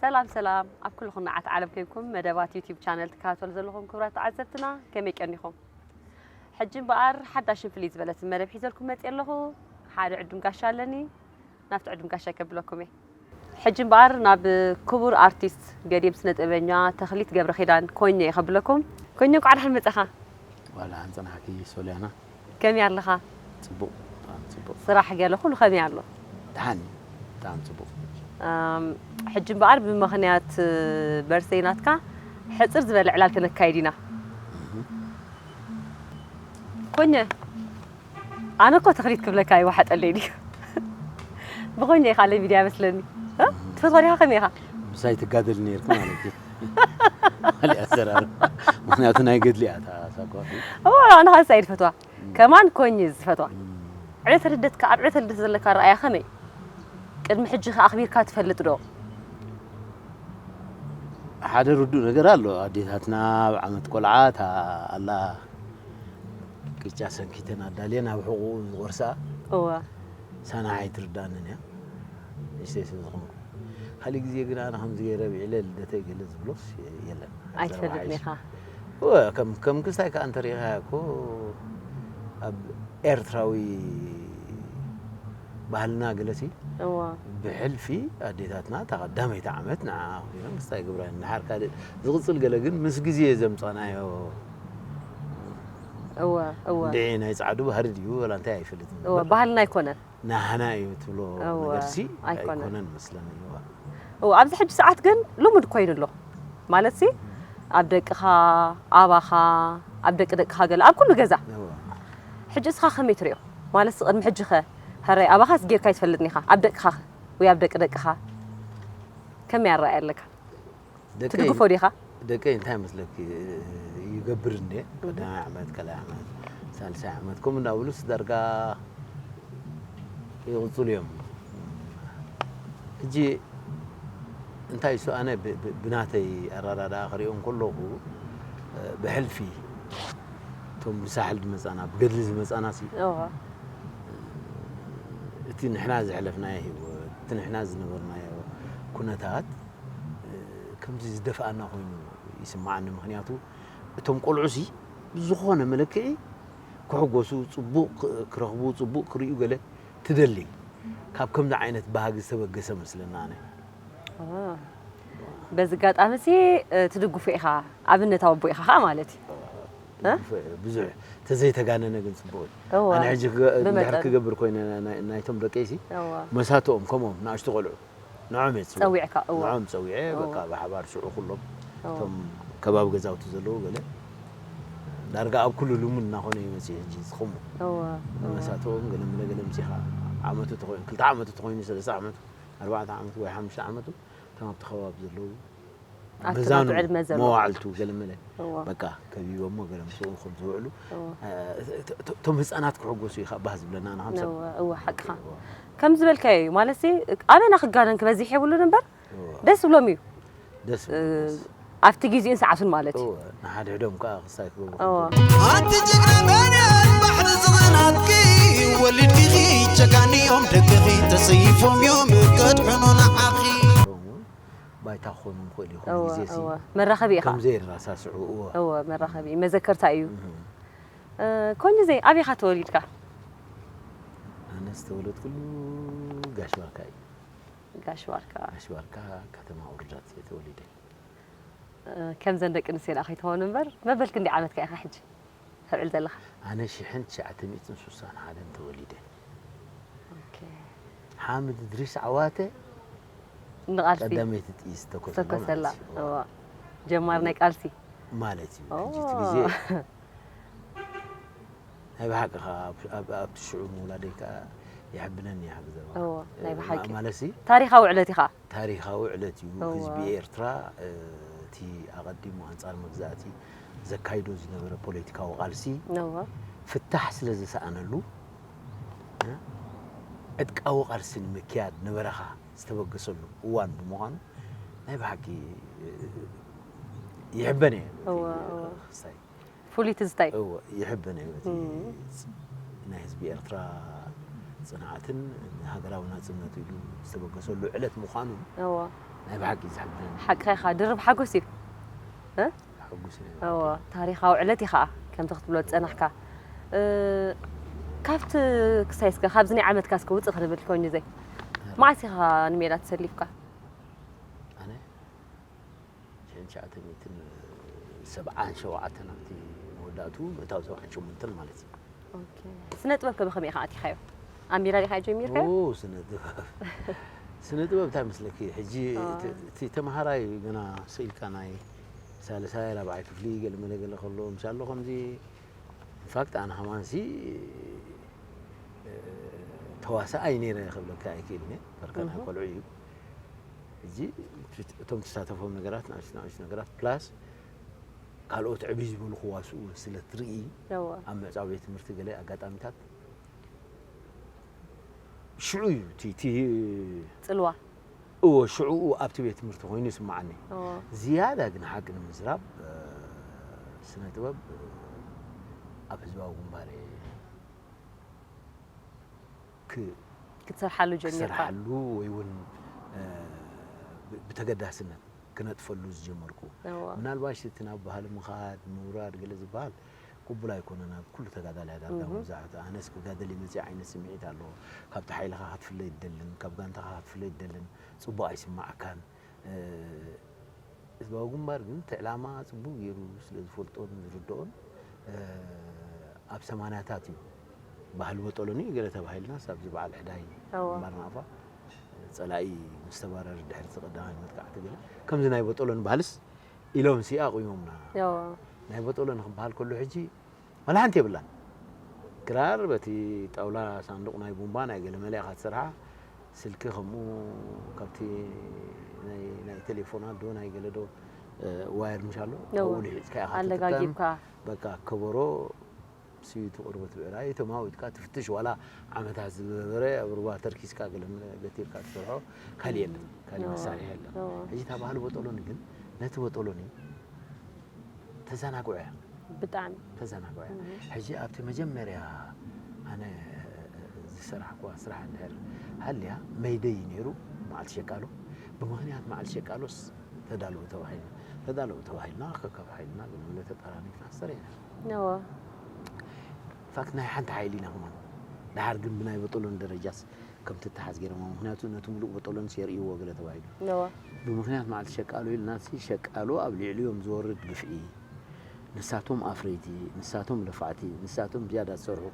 ሰላም ሰላም፣ ኣብ ኩሉ ኩርናዓት ዓለም ኮይንኩም መደባት ዩቲዩብ ቻነል ትከታተሉ ዘለኹም ክቡራት ተዓዘብትና፣ ከመይ ቀኒኹም? ሕጂ እምበኣር ሓዳሽን ፍልይ ዝበለትን መደብ ሒዘልኩም መፅእ ኣለኹ። ሓደ ዕዱም ጋሻ ኣለኒ፣ ናብቲ ዕዱም ጋሻ ከብለኩም እየ። ሕጂ እምበኣር ናብ ክቡር ኣርቲስት ገዲም ስነ ጥበበኛ ተኽሊት ገብረ ኪዳን ኮኘ እየ ከብለኩም። ኮኘ፣ እንኳዕ ደሓን መጻኻ። ዋላ ኣንጸናሕኪ ሶልያና። ከመይ ኣለኻ? ጽቡቕ፣ ብጣዕሚ ጽቡቕ። ስራሕ ገለ ኩሉ ከመይ ኣሎ? ደሓን እዩ፣ ብጣዕሚ ጽቡቕ። ኣም፣ ሕጂ እምበኣር ብምኽንያት በርሰይ ናትካ ሕጽር ዝበለ ዕላል ክነካይድ ኢና። እህ። ኮኘ፣ ኣነ እኮ ተኽሊት ክብለካ ይወሓጠለይ ድዩ? ብኾኘ ኢኻ ኣለ ሚድያ መስለኒ። እ? ትፈትዋ ዲኻ? ከመይ ኢኻ? ምሳይ ትጋደል ነይርክ ማለት እዩ። ካልእ ኣዘራርባ። ምኽንያቱ ናይ ገድሊ እያ እታ ሳጓ። እዋ፣ ኣነ ኻልሳይ ድፈትዋ። ከማን ኮኝ ዝፈትዋ። ዕለተ ልደትካ፣ ኣብ ዕለተ ልደት ዘለካ ረኣያ ከመይ? ቅድሚ ሕጂ ከ ኣኽቢርካ ትፈልጥ ዶ? ሓደ ርዱእ ነገር ኣሎ። ኣዴታትና ኣብ ዓመት ቆልዓ እታ ኣላ ቅጫ ሰንኪተን ኣዳልየን ኣብ ሕቑኡ ዝቖርሳ እዋ። ሳና ኣይትርዳንን እያ። ንእሽተይ ስለ ዝኾንኩ። ካልእ ግዜ ግን ኣነ ከምዚ ገይረ ብዒለ ልደተይ ገለ ዝብሎስ የለን። ኣይትፈልጥን ኢኻ። እወ፣ ከም፣ ከም ክስታይ ከኣ እንተሪኢኻያ እኮ ኣብ ኤርትራዊ ባህልና ገለሲ እዋ። ብሕልፊ ኣዴታትና እታ ቀዳመይቲ ዓመት ንዓ ኣኽቢረን ክስታይ ግብራ እንድሓር ካልእ ዝቕጽል ገለ ግን ምስ ግዜ ዘምጻናዮ እወ፣ እወ። እንድዒ ናይ ጻዕዱ ባህሪ ድዩ ወላ እንታይ ኣይፈልጥን እወ፣ እምበር። ባህልና ኣይኮነን። ናህና እዩ ትብሎ እወ፣ ነገርሲ ኣይኮነን። ኣይኮነን መስለኒ። እወ። እወ፣ ኣብዚ ሕጂ ሰዓት ግን ልሙድ ኮይኑ ኣሎ። ማለትሲ ኣብ ደቅኻ፣ ኣባኻ፣ ኣብ ደቂ ደቅኻ ገለ፣ ኣብ ኩሉ ገዛ። እወ። ሕጂ እስኻ ከመይ ትሪኦ? ማለትሲ ቅድሚ ሕጂ ኸ፣ ሕራይ ኣባኻስ ጌርካ ኣይትፈልጥን ኢኻ። ኣብ ደቅኻ ኸ? ወይ ኣብ ደቂ ደቅኻ? ከመይ ኣረኣእያ ኣለካ? ደቀይ ትድግፎ ዲኻ? ደቀይ እንታይ መስለኪ ይገብር እንዴ? እህ። ቀዳማይ ዓመት፣ ካልኣይ ዓመት፣ ሳልሳይ ዓመት፣ ከምኡ እንዳበሉስ ዳርጋ ይቕጽሉ እዮም። ሕጂ እንታይ እሱ ኣነ ብ-፣ ብ-፣ ብናተይ ኣረዳድኣ ክሪኦ እንከለኹ፣ እ፣ ብሕልፊ እቶም ብሳሕል ዝመጻና፣ ብገድሊ ዝመጻና ሲ፣ እዋ። እቲ ንሕና ዘሕለፍናዮ ህይወት፣ እቲ ንሕና ዝነበርናዮ ኩነታት፣ እ፣ ከምዚ ዝደፍኣና ኮይኑ ይስምዓኒ። ምኽንያቱ እቶም ቆልዑሲ ብዝኾነ መለክዒ ክሕጎሱ፣ ጽቡቕ ክ-፣ ክረኽቡ፣ ጽቡቕ ክርእዩ ገለ ትደሊ። ካብ ከምዚ ዓይነት ባህጊ ዝተበገሰ መስለኒ ኣነ። አ፣ በዚ ኣጋጣሚ ሲ፣ እ፣ ትድግፎ ኢኻ፣ ኣብነታዊ ኣቦ ኢኻ ኸኣ ማለት እዩ። እ? ብዙሕ ተዘይተጋነነ ግን ጽቡቕ እዩ። እወ። ኣነ ሕጂ ክገ-፣ እንድሕር ብመጠኑ። ክገብር ኮይነ ናይ፣ ናይ፣ ናይቶም ደቀይሲ እወ። መሳትኦም ከምኦም ንኣሽቱ ቆልዑ ንዖም እየ ዝጽውዕ። ጸዊዕካ፣ እወ። ንዖም ጸዊዐ፣ እወ። በቃ ብሓባር ሽዑ ኩሎም እወ። እቶም ከባቢ ገዛውቲ ዘለዉ ገለ ዳርጋ ኣብ ኩሉ ልሙድ እናኾነ እዩ መጺኡ ሕጂ ዝኸምኡ። እወ፣ እወ። ንመሳትኦም ገለ ምለ ገለ ምጺኻ ዓመቱ ተኾይኑ፣ ክልተ ዓመቱ ተኾይኑ፣ ሰለስተ ዓመቱ፣ ኣርባዕተ ዓመቱ ወይ ሓሙሽተ ዓመቱ፣ እቶም ኣብቲ ከባቢ ዘለዉ ኣብቲ መዛኑ ናቱ ዕድመ ዘሎ። መዋዕልቱ ገለ መለ እወ። በቃ ከቢቦሞ ገለ ምስኡ ከም ዝውዕሉ፣ እወ። እ፣ እ፣ እ፣ እቶም ህጻናት ክሕጎሱ ኢኻ ባህ ዝብለና ንሓምሳ። እወ፣ እወ፣ ሓቅኻ። እወ። ከም ዝበልካዮ እዩ። ማለትሲ፣ ኣበና ክጋነን ክበዝሕ የብሉን እምበር፣ እወ። ደስ ዝብሎም እዩ። ደስ እ፣ ዝብሎም። ኣብቲ ግዜኡን ሰዓቱን ማለት እዩ። እወ፣ ንሓድሕዶም ከኣ ክስታይ ክገብሩ እወ። ከለዉ። ኣንቲ ጅግና መርየት ባሕሪ ዝኽናትኪ ወሊድኪ ጀጋኒ እዮም ደቅኺ ተሰይፎም እዮም ከድሕኑ ንዓኺ። ባይታ ክኾኑ ንኽእል እዩ። ኩሉ እወ፣ ግዜ ሲ እወ። መራኸቢ ኢኻ። ከም ዘይረሳስዑ፣ እወ። እወ፣ መራኸቢ፣ መዘከርታ እዩ። እህ። እ፣ ኮንዘይ፣ ኣበይ ኢኻ ተወሊድካ? ኣነ ዝተወለድኩሉ ጋሽ ባርካ እዩ። ጋሽ ባርካ። ጋሽ ባርካ ከተማ ውርዳት እየ ተወሊደ። እ፣ ከምዘን ደቂ ኣንስትዮ ደኣ ከይትኸውን እምበር፣ መበል ክንደይ ዓመትካ ኢኻ ሕጂ? ተብዕል ዘለኻ? ኣነ ሽሕን ትሽዓተ ሚእትን ስሳን ሓደን ተወሊደ። ኦኬ። ሓምድ እድሪስ ዓዋተ ንቓልሲ ቀዳመይቲ ጥይት ዝተኮሰላ ዝተኮሰላ፣ ማለት እዩ። እዋ። ጀማር ናይ ቃልሲ። ማለት እዩ። ኦ። ሕጂ እቲ ግዜ ናይ ብሓቂ ኸዓ ኣብ፣ ኣብ፣ ኣብቲ ሽዑ ምውላደይ ከኣ የሐብነኒ እዩ፣ ሓቂ ዘረባ። እዎ፣ ናይ እ፣ ብሓቂ። ማ-፣ ማለትሲ ታሪኻዊ ዕለት እዩ ኸዓ። ታሪኻዊ ዕለት እዩ። እዎ። ህዝቢ ኤርትራ፣ እ፣ እቲ ኣቐዲሙ ኣንጻር መግዛእቲ ዘካይዶ ዝነበረ ፖለቲካዊ ቃልሲ እዎ። ፍታሕ ስለ ዝሰኣነሉ፣ እ፣ ዕጥቃዊ ቃልሲ ንምክያድ ንበረኻ ዝተበገሰሉ እዋን ብምዃኑ ናይ ብሓቂ፣ እ፣ ይሕበን እየ። እዎ፣ እዎ። ክስታይ ፍሉይ ትዝታ እዩ። እወ፣ ይሕበን እዩ። እቲ እም። ናይ ህዝቢ ኤርትራ ጽንዓትን ንሃገራዊ ናጽነቱ ኢሉ ዝተበገሰሉ ዕለት ምዃኑ እዎ ናይ ብሓቂ እዩ ዝሕብረኒ። ሓቅኻ ኢኻ። ድርብ ሓጎስ እዩ። ሕጉስ እየ። እዎ ታሪኻዊ ዕለት እዩ ኸዓ ከምቲ ክትብሎ ዝጸናሕካ። እ፣ ካብቲ ክሳይ እስከ ካብዚ ናይ ዓመትካ እስከ ውጽእ ክንብል ኮይኑ ዘይ መዓስ ኢኻ ንሜዳ ተሰሊፍካ? ኣነ ሽሕን ትሽዓተ ሚእትን ሰብዓን ሸውዓተን ኣብቲ መወዳእቱ ምእታው ሰብዓን ሸሞንተን ማለት እዩ። ኦኬ። ስነ ጥበብ ከ ብኸመይ ኢኻ ኣቲኻዮ? ኣብ ሜዳ ዲኻ ጀሚርካዮ? ኦ፣ ስነ ጥበብ ስነ ጥበብ እንታይ መስለኪ፣ ሕጂ ኣዎ። እቲ- እቲ ተምሃራይ ገና ስኢልካ ናይ ሳልሳይ ራብዓይ ክፍሊ ገለመለ ገለ ከሎ ምሻሎ ከምዚ ኢንፋክት ኣነ ከማንሲ ተዋሳኣይ ነይረ ክብለካ ኣይክእልን እየ። ፈርቀናይ እሁ። ቆልዑ እዩ። ሕጂ እቶም ትሳተፎም ነገራት ንኣሽቱ ንኣሽቱ ነገራት ፕላስ ካልኦት ዕብይ ዝበሉ ክዋስኡ ስለ ትርኢ እዎ ኣብ ምዕፃው ቤት ትምህርቲ ገለ ኣጋጣሚታት ሽዑ እዩ እቲ- እቲ ጽልዋ እዎ ሽዕኡ ኣብቲ ቤት ትምህርቲ ኮይኑ ይስማዓኒ። እዎ ዝያዳ ግን ሓቂ ንምዝራብ እ፣ ስነ ጥበብ እ፣ ኣብ ህዝባዊ ግንባር እየ ክ- ክትሰርሓሉ ጀሚርካ ክሰርሓሉ ወይ እውን እ፣ ብ- ብተገዳስነት ክነጥፈሉ ዝጀመርኩ። እዎ ምናልባሽ እቲ ናብ ባህሊ ምኻድ ምውራድ ገለ ዝበሃል ቅቡል ኣይኮነን ኣብ ኩሉ ተጋዳላይ ዳርጋ እሁ። መብዛሕቱ። ኣነስ ክጋደል ይመፅእ ዓይነት ስምዒት ኣለዎ። ካብቲ ሓይልኻ ክትፍለ ይደልን ካብ ጋንታኻ ክትፍለ ይደልን። ፅቡቅ ኣይስማዓካን። እ፣ ህዝባዊ ግንባር ግን እቲ ዕላማ ፅቡቅ ገይሩ ስለ ዝፈልጦን ዝርድኦን እ፣ ኣብ ሰማንያታት እዩ ባህሊ በጦሎኒ ገለ ተባሂልናስ ኣብዚ በዓል ሕዳይ እዎ ግንባር ናቕፋ ፀላኢ ምስ ተባረረ ድሕሪ እቲ ቀዳማይ መጥቃዕቲ ገለ ከምዚ ናይ በጦሎኒ ባህልስ ኢሎም ሲ ኣቑሞምና። እዎ ናይ በጦሎኒ ክበሃል ከሎ ሕጂ ዋላ ሓንቲ የብላን። ክራር በቲ ጣውላ ሳንዱቕ ናይ ቡምባ ናይ ገለ መለ ኢኻ ትሰርሓ። ስልኪ ከምኡ ካብቲ ናይ ናይ ቴሌፎናት ዶ ናይ ገለ ዶ እ፣ ዋየር ምሽ ኣሎ እዎ። ኣብኡ ልሒፅካ ኢኻ ትጥቀም። ኣለጋጊብካ በቃ ከበሮ ስዩቲ ቁርበት ብዕራይ ተማዊትካ ትፍትሽ ዋላ ዓመታት ዝገበረ ኣብ ሩባ ተርኪስካ ገለ መለ ገቲርካ ትሰርሖ ካልእ የለን። ካልእ እዎ። መሳርሒ የለን። እዎ ሕጂ እታ ባህሊ በጦሎኒ ግን ነቲ በጦሎኒ ተዘናግዖ እያ። ብጣዕሚ ተዘናግዖ እያ። እህ። ሕጂ ኣብቲ መጀመርያ ኣነ ዝሰራሕኩዋ ስራሕ እንድሕር ሃልያ መይደይ እዩ ነይሩ። መዓልቲ ሸቃሎ ብምኽንያት መዓልቲ ሸቃሎስ ተዳለዉ ተባሂልና ተዳለዉ ተባሂልና ከካብ ሓይልና ግን ምለ ተጠራኒፍና ሰሪሕና ነዎ ፋክት ናይ ሓንቲ ሓይሊ ኢና ከማን። ደሓር ግን ብናይ በጦሎን ደረጃስ ከም ትተሓዝ ገይሮሞ ምክንያቱ ነቲ ሙሉእ በጦሎንስ የርእይዎ ገለ ተባሂሉ። ነዎ ብምኽንያት መዓልቲ ሸቃሎ ኢልናሲ ሸቃሎ ኣብ ልዕሊኦም ዝወርድ ግፍዒ ንሳቶም ኣፍረይቲ ንሳቶም ለፋዕቲ ንሳቶም ዝያዳ ዝሰርሑ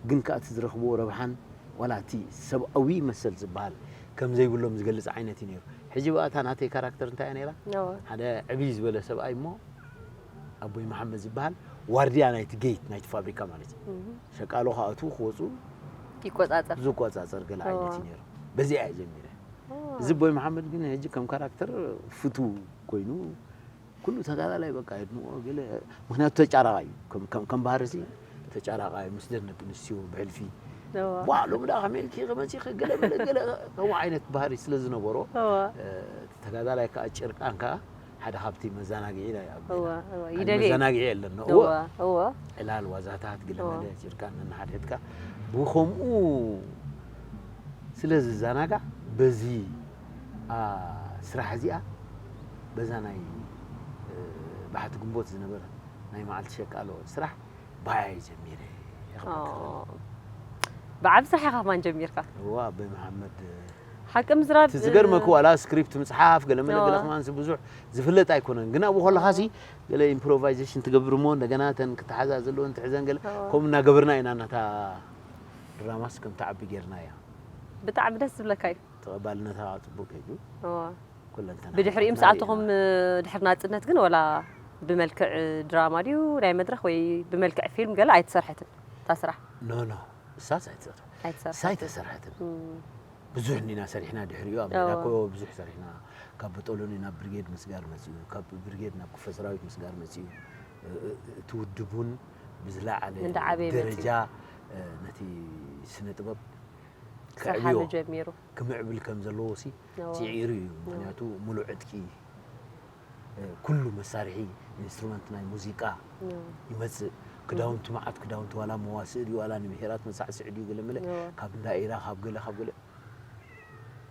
ግን ከኣ እቲ ዝረኽብዎ ረብሓን ዋላ እቲ ሰብኣዊ መሰል ዝበሃል ከም ዘይብሎም ዝገልጽ ዓይነት እዩ ነይሩ። ሕጂ ብኣታ ናተይ ካራክተር እንታይ እያ ነይራ? ነዎ ሓደ ዕብይ ዝበለ ሰብኣይ እሞ ኣቦይ መሓመድ ዝበሃል ዋርድያ ናይቲ ጌት ናይቲ ፋብሪካ ማለት እዩ። እህ። ሸቃሎ ክኣትዉ ክወፁ ይቆጻጸር ዝቆጻጸር ገለ ዓይነት እዩ እዎ። ነይሩ። በዚኣ እየ ጀሚረ። ኦ። እዚ ኣቦይ መሓመድ ግን ሕጂ ከም ካራክተር ፍቱ ኮይኑ ኩሉ ተጋዳላይ በቃ የድንቆ ገለ ምክንያቱ ተጫራቃ እዩ። ከም- ከም- ከም ባህሪ ሲ ተጫራቃ እዩ ምስ ደቂ ኣንስትዮ ብሕልፊ ነዎ ዋ ሎሚ ዳ ከመይ ኢልኪ ከመፂ ገለ በለ ገለ ከምኡ ዓይነት ባህሪ ስለ ዝነበሮ እዎ እ፣ ተጋዳላይ ከዓ ጭርቃን ከዓ ሓደ ካብቲ መዘናግዒ ናይ ኣብ እዎ ሜዳ። እዎ ሓደ ይደልየ መዘናግዒ የለን እዎ እዎ ዕላል ዋዛታት እዎ። ግለመለ ጭርቃን ነናሓድሕድካ ብከምኡ ስለ ዝዘናጋዕ በዚ ኣ፣ ስራሕ እዚኣ በዛ ናይ እ፣ ባሕቲ ግንቦት ዝነበረ ናይ መዓልቲ ሸቃሎ ስራሕ ባያ ጀሚረ ኦ። ብዓብ ስራሕ ኢኻ ከማን ጀሚርካ እዋ ኣቦይ መሓመድ ሓቂ ምዝራብ እቲ ዝገርመኪ እ፣ ዋላ ስክሪፕት ምፅሓፍ ገለመለ እዋ። ገለ ከማንሲ ብዙሕ ዝፍለጥ ኣይኮነን ግና ብኮለኻሲ ገለ ኢምፕሮቫይዜሽን ትገብር እሞ እንደገና ተን ክተሓዛዘለወን ትሕዘን ገለ እዋ። ከምኡ እናገበርና ኢና እናታ ድራማስ ከም ትዓቢ ጌርና እያ ብጣዕሚ ደስ ዝብለካ እዩ ተቐባልነታ ከዓ ፅቡቅ እዩ እዋ። ኩለንተና ብድሕሪኡ ምስ ኣተኹም ድሕሪ ናፅነት ግን ወላ ብመልክዕ ድራማ ድዩ ናይ መድረኽ ወይ ብመልክዕ ፊልም ገለ ኣይተሰርሐትን እታ ስራሕ ኖ ኖ እሳስ ኣይተሰርሐት እሳ ኣይተሰርሐትን ኣይተሰርሐትን እም፣ ብዙሕ እንዲና ሰሪሕና ድሕሪኡ ኣብ እዎ። ሜዳ ኮ ብዙሕ ሰሪሕና ካብ በጦሎኒ ናብ ብርጌድ ምስጋር መፅኡ ካብ ብርጌድ ናብ ክፍለ ሰራዊት ምስጋር መፅኡ እ- እ- እቲ ውድብ እውን ብዝለዓለ እንዳዓበየ መፂኡ። ደረጃ እ፣ ነቲ ስነ ጥበብ ክሰርሓሉ ከዕብዮ ጀሚሩ ክምዕብል ከም ዘለዎ ሲ እዎ። ስዒሩ እዩ ምክንያቱ ሙሉእ ዕጥቂ እ፣ ኩሉ መሳርሒ ኢንስትሩመንት ናይ ሙዚቃ እዎ። ይመፅእ ክዳውንቲ፣ መዓት ክዳውንቲ፣ ዋላ መዋስእ ድዩ ዋላ ንብሄራት መሳዕስዒ ድዩ ገለ መለ፣ እዋ። ካብ እንዳ ኢራ፣ ካብ ገለ ካብ ገለ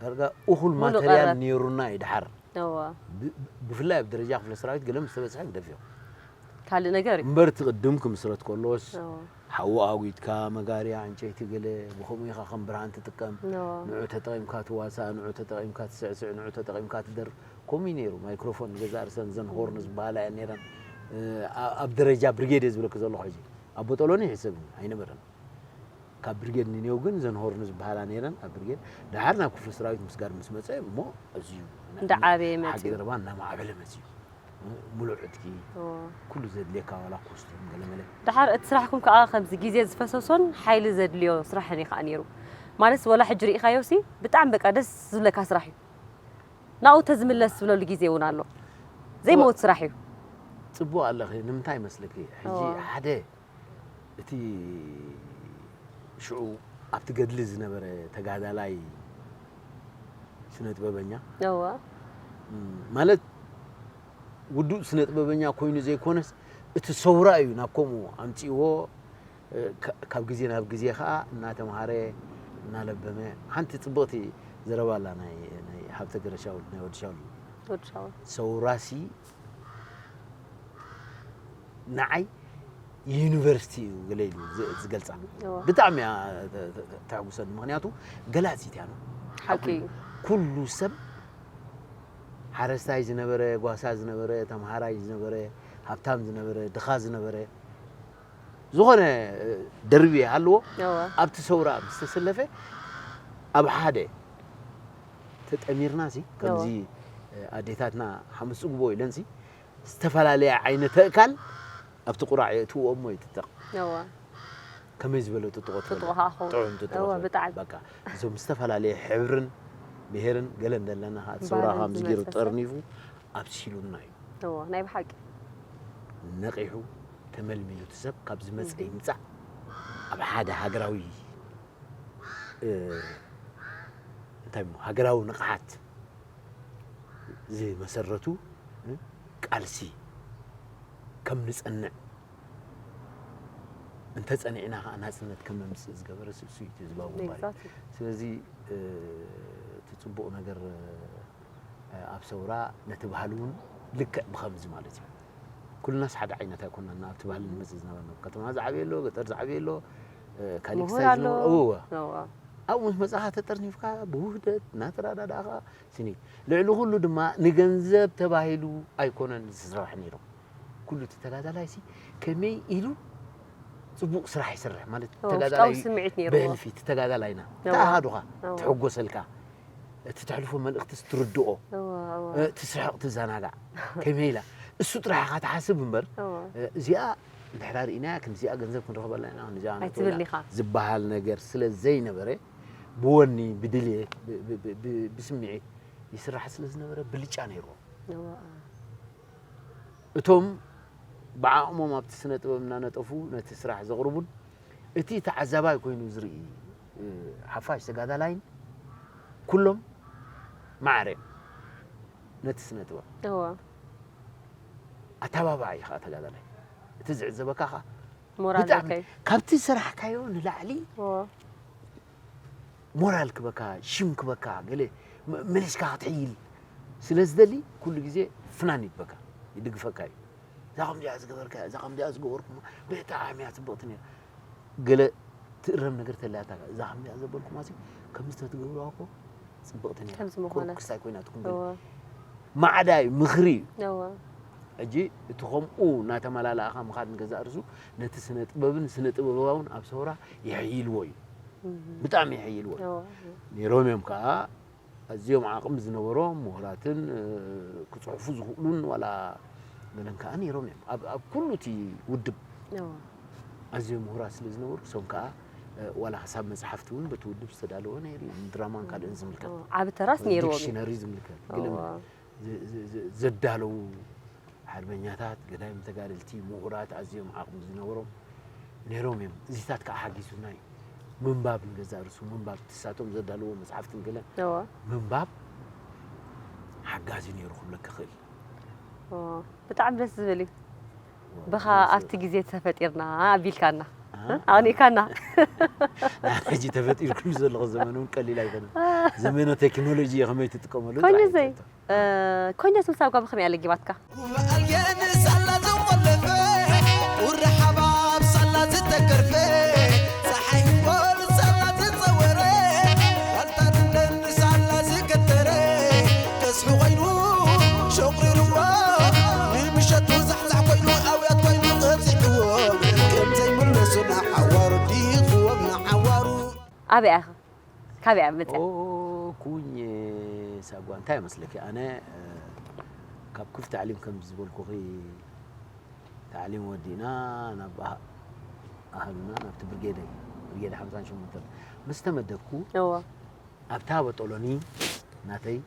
ዳርጋ እኹል ሙሉ ማተርያል ቀረብ። ነይሩና እዩ። ድሓር እዋ። ብ- ብፍላይ ኣብ ደረጃ ክፍለ ሰራዊት ገለ ምስ ተበፅሐ ግደፍዮ። ካልእ ነገር እዩ። እምበር እቲ ቅድም ክምስረት ከሎስ እዋ። ሓዊ ኣጉድካ፣ መጋርያ ዕንጨይቲ ገለ ብኸምኡ ኢኻ ከም ብርሃን ትጥቀም። እዋ። ንዑ ተጠቒምካ ትዋሳእ፣ ንዑ ተጠቒምካ ትስዕስዕ፣ ንዑ ተጠቒምካ ትደርፍ። ከምኡ እዩ ነይሩ። ማይክሮፎን ንገዛእ ርእሰን እዘን ሆርን ዝበሃላ እየን ነይረን። እ፣ ኣ- ኣብ ደረጃ ብሪጌድ እየ ዝብለኪ ዘለኹ ሕጂ። ኣብ ቦጦሎኒ ይሕሰብኒ ኣይነበረን። ካብ ብሪጌድ ንኔው ግን እዘን ሆርን ዝበሃላ ነይረን ኣብ ብሪጌድ። ድሓር ናብ ክፍሊ ሰራዊት ምስጋር ምስ መፀ እሞ ኣዝዩ እንዳዓበየ መፂኡ። ሓቂ ዘረባ እናማዕበለ መፂኡ። ሙሉእ ዕጥቂ፣ እዎ። ኩሉ ዘድልየካ ዋላ ኮስቱም ገለ መለ። ድሓር እቲ ስራሕኩም ከዓ ከምዚ ግዜ ዝፈሰሶን ሓይሊ ዘድልዮ ስራሕን እዩ ከዓ ነይሩ። ማለት ወላ ሕጂ ርኢኻዮ ሲ ብጣዕሚ በቃ ደስ ዝብለካ ስራሕ እዩ። ናብኡ ተዝምለስ ዝብለሉ ግዜ እውን ኣሎ። ዘይመውት ስራሕ እዩ። ፅቡቕ ኣለኺ። ንምንታይ መስልኪ? ሕጂ እዎ። ሓደ እቲ ሽዑ ኣብቲ ገድሊ ዝነበረ ተጋዳላይ ስነ ጥበበኛ እዎ። እም፣ ማለት ውዱእ ስነ ጥበበኛ ኮይኑ ዘይኮነስ እቲ ሰውራ እዩ ናብ ከምኡ ኣምፅእዎ። እ፣ ካ- ካብ ግዜ ናብ ግዜ ከዓ እናተምሃረ እናለበመ። ሓንቲ ፅብቕቲ ዘረባ ኣላ ናይ ናይ ሃብተ ገረሻውል ናይ ወዲ ሻውል ወዲ ሻውል። ሰውራሲ ንዓይ ዩኒቨርሲቲ እዩ ገለ ኢሉ ዝ- ዝገልፃ። እዋ። ብጣዕሚ እያ ተ- ተ- ተ- ተሕጉሰኒ። ምክንያቱ ገላፂት እያ ነው። ሓቂ እዩ። ኩሉ ሰብ ሓረስታይ ዝነበረ፣ ጓሳ ዝነበረ፣ ተምሃራይ ዝነበረ፣ ሃብታም ዝነበረ፣ ድኻ ዝነበረ፣ ዝኾነ ደርቢ ይሃልዎ እዋ። ኣብቲ ሰውራ ምስ ተሰለፈ ኣብ ሓደ ተጠሚርና ሲ ከምዚ ኣዴታትና ሓሙስ ፅግቦ ኢለን ሲ ዝተፈላለየ ዓይነት ኣእካል ኣብቲ ቁራዕ የእትዎ እሞ ይጥጠቕ። እዋ። ከመይ ዝበለ ጥጥቆ ትበልዕ? ጥጥቆ ከዓ ክኸውን። ጥዑም ጥጥቆ እወ፣ ትበልዕ። ብጣዕሚ። በቃ እዞም ዝተፈላለየ ሕብርን ብሄርን ገለ እንደለና ከዓ እቲ ሰውራ ባህልን ከምዚ ገይሩ ዝመሰለ። ጠርኒፉ ኣብሲሉና እዩ። እዎ፣ ናይ ብሓቂ። ነቒሑ ተመልሚሉ እቲ ሰብ ካብ ዝመፀ ይምፃእ ኣብ ሓደ ሃገራዊ እ፣ እንታይ እሞ ሃገራዊ ንቕሓት ዝመሰረቱ እ፣ ቃልሲ ከም ንፀንዕ እንተፀኒዕና ከዓ ናፅነት ከም ነምፅእ ዝገበረ ስሱ እዩ እቲ ህዝባዊ ግንባር እዩ። Exactly። ስለዚ እ፣ እቲ ፅቡቕ ነገር እ፣ ኣብ ሰውራ ነቲ ባህሊ እውን ልክዕ ብኸምዚ ማለት እዩ። ኩልናስ ሓደ ዓይነት ኣይኮናን ኣብቲ ባህሊ ንመፅእ ዝነበርና። ከተማ ዝዓበየ ኣሎ፣ ገጠር ዝዓበየ ኣሎ፣ እ፣ ካሊክ ምሁር ስታይል ኣሎ። ዝነበሮ፣ እወ። እዋ። ኣብኡ ምስ መጻኻ ተጠርኒፍካ ብውህደት እናተረዳዳእኻ ስኒ። ልዕሊ ኩሉ ድማ ንገንዘብ ተባሂሉ ኣይኮነን ዝስራሕ ነይሩ። ኩሉ እቲ ተጋዳላይሲ ከመይ ኢሉ ጽቡቕ ስራሕ ይሰርሕ ማለት እዎ፣ ተጋዳላይ ውሽጣዊ ስምዒት ነይርዎ። ብህልፊ እቲ ተጋዳላይና እዎ። ተኣሃዱኻ እዎ። ትሕጎሰልካ እቲ ተሕልፎ መልእኽቲ ትርድኦ እዎ፣ እዎ። እ፣ ትስሕቕ ትዘናጋዕ ከመይ ኢላ እሱ ጥራሕ ኢኻ ትሓስብ እምበር እዎ። እ፣ እዚኣ እንድሕራ ርኢናያ ክንዚኣ ገንዘብ ክንረኽበላ ኢና ክንዚኣ ነእትወላ ኣይትብልን ኢኻ። ዝበሃል ነገር ስለ ዘይነበረ ብወኒ ብድልየት ብ- ብ- ብ- ብ- ብስምዒት ይስራሕ ስለ ዝነበረ ብልጫ ነይርዎ። እዎ። እቶም ብዓቕሞም ኣብቲ ስነ ጥበብ እናነጠፉ ነቲ ስራሕ ዘቕርቡን እቲ ተዓዛባይ ኮይኑ ዝርኢ እ፣ ሓፋሽ ተጋዳላይን ኩሎም ማዕረ ነቲ ስነ ጥበብ እዎ። ኣተባባዒ ከዓ ተጋዳላይ እቲ ዝዕዘበካ ከዓ ሞራል ብጣዕሚ ከይ ካብቲ ዝሰራሕካዮ ንላዕሊ እዎ። ሞራል ክበካ ሽም ክበካ ገለ መ- መሊስካ ክትሕይል ስለ ዝደሊ ኩሉ ግዜ ፍናን ይበካ ይድግፈካ እዩ። እዛ ከምዚኣ ዝገበርካ እዛ ከምዚኣ ዝገበርኩማ ብጣዕሚ እያ ፅብቕቲ ነይራ። ገለ ትእረም ነገር ተላታ እዛ ከምዚኣ ዘበልኩማ ሲ ከምዚ ተትገብርዋ እኮ ፅብቕቲ ነይራ። ከምዚ ምኾነ። ኮርኩስ ኣይኮይና ትኩን እዎ። ማዕዳ እዩ ምኽሪ እዩ። እዎ። ሕጂ እቲ ከምኡ እናተመላለእኻ ምኻድ ንገዛእ ርሱ ነቲ ስነ ጥበብን ስነ ጥበባውን ኣብ ሰውራ የሕይልዎ እዩ። እም። ብጣዕሚ የሕይልዎ እዩ። እዎ። ነይሮም እዮም ከዓ ኣዝዮም ዓቕሚ ዝነበሮም ምሁራትን እ፣ ክፅሕፉ ዝኽእሉን ዋላ ገለን ከዓ ነይሮም እዮም ኣብ ኣብ ኩሉ እቲ ውድብ እዎ። ኣዝዮም ምሁራት ስለ ዝነበሩ እሶም ከዓ እ፣ ዋላ ክሳብ መፅሓፍቲ እውን በቲ ውድብ ዝተዳለወ ነይሩ እዩ። ንድራማን ካልእን ዝምልከት እዎ። ዓቢ ተራስ ነይርዎም እዩ። ዲክሽነሪ ዝምልከት ገለ እዎ። ዝ- ዝ- ዝ- ዘዳለዉ ሓርበኛታት ገዳይም ተጋደልቲ ምሁራት ኣዝዮም ዓቕሚ ዝነበሮም ነይሮም እዮም። እዚታት ከዓ ሓጊዙና እዩ። ምንባብ ንገዛእ ርሱ ምንባብ ትሳቶም ዘዳለዎ መፅሓፍትን ገለን እዎ። ምንባብ ሓጋዚ ነይሩ ክብለካ ክእል። እዎ። ብጣዕሚ ደስ ዝብል እዩ። ብኻ ኣብቲ ግዜ ተፈጢርና ኣቢልካና ኣቕኒእካና። ሕጂ ተፈጢርኩም ዘለኹ ዘመን እውን ቀሊል ኣይኮነን። ዘመነ ቴክኖሎጂ እየ ከመይ ትጥቀመሉ ኮይኑ ዘይ ኮይነ ስልሳ ጓ ብኸመይ ኣለጊባትካ? ጉባኤ ሳላ ዝቆለፈ ቁሪ ሓባብ ሳላ ዝተገርፈ ፀሓይ እምቦል ሳላ ዝፀወረ ዋልታ ድለን ሳላ ዝገተረ ከስሒ ኮይኑ ሸቑሪርዎ ንምሸቱ ዛሕዛሕ ኮይኑ ኣውያት ኮይኑ ቀፂዕዎ ከም ዘይምለሱ ንዓዋሩ ዲኽዎም ንዓዋሩ ኣበይ ኢኻ? ካበይ እያ መፅያ? ኩኝ ሳጓ እንታይ ይመስለኪ? ኣነ ካብ ክፍቲ ታዕሊም ከም ዝበልኩኺ ታዕሊም ወዲእና ናብ ኣሃዱና ናብቲ ብርጌደይ ብርጌድ ሓምሳን ሸሞንተን ምስ ተመደብኩ ኣብታ በጦሎኒ ናተይ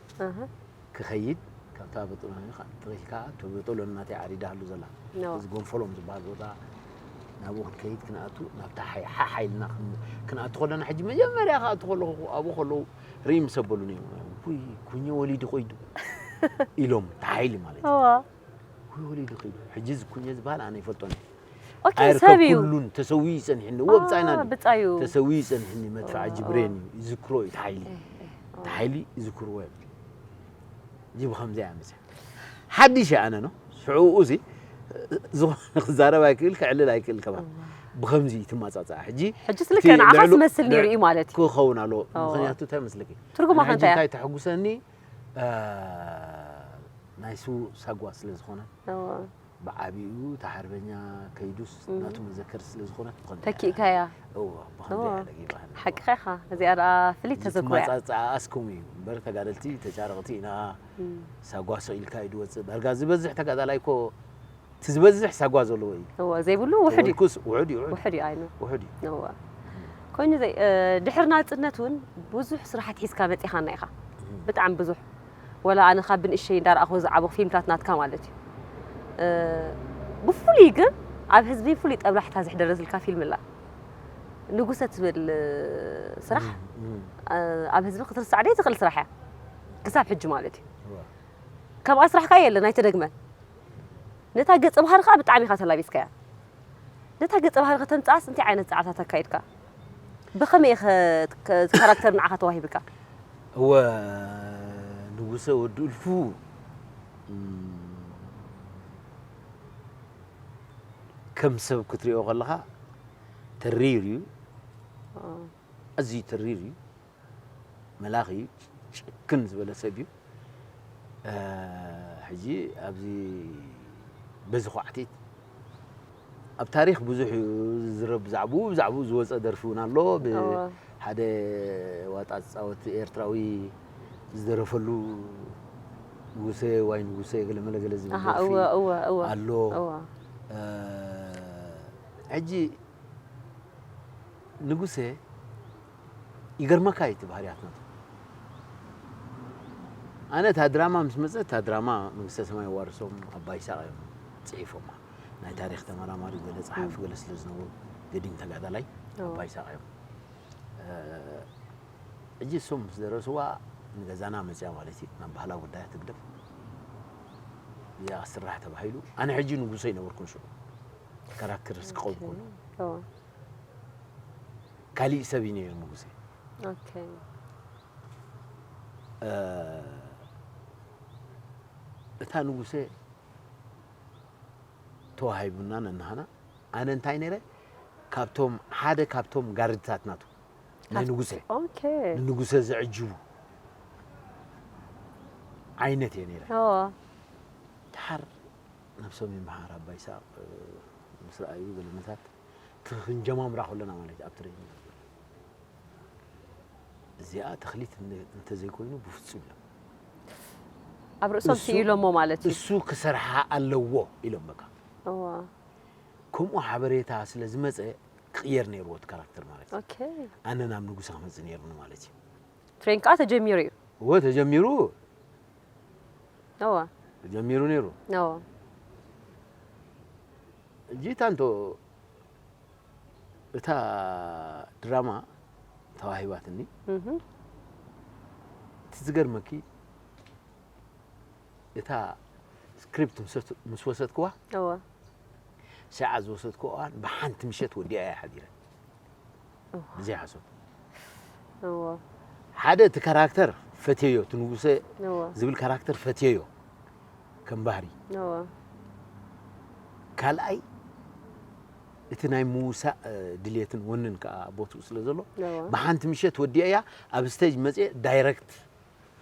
ክኸይድ ካብታ በጦሎኒ ተኺልካ በጦሎኒ ናተይ ዓሪዳ ህሉ ዘላ እዚ ጎንፈሎም ዝበሃል ቦታ ናብኡ ክንከይድ ክንኣቱ ናብታ ሓሓይልና ክንኣቱ ከለና ሕጂ መጀመርያ ክኣቱ ከለኹ ኣብኡ ከለዉ ርኢ ምስ ኣበሉኒ እዮም ኩኘ ወሊዱ ከይዱ ኢሎም ተሓይሊ ማለት እዩ ኩይ ወሊዱ ከይዱ ሕጂ እዚ ኩኘ ዝበሃል ኣነ ይፈልጦን ኦኬ ሰብ እዩ ኩሉን ተሰዊኡ ይጸንሕኒ እዎ ብጻይና ድዩ ብጻዩ ተሰዊኡ ይጸንሕኒ መድፍዓ ጅብሬን እዩ ይዝክሮ እዩ ተሓይሊ ተሓይሊ ይዝክርዎ እዮም እዚ ብኸምዚ ኣያ መጽያ ሓድሽ ኣነ ነው ሽዑኡ እዚ ዝኾነ ክዛረብ ኣይክእል ክዕልል ኣይክእል ከባ ብኸምዚ ትማጻጻ ሕጂ ሕጂ ስልከ ንዓኻ ትመስል ነይሩ እዩ ማለት እዩ ክኸውን ኣለዎ ምክንያቱ እንታይ መስለኪ ትርጉማ ከ እንታይ እንታይ ተሐጉሰኒ ናይ ሱ ሳጓ ስለ ዝኾነ ብዓቢኡ ተሓርበኛ ከይዱስ ናቱ መዘከር ስለ ዝኾነ ብኸምዚ ተኪእካያ እዎ ብኸምዚ ኣለጊባህኒ ሓቅኻ ኢኻ እዚኣ ደኣ ፍልይ ተዘክሮ እያ ትማጻጻኣስኩም እዩ እምበር ተጋደልቲ ተጫረቕቲ ኢና ሳጓ ሰቒልካ እዩ ድወፅእ ዳርጋ ዝበዝሕ ተጋዳላይ እኮ እቲ ዝበዝሕ ሳጓ ዘለዎ እዩ እዎ ዘይብሉ ውሕድ እዩ ተወልኩስ ውሑድ እዩ ውሑድ ውሕድ እዩ ኣይኑ ውሑድ እዩ እዎ ኮይኑ ዘይ ድሕሪ ናፅነት እውን ብዙሕ ስራሓት ሒዝካ መፂኻና ኢኻ ብጣዕሚ ብዙሕ ወላ ኣነ ካብ ብንእሸይ እንዳረኣኹ ዝዓበኹ ፊልምታት ናትካ ማለት እዩ ብፍሉይ ግን ኣብ ህዝቢ ፍሉይ ጠብላሕታ ዘሕደረትልካ ፊልም ኣላ ንጉሰ ትብል ስራሕ ኣብ ህዝቢ ክትርሳዕ ደይ ትኽእል ስራሕ እያ ክሳብ ሕጂ ማለት እዩ ከምኣ ስራሕ ከኣ የለን ኣይተደግመን ነታ ገጸ ባህሪ ከኣ ብጣዕሚ ኢኻ ተላቢስካያ ነታ ገጸ ባህሪ ከተምጽኣስ እንታይ ዓይነት ጻዕርታት ኣካይድካ ብኸመይ ኢኸ ካራክተር ንዓኻ ተዋሂብካ እወ ንጉሰ ወዲ እልፉ ከም ሰብ ክትሪኦ ከለኻ ተሪር እዩ ኣዝዩ ተሪር እዩ መላኺ ጭክን ዝበለ ሰብ እዩ ሕጂ ኣብዚ በዚ ኳዕቲት ኣብ ታሪክ ብዙሕ እዩ ዝዝረብ ብዛዕብኡ ብዛዕብኡ ዝወፀ ደርፊ እውን ኣሎ ሓደ ዋጣ ዝፃወት ኤርትራዊ ዝደረፈሉ ንጉሰ ዋይ ንጉሰ ገለመለገለ ዝብል ደርፊ ኣሎ ሕጂ ንጉሰ ይገርመካ እዩ እቲ ባህርያት ናቱ ኣነ እታ ድራማ ምስ መፀት እታ ድራማ መንግስተ ሰማይ ዋርሶም ኣባይ ይሳቅ እዮም ፅሒፎማ ናይ ታሪክ ተመራማሪ ገለ ፀሓፊ ገለ ስለ ዝነበሩ ገዲም ተጋዳላይ ኣባይ ይሳቅ እዮም ሕጂ እሶም ምስ ደረስዋ ንገዛና መፅያ ማለት እዩ ናብ ባህላ ጉዳያ ትግደፍ እዚኣ ክስራሕ ተባሂሉ ኣነ ሕጂ ንጉሰ ይነበርኩን ሽዑ ካራክተር ስክቐውኩን ካሊእ ሰብ እዩ ነይሩ ንጉሰ እታ ንጉሰ ተዋሂቡና ነንሃና ኣነ እንታይ ነይረ ካብቶም ሓደ ካብቶም ጋርድታት ናቱ ናይ ንጉሰ ንንጉሰ ዘዕጅቡ ዓይነት እየ ነይረ ድሓር ነብሶም ይምሃር ኣባ ይስቅ ምስ ረኣዩ ገለመታት ክንጀማምራ ከለና ማለት ኣብ ትሬኒንግ እዚኣ ተኽሊት እንተዘይኮይኑ ብፍፁም ኢሎም ኣብ ርእሶም ስኢሎሞ ማለት እዩ እሱ ክሰርሓ ኣለዎ ኢሎም በቃ ከምኡ ሓበሬታ ስለ ዝመፀ ክቕየር ነይርዎ እቲ ካራክተር ማለት እዩ ኣነ ናብ ንጉሰ ክመፅእ ነይሩኒ ማለት እዩ ትሬን ከዓ ተጀሚሩ እዩ እወ ተጀሚሩ ተጀሚሩ ነይሩ እጂ ታንቶ እታ ድራማ ተዋሂባትኒ እቲ ዝገርመኪ እታ ስክሪፕት ምስ ወሰድክዋ ሰዓ ዝወሰድኩ እዋን ብሓንቲ ምሸት ወዲኣ እያ ሓዲረ። ብዘይ ሓሶት። እዎ ሓደ እቲ ካራክተር ፈትየዮ፣ እቲ ንጉሰ እዎ ዝብል ካራክተር ፈትየዮ ከም ባህሪ። እዎ ካልኣይ እቲ ናይ ምውሳእ ድልየትን ወንን ከዓ ቦትኡ ስለ ዘሎ እዎ ብሓንቲ ምሸት ወዲአ እያ ኣብ ስቴጅ መፅየ ዳይረክት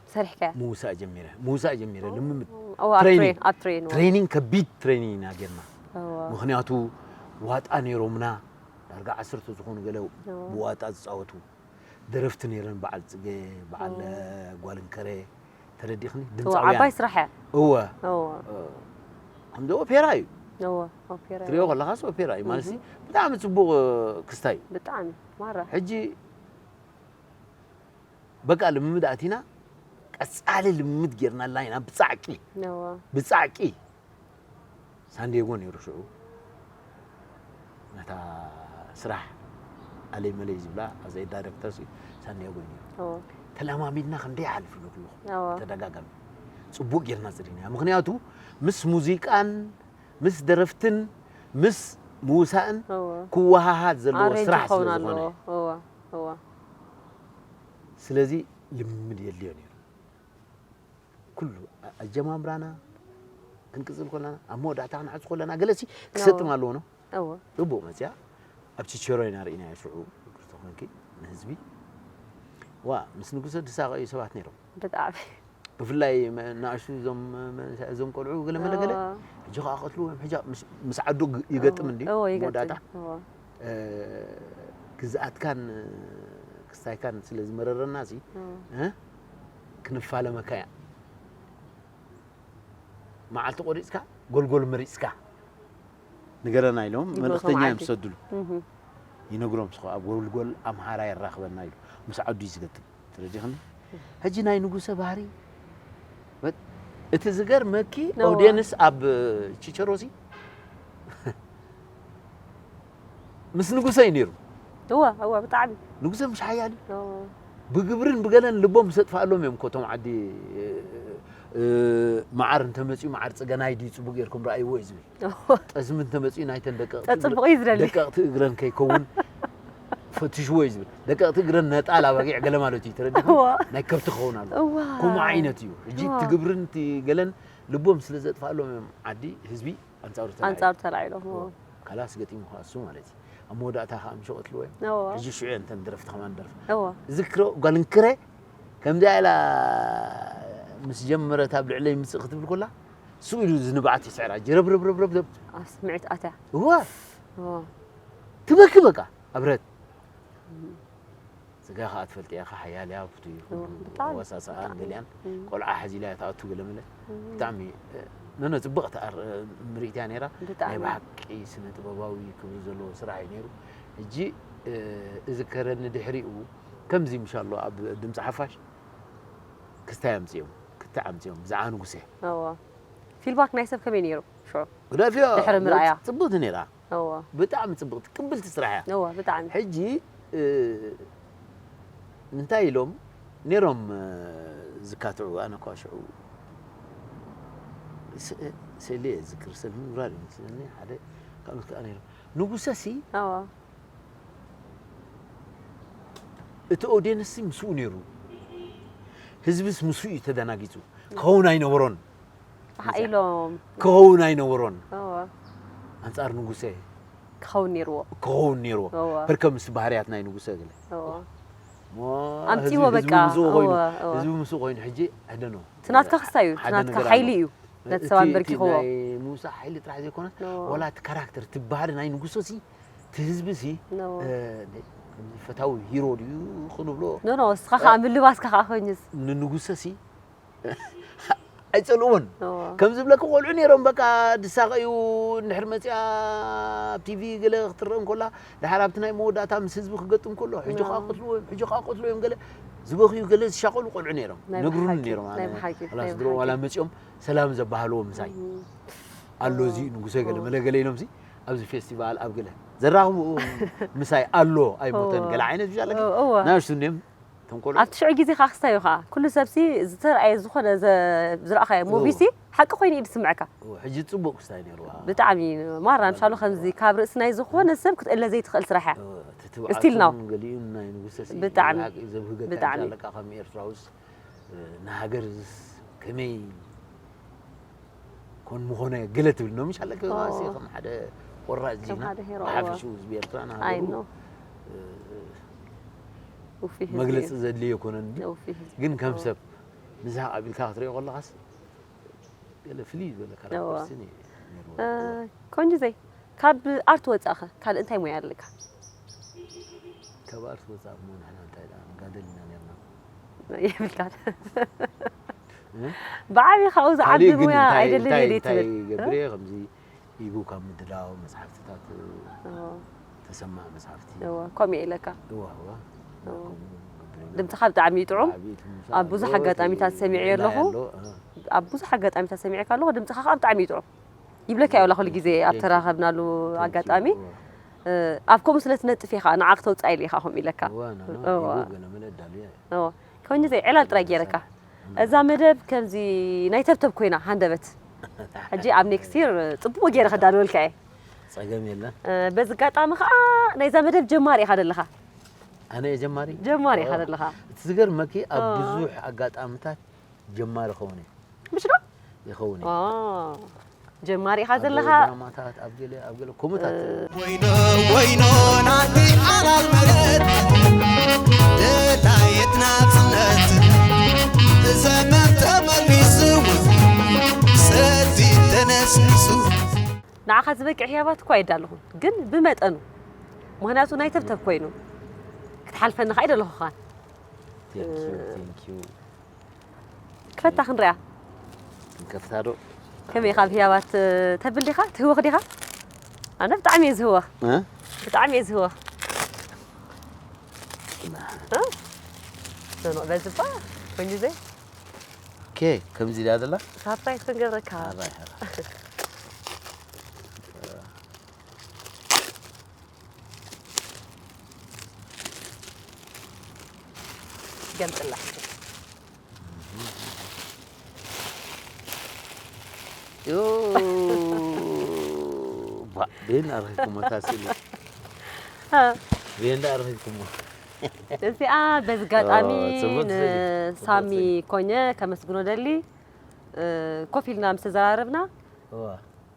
ሰሪሕካያ ምውሳእ ጀሚረ ምውሳእ ጀሚረ ልምምድ እዎ ኣብ ትሬኒንግ። ትሬን ኣብ ትሬን እዎ ትሬኒንግ ከቢድ ትሬኒንግ ኢና ጌርና። እዎ ምክንያቱ ዋጣ ነይሮምና ዳርጋ ዓሰርተ ዝኾኑ ገለ ብዋጣ ዝፃወቱ ደረፍቲ ነይረን፣ በዓል ፅገ፣ በዓል ጓልንከረ፣ ተረዲኽኒ? እዎ ዓባይ ድምፃውያን ስራሕ እያ እወ እዎ ከምዚ ኦፔራ እዩ እዎ ኦፔራ ትሪኦ ከለኻስ ኦፔራ እዩ ማለት ብጣዕሚ ፅቡቕ ክስታይ እዩ። ብጣዕሚ ማራ ሕጂ በቃ ልምምድ ኣቲና ቀፃሊ ልምምድ ጌርናላ ኢና ብፃዕቂ እዎ ብፃዕቂ ሳንዲየጎ ነይሩ ሽዑ ነታ ስራሕ ኣለይ መለይ ዝብላ ኣዘይ ዳይረክተር ሳንዲየጎ እዩ ነይሩ እዎ ተለማሚድና ክንደይ ሓልፍ ኢሉ ኣለኹ እዎ ተደጋጋሚ ፅቡቅ ጌርና ፅሪና ምክንያቱ ምስ ሙዚቃን ምስ ደረፍትን ምስ ምውሳእን እዎ ክወሃሃድ ዘለዎ ኣሬንጅ ስራሕ ስለ ክኸውን ዝኾነ ኣለዎ እዎ እዎ ስለዚ ልምምድ የድልዮ ነይሩ ኩሉ ኣጀማምራና ክንቅፅል ከለና ኣብ መወዳእታ ክንዓፁ ከለና ገለሲ ክሰጥም ኣለዎ ነው እዎ ጽቡቕ መጽያ ኣብ ቺቸሮ ኢና ርኢናዮ ሽዑ ይቅርታ ኮንኪ ንህዝቢ ዋ ምስ ንጉሰ ዝሳቐዩ ሰባት ነይሮም ብጣዕሚ ብፍላይ መ- ንኣሽቱ እዞም መ- እዞም ቆልዑ ገለ መለ ገለ እዎ። ሕጂ ከዓ ቀትልዎም ሕጂ ምስ- ምስ ዓዱ ግ- ይገጥም እንዲ እዎ ይገጥም መወዳእታ እዎ እ፣ ግዝኣትካን ክስታይካን ስለ ዝመረረና ሲ እዎ እ? ክንፋለመካ እያ መዓልቲ ቆሪፅካ ጎልጎል መሪፅካ ንገረና ኢሎም ይብሎ መልእክተኛ እዮም መዓልቲ። ዝሰድሉ እህ ይነግሮም ስኸ ኣብ ጎልጎል ኣምሃራ የራኽበና ኢሉ ምስ ዓዱ እዩ ዝገጥም ተረዲኽኒ ሕጂ ናይ ንጉሰ ባህሪ በ- እቲ ዝገርመኪ ነዋ። ኦዲየንስ ኣብ ቺቸሮሲ ምስ ንጉሰ እዩ ነይሩ እወ እወ ብጣዕሚ ንጉሰ ምሽ ሓያል እዩ እወ ብግብርን ብገለን ልቦም ዘጥፋኣሎም እዮም ኮቶም ዓዲ እ፣ መዓር እንተመፅኡ መዓር ፅገናይ ድዩ ፅቡቅ ጌርኩም ረኣይዎ እዩ ዝብል እወ ጠስሚ እንተመፅኡ ናይተን ደቀቕቲ እግረ- ጸጽብቑ እዩ ዝደሊ። ደቀቕቲ እግረን ከይከውን ፈትሽዎ እዩ ዝብል ደቀቕቲ እግረን ነጣል ኣባጊዕ ገለ ማለት እዩ ተረዲኹ እወ ናይ ከብቲ ክኸውን ኣሎ እወ ከምኡ ዓይነት እዩ ሕጂ እቲ ግብርን እቲ ገለን ልቦም ስለ ዘጥፋሎም እዮም ዓዲ ህዝቢ ኣንፃሩ ተላዒሉ። ኣንጻሩ ተላዒሎም እወ ካላስ ገጢሙ ከዓ እሱ ማለት እዩ ኣብ መወዳእታ ከዓ ምሽ ቀትልዎ እዮም እወ ሕጂ ሽዑ እየ እንተን ደረፍቲ ከማን ደርፍ እወ ዝክሮ ጓል እንክረ ከምዚኣ ኢላ ምስ ጀመረት ኣብ ልዕለይ ምፅእ ክትብል ኮላ ስኡ ኢሉ ዝንባዓት ይስዕራ ጀረብረብረብረብ ኣስምዕት ኣትያ እወ እወ ትበኪ በቃ ኣብረት ስጋ ከዓ ትፈልጥ እያ ሓያል እያ ፍቱ እወ፣ ብጣዕሚ፣ ወሳሰኣን ብጣዕሚ። ገሊኣን እም። ቆልዓ ሓዚላ እያ ትኣቱ ገለመለ ብጣዕሚ ነነ ፅብቕቲ ኣር- ምርኢት እያ ነይራ ናይ ብጣዕሚ ብሓቂ ስነ ጥበባዊ ክብሪ ዘለዎ ስራሕ እዩ ነይሩ ሕጂ እ፣ እዝከረኒ ድሕሪኡ ከምዚ ምሻሎ ኣብ ድምፂ ሓፋሽ ክስታይ ኣምፅኦም ክታ ኣምፅኦም ብዛዕባ ንጉሰ እወ ፊድባክ ናይ ሰብ ከመይ ነይሩ ሽዑ ግደፍዮ ድሕሪ ምርኣያ። ፅብቕቲ ነይራ እወ ብጣዕሚ ፅብቕቲ ቅብልቲ ስራሕ እያ እወ ብጣዕሚ ሕጂ እ፣ እንታይ ኢሎም ነይሮም እ፣ ዝካትዑ ኣነ እኳ ሽዑ ስ- ስእሊ እየ ዝክር ሰልሚ ምራድ እዩ መስለኒ ሓደ ካልኦት ከዓ ነይሮም ንጉሰ ሲ እወ እቲ ኦዲየንስ ሲ ምስኡ ነይሩ ህዝብስ ምስኡ እዩ ተደናጊፁ ክኸውን ኣይነበሮን ሓ ኢሎም ክኸውን ኣይነበሮን እወ ኣንፃር ንጉሰ ክኸውን ነይርዎ ክኸውን ነይርዎ እወ በር ከም ምስ ባህርያት ናይ ንጉሰ ገለ እወ እሞ ኣምፅዎ ህዝቢ- በቃ ህዝቢ ምስኡ ኮይኑ እወ እወ ህዝቢ ምስኡ ኮይኑ ሕጂ ሕደኖ እቲ ናትካ ክስታይ እዩ እቲ ሓደ ናትካ ነገር ሓይሊ ኣሎ። እዩ ነቲ እቲ- ሰባት እቲ በርኪኽዎ ናይ ምውሳእ ሓይሊ ጥራሕ ዘይኮነ እወ ወላ እቲ ካራክተር እቲ ባህሪ ናይ ንጉሶ ሲ እቲ ህዝቢ ሲ እወ እ፣ ፈታዊ ሂሮ ድዩ ክንብሎ ኖ ኖ እስኻ ከዓ ምልባስካ ከዓ ኮይኑስ ንንጉሰ ሲ ኣይፀልእዎን እወ ከም ዝብለኪ ቆልዑ ነይሮም በቃ ድሳቀዩ እንድሕር መፅያ ኣብ ቲቪ ገለ ክትረአ እንኮላ ድሓር ኣብቲ ናይ መወዳእታ ምስ ህዝቢ ክገጥም ከሎ ሕጂ ከዓ ኖ። ቀትልዎ እዮም ሕጂ ከዓ ቀትልዎ እዮም ገለ ዝበኽዩ ገለ ዝሻቀሉ ቆልዑ ነይሮም ናይ ነግሩኒ ብሓቂ፣ ነይሮም ኣነ ናይ ብሓቂ፣ ላስ ናይ ድሮ ብሓቂ። ዋላ መፂኦም ሰላም ዘባህልዎ ምሳይ ኣሎ እዚ ንጉሰ ገለ እወ። መለ ገለ ኢሎም ሲ ኣብዚ ፌስቲቫል ኣብ ገለ ዘራኽቡ ምሳይ ኣሎ ኣይሞተን እወ። ገለ ዓይነት ብሻለኪ እወ። ናሽቱ እኒኦም ኣብቲ ሽዑ ግዜ ከዓ ክስታዩ ከዓ ኩሉ ሰብሲ ዝተረኣየ ዝኾነ ዘ- ዝረኣኻዮ ሙቪሲ ሓቂ ኮይኑ እዩ ዝስምዐካ። ሕጂ ፅቡቅ ክስታይ ነይርዋ። ብጣዕሚ ማራ ምሻሉ ከምዚ ካብ ርእሲ ናይ ዝኾነ ሰብ ክትእለ ዘይትኽእል ስራሕ እያ። Still now። ገሊኡ ናይ ንጉሰ ብጣዕሚ። ዘብህገካ ብጣዕሚ። ኣለካ ከም ኤርትራውስ ንሃገር ዝስ ከመይ ኮን ምኾነ ገለ ትብል ነው ምሽ ኣለካ ኦ። ከም ሓደ ቆራፅ ከም ዜና ሓደ ሄሮ፣ ብሓፈሽኡ ህዝቢ ኤርትራ ኣይ ንሃገሩ ኖ። ውፊ ህዝቢ መግለፂ እዩ። ዘድልዮ ኮነን ድዩ ውፊ ህዝቢ። ግን ከም ኦ። ሰብ ምስዛ ኣቢልካ ክትሪኦ ከለኻስ ገለ ፍልይ ዝበለ ካራክተር ስኒ ነይርዎ። እ፣ ቆንጆ ዘይ ካብ ኣርት ወፃእኸ ካልእ እንታይ ሞያ ኣለካ? ካብ ኣርት ወፃእ እሞ ንሕና እንታይ ደኣ ንጋደል ኢና ነርና። የብልካ። ብዓብዪ ካብኡ ዝዓቢ ካልእ ግን ሞያ እንታይ- ኣይደልን እንታይ- እየ እንታይ ትብል። ገብረ ከምዚ ኢጉ ካብ ምድላው መፅሓፍትታት ተሰማዕ መፅሓፍቲ ከምኡ ኢለካ። እዋ እዋ እዎ። ከምኡ ገብረ ድምፅኻ ብጣዕሚ እዩ ጥዑም። ዓብዪ ትምሳ ኣብ ብዙሕ ኣሎ፣ ኣጋጣሚታት እቲ ሰሚዐ ሌላ ኣለኹ። ኣሎ፣ እ። ኣብ ብዙሕ ኣጋጣሚታት ሰሚዐካ ኣለኹ። ድምፅኻ ከዓ ብጣዕሚ እዩ ጥዑም። ይብለካ እዩ ኣለኹ ግዜ ኣብ ተራኸብናሉ ኣጋጣሚ እ፣ ኣብ ከምኡ ስለ ትነጥፍ ኢኻ ንዓ ክተውፅኣ ኢለ ኢኻ ከምኡ ኢለካ። እዋ፣ ኖ፣ ኖ፣ እዋ። ይብሉ ገለ መለ ኣዳልየ። እዎ። ከምዚ ዘይ ዕላል ጥራይ ገይረካ። እዛ መደብ ከምዚ ናይ ተብተብ ኮይና ሃንደበት። ሕጂ ኣብ ኔክስት ይር ፅቡቅ ገይረ ከዳልወልካ እየ። ጸገም የለን። እ፣ በዚ ኣጋጣሚ ከዓ ናይዛ መደብ ጀማሪ ኢኻ ዘለኻ። ኣነ እየ ጀማሪ? ጀማሪ ኢኻ ኦ፣ ዘለኻ። እቲ ዝገርመኪ ኣብ ኦ። ብዙሕ ኣጋጣምታት ጀማሪ ኸውን እየ። ምሽ ዶ? ይኸውን እየ። ኦ፣ ጀማሪ ኢኻ ኣብ ዘለኻ። ድራማታት፣ ኣብ ገለ፣ ኣብ ገለ ከምኡታት ወይኖ ወይኖ ናቲ ሓላል መሬት ደላየት ናጽነት ዘመን ተመሊሱ ሰቲ ተነስኒሱ ንዓኻ ዝበቅዕ ህያባት እኳ የዳለኹ ግን ብመጠኑ ምኽንያቱ ናይ ተብተብ ኮይኑ ክትሓልፈኒ ከዓ ይደለኹኻን Thank you, thank you። ክፈታ ክንሪኣ ክንከፍታ ዶ? ከመይ ካብ ህያባት ተብል ዲኻ ትህወኽ ዲኻ ኣነ ብጣዕሚ እየ ዝህወኽ እ? ብጣዕሚ እየ ዝህወኽ እ? ዘኖ በዝባ ኮንዩ ዘይ ኦኬ፣ ከምዚ ኢላ ዘላ? ሳፕራይዝ ክንገብረካ ኣራይ፣ ኣራይ። ገምጥላ ዮ፣ ባ፣ ቤን ኣረኪብኩሞ እታ ስእሊ። ቤን ዳ ኣረኪብኩሞ። እዚኣ በዚ ኣጋጣሚ ኦ፣ ጽቡቅ ስእሊ፣ ጽቡቅ ንሳሚ ስእሊ። ኮኘ ከመስግኖ ደሊ እ፣ ኮፍ ኢልና ምስ ተዘራረብና እዋ።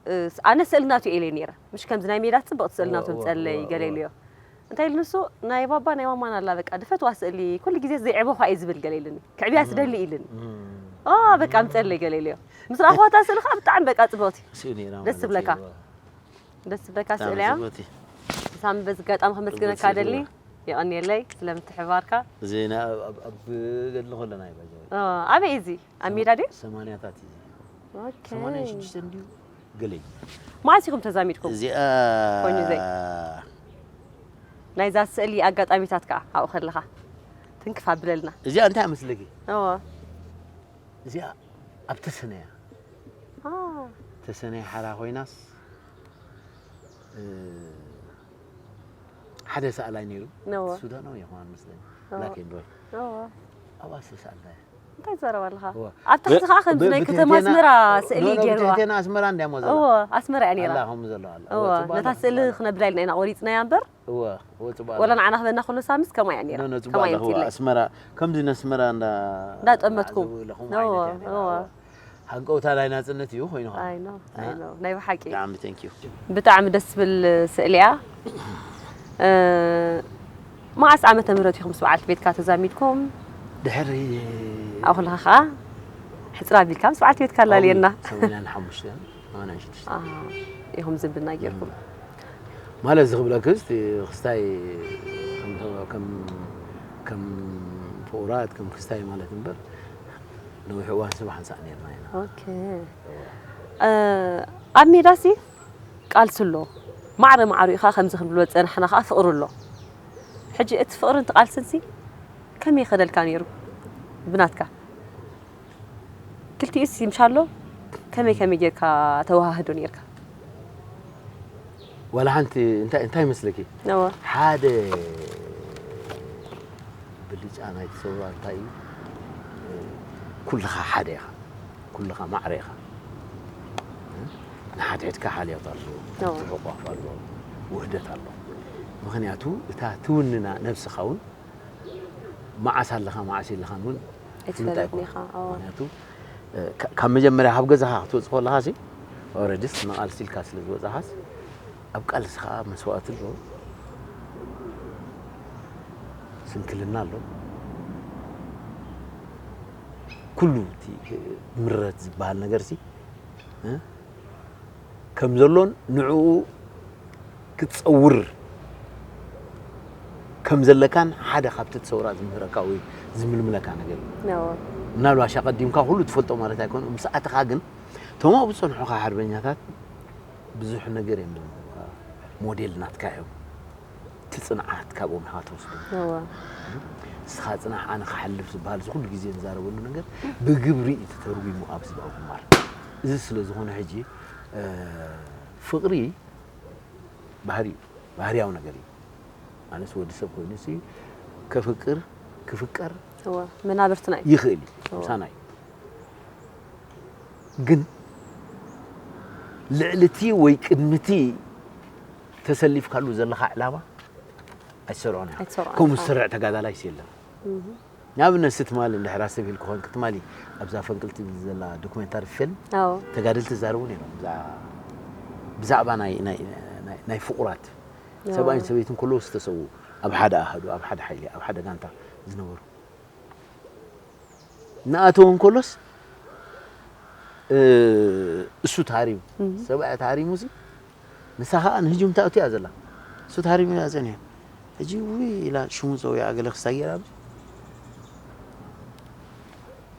እ፣ ኣነ ስእሊ ናቱ ኢለ ነይረ ምሽ ከምዚ ናይ ሜዳ ፅብቕቲ ስእሊ እዋ፣ ናቱ እዋ፣ ምፀለይ እዋ፣ ገለ እዋ። ኢለዮ እንታይ ኢሉ ንሱ ናይ ባባ ናይ ማማን ኣላ በቃ ድፈትዋ ስእሊ ኩሉ ግዜ ዘዕበኳ እዩ ዝብል ገለ ኢሉኒ ክዕብያ ስደሊ ኢሉኒ እም። ኦ በቃ ምፀለይ ገለ ኢለዮ ምስ ረኣኽዋታ ስእሊ ከዓ ብጣዕሚ በቃ ፅብቕቲ ስኡ ነይራ ደስ ማለት ትብለካ። እዩ። እዋ። ደስ ዝብለካ ብጣዕሚ ስእሊ እያ ጽብቕቲ። ሳሚ በዚ ኣጋጣሚ ከመስግነካ ጽብቕቲ ደሊ እዋ። የቐንየለይ ስለምትሕባርካ እዚ ና- ኣብ- ኣብ- ኣብ ገድሊ ከለና እዩ ባጃ ኦ፣ ኣበይ እዚ ኣብ ሜዳ ድዩ ሰማንያታት እዩ። ኦኬ። ሰማንያን ሽዱሽተን ድዩ? ገለ እዩ። መዓስ ኢኹም ተዛሚድኩም እዚኣ ኮንዩ ዘይ? ናይዛ ስእሊ ኣጋጣሚታት ከዓ ኣብኡ ከለኻ ትንክፍ ኣብለልና እዚኣ እንታይ መስለኪ? እዎ እዚኣ ኣብ ተሰነያ አ፣ ተሰነያ ሓራ ኮይናስ እ፣ ሓደ ሰኣላይ ነይሩ ነዎ ሱዳናዊ ይኾን መስለኒ ነዎ። ብላክ ኤንድ ዋይት እዎ ኣብኣ ዝተሰኣልና እንታይ ትዛረብ ኣለኻ እዎ። ኣብ ታሕቲ ከዓ ከምዚ ብ- ናይ ብትህቴና- ከተማ ኣስመራ ስእሊ ኖ፣ ኖ፣ ገይርዋ ብትህቴና ኣስመራ እንዲያ ሞ ዘላ እዎ ኣስመራ እያ ነይራ ኣላ ከምኡ ዘለዋ ኣላ እዎ እዎ፣ ጽቡቕ ነታ ኣላ። ስእሊ ክነብላ ኢልና ኢና ቆሪፅናያ እምበር እዎ እዎ፣ ጽቡቕ ወላ ኣላ። ንዓና ክበና ከሎ ሳምስ ከምኣ እያ ነይራ ኖ፣ ኖ፣ ጽቡቕ ከምኣ ኣላ። እያ እዎ፣ ትብለይ ኣስመራ ከምዚ ነስመራ እንዳ እንዳጠመትኩም። ዝብለኹም እዎ፣ ዓይነት እያ ነይራ። እዎ። እዎ። ሃንቀውታ ናይ ናጽነት እዩ ኮይኑ ኸዓ። ኣይ ኖ ኣይ ኖ ናይ ብሓቂ ብጣዕሚ thank you። ብጣዕሚ ደስ ትብል ስእሊ እያ እ፣ መዓስ ዓመተ ምህረት ኢኹም ምስ በዓልቲ ቤትካ ተዛሚድኩም ድሕሪ ኣብ ከለኻ ከዓ ሕፅር ኣቢልካ ምስ በዓልቲ ቤትካ ኣላልየና ሰማንያን ሓሙሽተ ሰማንያን ሽዱሽተ አ፣ ኢኹም ዝምድና ጌርኩም ማለት እዚ ክብለክስ እቲ ክስታይ ከም ከም ከም ፍቑራት ከም ክስታይ ማለት እምበር ነዊሕ እዋን ስራሕ ንሳእ ነርና ኢና። ኦኬ እ፣ ኣብ ሜዳሲ ቃልሲ ኣሎ ማዕረ ማዕሩ ኢኻ ከምዚ ክንብሎ ዝፀናሕና ከዓ ፍቕሪ ኣሎ ሕጂ እቲ ፍቕርን እቲ ቃልስንሲ ከመይ ይኸደልካ ነይሩ ብናትካ ክልቲኡስ ይምሻሎ ከመይ ከመይ ጌርካ ተወሃህዶ ነርካ ዋላ ሓንቲ እንታይ እንታይ መስለኪ እወ ሓደ ብል ጫና ይትሰውራ እንታይ እዩ? ኩልኻ ሓደ ኢኻ፣ ኩልኻ ማዕረ ኢኻ። ንሓድሕድካ ሓልዮት ኣሎ፣ ትሕቋፍ ኣሎ፣ ውህደት ኣሎ። ምኽንያቱ እታ ትውንና ነብስኻ እውን መዓስ ኣለኻ መዓስ የለኻን እውን ፍሉጥ ኣይኮነን። ምኽንያቱ ካብ መጀመርያ ካብ ገዛኻ ክትወፅእ ከለኻ ሲ ኦረድስ ንቓልሲ ኢልካ ስለ ዝወፃኻስ ኣብ ቃልሲ ከዓ መስዋእቲ ኣሎ፣ ስንክልና ኣሎ። ኩሉ እቲ ምረት ዝበሃል ነገር ሲ ከም ዘሎን ንዕኡ ክትፀውር ከም ዘለካን ሓደ ካብቲ እቲ ሰውራ ዝምህረካ ወይ ዝምልምለካ ነገር እዩ። ምናልባሽ ኣቐዲምካ ኩሉ ትፈልጦ ማለት ኣይኮነ፣ ምስ ኣተኻ ግን እቶም ኣብኡ ዝፀንሑኻ ሓርበኛታት ብዙሕ ነገር እዮም ሞዴል ናትካ እዮም። እቲ ፅንዓት ካብኦም ኢኻ ትወስዶ። ንስኻ ፅናሕ ኣነ ክሓልፍ ዝበሃል እዚ ኩሉ ግዜ ንዛረበሉ ነገር ብግብሪ እዩ ተተርጉሙ ኣብ ህዝባዊ ግንባር። እዚ ስለ ዝኾነ ሕጂ ፍቕሪ ባህሪ እዩ፣ ባህርያዊ ነገር እዩ። ኣነስ ወዲ ሰብ ኮይኑ ሲ ከፍቅር ክፍቀር መናብርትና እዩ። ይኽእል እዩ ምሳና እዩ። ግን ልዕሊ እቲ ወይ ቅድሚ እቲ ተሰሊፍካሉ ዘለኻ ዕላማ ኣይትሰርዖን ኢኻ። ከምኡ ዝስርዕ ተጋዳላይስ የለን። ንኣብነት ሲ ትማሊ እንድሕር ኣሰብ ኢልኩ ኮንክ ትማሊ ኣብዛ ፈንቅል ቲቪ ዘላ ዶኩሜንታሪ ፊልም ተጋደልቲ ይዛረቡ ነይሮም ብዛዕባ ናይ ፍቑራት ሰብኣይን ሰበይትን ከለዉ ዝተሰዉ ኣብ ሓደ ኣሃዱ ኣብ ሓደ ሓይሊ ኣብ ሓደ ጋንታ ዝነበሩ እናኣተወ እንከሎስ እሱ ተሃሪሙ ሰብኣያ ተሃሪሙ ሲ ንሳ ከዓ ንህጁም ታእቱ እያ ዘላ እሱ ተሃሪሙ እያ ጸኒሑ ሕጂ ውይ ኢላ ሽሙ ጸዊዓ ገለ ክስታይ ገይራ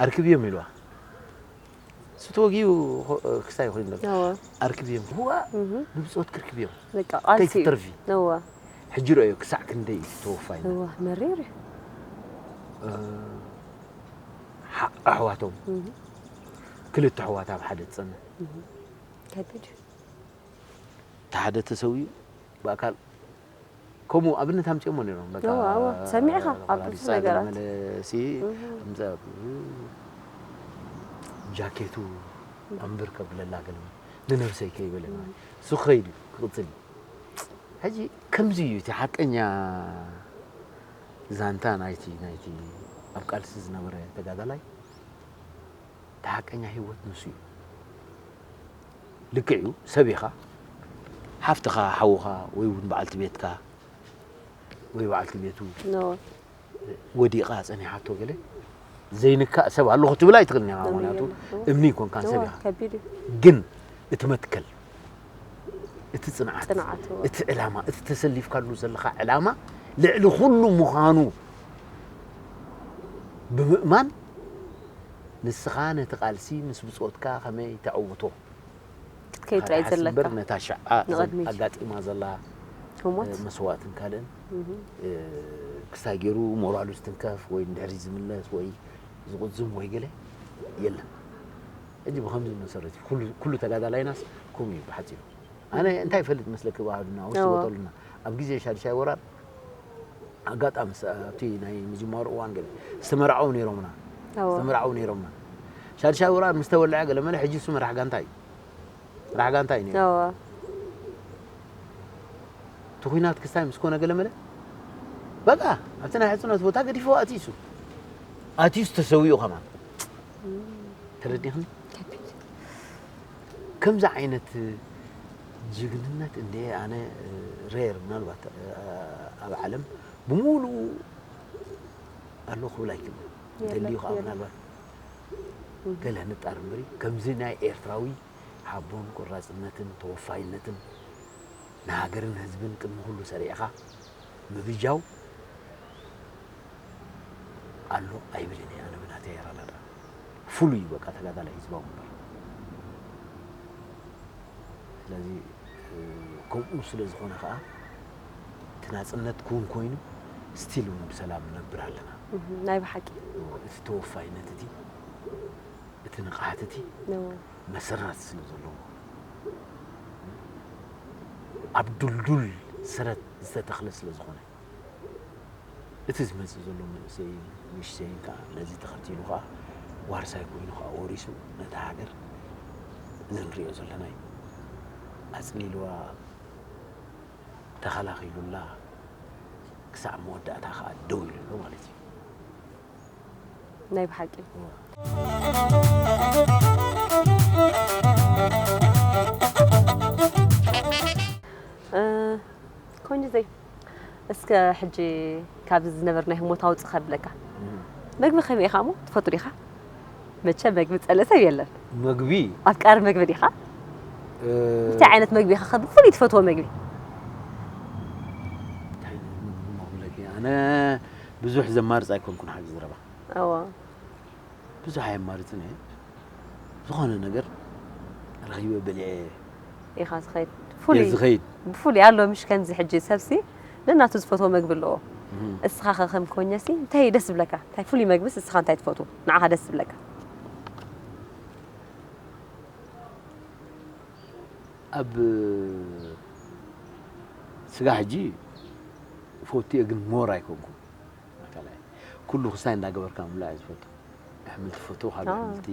ኣርክብዮም ኢልዋ እሱ ተወጊኡ ክስታይ ይኽእል ኣሎ ኣርክብዮም ህዋ ንብጾት ክርክብዮም ከይትተርፊ ሕጂ ረእዮ ክሳዕ ክንደይ ተወፋይ መሪር እዩ ኣሕዋቶም ክልተ ኣሕዋት ኣብ ሓደ ትጸንሕ ከቢድ እቲ ሓደ ተሰዊኡ ብኣካል ከምኡ ኣብነት ኣምፅኦሞ ነይሮም በቃ እዋ፣ እዋ፣ ሰሚዕኻ ኣብ ራዲዮ ብዙሕ ፃዕዳ ነገራት መለ ሲ ኣምፀ ጃኬቱ ኣንብር ከብለላ ገለ ንነብሰይ ከይበለ ማለት እሱ ክኸይድ እዩ ክቕፅል እዩ ሕጂ ከምዚ እዩ እቲ ሓቀኛ ዛንታ ናይቲ ናይቲ ኣብ ቃልሲ ዝነበረ ተጋዳላይ እቲ ሓቀኛ ህይወት ንሱ እዩ ልክዕ እዩ ሰብ ኢኻ ሓፍትኻ ሓውኻ ወይ እውን በዓልቲ ቤትካ ወይ በዓልቲ ቤቱ ኖ ወዲቓ ጸኒሓቶ ገለ ዘይንካእ ሰብ ኣለኹ ትብል ኣይትኽእልን ኢኻ ምክንያቱ እምኒ ይኮንካን ሰብ ኢኻ ከቢድ እዩ ግን እቲ መትከል እቲ ጽንዓት ጽንዓት እዎ። እቲ ዕላማ እቲ ተሰሊፍካሉ ዘለኻ ዕላማ ልዕሊ ኩሉ ምዃኑ ብምእማን ንስኻ ነቲ ቃልሲ ምስ ብጾትካ ከመይ ተዕውቶ ክትከይድ ጥራይ ሓደ ሓስብ ዘለካ እምበር ነታ ሸዓ ንቕድሚት። ኣጋጢማ ዘላ ህሞት መስዋእትን ካልእን እህ፣ ክስታይ ገይሩ ሞራሉ ዝትንከፍ ወይ ንድሕሪት ዝምለስ ወይ ዝቕዝም ወይ ገለ የለን ሕጂ ብከምዚ መሰረት እዩ ኩሉ- ኩሉ ተጋዳላይናስ ከምኡ እዩ ብሓፂሩ ኣነ እንታይ ይፈልጥ መስለኪ ባህሉና ወሲ እዎ። ወጠሉና ኣብ ግዜ ሻድሻይ ወራር ኣጋጣሚ ስ- ኣብቲ ናይ ምጅማሩ እዋን ገለ ዝተመርዓው ነይሮምና እዎ። ዝተመርዓው ነይሮምና ሻድሻይ ወራር ምስ ተወልዐ ገለ መለ ሕጂ እሱ መራሕ ጋንታ እዩ መራሕ ጋንታ እዩ ነይሩ እዎ። እቲ ኩናት ክስታይ ምስ ኮነ ገለ መለ በቃ ኣብቲ ናይ ሕፅኖት ቦታ ገዲፍዎ ኣትዩ እሱ ኣትዩ ተሰዊኡ ከማን ተረዲኽኒ ከቢድ ከምዚ ዓይነት ጅግንነት እንደ ኣነ ሬር ምናልባት ኣብ ዓለም ብሙሉኡ ኣሎ ክብል ኣይክእል የለን፣ ደልዩ ከዓ የለን። ምናልባት ገለ ንጣር እምበሪ ከምዚ ናይ ኤርትራዊ ሓቦን ቆራፅነትን ተወፋይነትን ንሃገርን ህዝብን ቅድሚ ኩሉ ሰሪዕኻ ምብጃው ኣሎ ኣይብልን እየ ኣነ ብናተይ ኣረዳዳ ፍሉይ እዩ በቃ ተጋዳላይ ህዝባዊ ግንባር ስለዚ ከምኡ ስለ ዝኾነ ከዓ እቲ ናፅነት ክውን ኮይኑ ስቲል እውን ብሰላም ንነብር ኣለና እህ፣ ናይ ብሓቂ እቲ ተወፋይነት እቲ እቲ ንቕሓት እቲ ነው መሰረት ስለ ዘለዎ ኣብ ዱልዱል ሰረት ዝተተኽለ ስለ ዝኾነ እቲ ዝመጽእ ዘሎ መንእሰይ ንእሽተይን ከኣ ነዚ ተኸቲሉ ከኣ ዋርሳይ ኮይኑ ከኣ ወሪሱ ነታ ሃገር እዚ ንሪኦ ዘለና እዩ። ኣጽሊልዋ ተኸላኺሉላ ክሳዕ መወዳእታ ከኣ ደው ኢሉ ኣሎ ማለት እዩ። ናይ ብሓቂ። እ፣ ኮንጅዘይ፣ እስከ ሕጂ ካብዚ ዝነበርናዮ ህሞት ኣውጽእ ከብለካ። መግቢ ከመይ ኢኻ እሞ? ትፈቱ ዲኻ? መቸም መግቢ ዝጸልእ ሰብ የለን። መግቢ ኣፍቃሪ መግቢ ዲኻ? እ፣ እንታይ ዓይነት መግቢ ኢኻ ከ ብፍሉይ ትፈትዎ መግቢ? እንታይ ዓይነት መግቢ እሞ ክብለኪ? ኣነ ብዙሕ ዘማርጽ ኣይኮንኩን ሓቂ ዝረባ። እወ። ብዙሕ ኣየማርጽን እየ። ዝኾነ ነገር ረኺበ በሊዐ ኢኻ ዝኸይድ። ፍሉይ እየ ዝኸይድ። ብፍሉይ ኣሎ ምሽ ከምዚ ሕጂ ሰብሲ ነናቱ ዝፈትዎ መግቢ ኣለዎ። እም። እስኻ ከ ከም ኮኘሲ እንታይ ደስ ዝብለካ? እንታይ ፍሉይ መግብስ እስኻ እንታይ ትፈትዎ? ንዓኻ ደስ ዝብለካ? ኣብ ስጋ ሕጂ ፈትየ ግን ሞር ኣይኮንኩን። ኣካላይ ኩሉ ክሳይ እንዳገበርካ ምብላዕ እየ ዝፈቱ። ኣሕምልቲ ፈቱ፣ ካብ አ። ኣሕምልቲ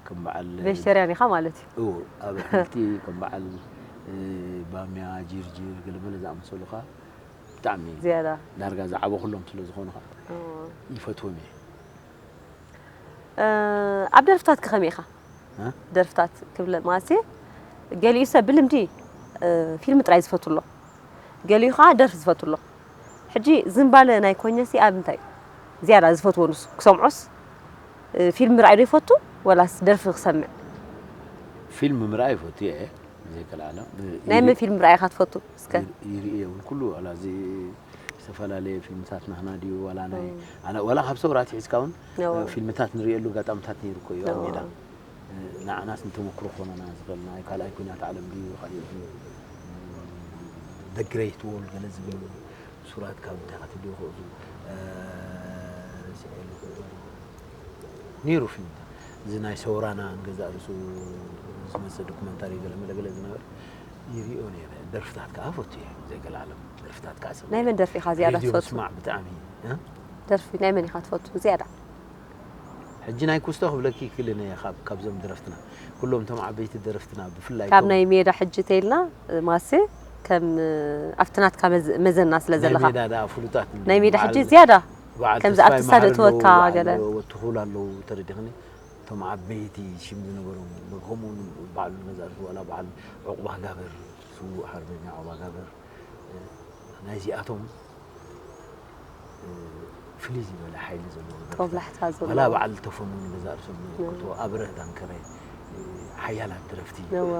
ከም በዓል ቬጅተርያን ኢኻ ማለት እዩ። እው፣ ኣብ ኣሕምልቲ ከም በዓል እ፣ ባምያ፣ ጅርጅር፣ ገለመለ ዝኣመሰሉ ከኣ ብጣዕሚ ዝያዳ። ዳርጋ ዝዓበኹሎም ስለ ዝኾኑ ከኣ እ። ይፈትዎም እየ። እ፣ ኣብ ደርፍታት ከ ከመይ ኢኻ? እ? ደርፍታት ክብለ ማለት ገሊኡ ሰብ ብልምዲ እ፣ ፊልም ጥራይ ዝፈቱ ኣሎ፣ ገሊኡ ከዓ ደርፊ ዝፈቱ ኣሎ። ሕጂ ዝንባለ ናይ ኮኘሲ ኣብ እንታይ እዩ ዝያዳ ዝፈትዎ ንሱ ክሰምዖስ? እ፣ ፊልም ምርኣይ ዶ ይፈቱ ወላስ ደርፊ ክሰምዕ? ፊልም ምርኣይ ይፈቱ እየ፣ ዘይከልኣለ። ናይ መን ፊልም ምርኣይ ኢኻ ትፈቱ? እስከ ይር-፣ ይርኢ እውን ኩሉ ዋላ እዚ ዝተፈላለየ ፊልምታት ናህና ድዩ ዋላ ናይ እም። ኣነ ዋላ ካብ ሰውራት ሒዝካ እውን እዎ። ፊልምታት ንርእየሉ ኣጋጣምታት ነይሩ እኮ እዩ ኣብ እዎ። ሜዳ። እ፣ ንዓናስ ንተመክሮ ኮነና ዝኸልና ናይ ካልኣይ ኩናት ዓለም ድዩ ካልእ ድዩ? The Great Wall ገለ ዝብል ሱራት ካብ እንታይ ክትብሉ ይኽእሉ፣ እ፣ ረሲዐ ይኽእሉ። ነይሩ ፊልምታት። እዚ ናይ ሰውራና ንገዛእ ርእሱ ዝመጽእ ዶክመንታሪ ገለ መለ ገለ ዝነበረ ይሪኦ ነይረ። ደርፍታት ከኣ ፈቱ እየ፣ ዘይገለ ዓለም። ደርፍታት ከኣ ሰምዕ። ናይ መን ደርፊ ኢኻ ዝያዳ ሬድዮ ትፈቱ? ምስማዕ ብጣዕሚ፣ እ? ደርፊ ናይ መን ኢኻ ትፈቱ ዝያዳ? ሕጂ ናይ ኩስቶ ክብለኪ ይክእል እየ፣ ካብ፣ ካብዞም ደረፍትና። ኩሎም እቶም ዓበይቲ ደረፍትና፣ ብፍላይ ካብ እቶም ናይ ሜዳ ሕጂ ተይልና ማሲ ከም ኣብቲ ናትካ መዝ-፣ መዘና ስለ ናይ ዘለኻ ሜዳ ደኣ ፍሉጣት እንዲ። ናይ ሜዳ በዓል፣ ሕጂ ዝያዳ በዓል ከምዚ ተስፋይ ኣርቲስታ መሓሪ ደእትወካ ኣለዉ፣ በዓል ገለ። ወትኹል ኣለዉ፣ ተረዲኽኒ። እቶም ዓበይቲ ሽም ዝነበሮም፣ ከምኡ እውን በዓል ንገዛእ ርእሱ ዋላ በዓል ዑቕባ ጋብር፣ ስዉእ ሓርበኛ ዑቕባ ጋብር፣ ናይዚኣቶም ፍልይ ዝበለ ሓይሊ ዘለዎ ደርፍታት። ጦብላሕታ ዘለዎ። ዋላ በዓል ተፈኑ ንገዛእ ርእሶም ክትዎ ኣብረህ ዳንከረ ሓያላት ደረፍቲ ነዋ።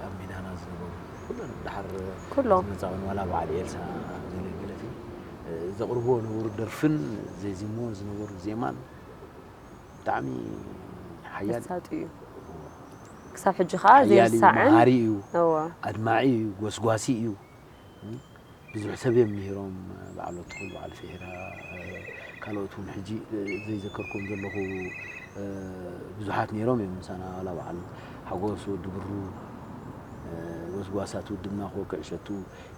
ኣብ ሜዳና ዝነበሩ ኩለን ደሓር ኩሎም። ዝመጻውን ዋላ በዓል ኤልሳ ገለ ገለቲ ዘቕርብዎ ነበሩ ደርፍን ዘዚምዎ ዝነበሩ ዜማን ብጣዕሚ ሓያል መሳጢ እዩ። ክሳብ ሕጂ ከዓ ሓያል እዩ፣ ዘይርሳዕን መሃሪ እዩ፣ ነዋ። ኣድማዒ እዩ፣ ጎስጓሲ እዩ። ብዙሕ ሰብ እዮም ምሂሮም፣ በዓል ወትኹል፣ በዓል ፍሒራ፣ ካልኦት እውን ሕጂ ዘይዘከርኩም ዘለኹ ብዙሓት ነይሮም እዮም ምሳና፣ ዋላ በዓል ሓጎስ ወዲ ብሩ፣ ጎስጓሳት ውድብና ክወቅዕ ሸቱ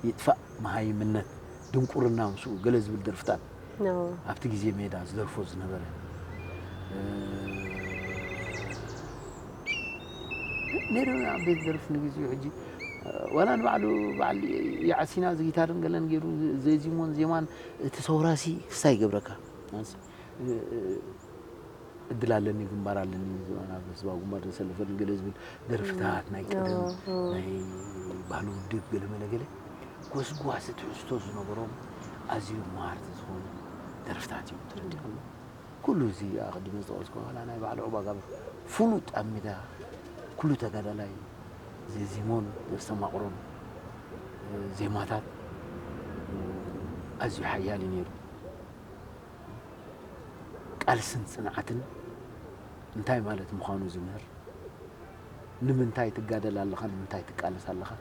ይጥፋእ መሃይምነት ድንቁርና ምስኡ ገለ ዝብል ደርፍታት ነዋ። ኣብቲ ግዜ ሜዳ ዝደርፎ ዝነበረ ነይሩ። ኣብ ቤት ደርፊ ንግዚኡ ሕጂ ዋላ ንባዕሉ በዓል የዓሲና ዝጊታርን ገለን ገይሩ ዘዚሞን ዜማን እቲ ሰውራሲ ክሳይ ይገብረካ። እድል ኣለኒ ግንባር ኣለኒ፣ ኣብ ህዝባዊ ግንባር ዘሰለፈኒ ገለ ዝብል ደርፍታት ናይ ቀደም ኦ፣ ኦ። ናይ ባህሊ ውድብ ገለ መለ ገለ ጎስጓሲ ትሕዝቶ ዝነበሮም ኣዝዮም መሃርቲ ዝኾኑ ደርፍታት እዮም። ተረዲእኩም? ኩሉ እዚ ኣቐዲመ ዝጠቐስኩ ዋላ ናይ በዓል ዑቕባ ጋብር ፍሉጥ ኣብ ሜዳ ኩሉ ተጋዳላይ ዘዚሞን ዘስተማቕሮን ዜማታት ኣዝዩ ሓያል እዩ ነይሩ። ቃልስን ጽንዓትን እንታይ ማለት ምዃኑ ዝምህር፣ ንምንታይ ትጋደል ኣለኻ፣ ንምንታይ ትቃለስ ኣለኻ፣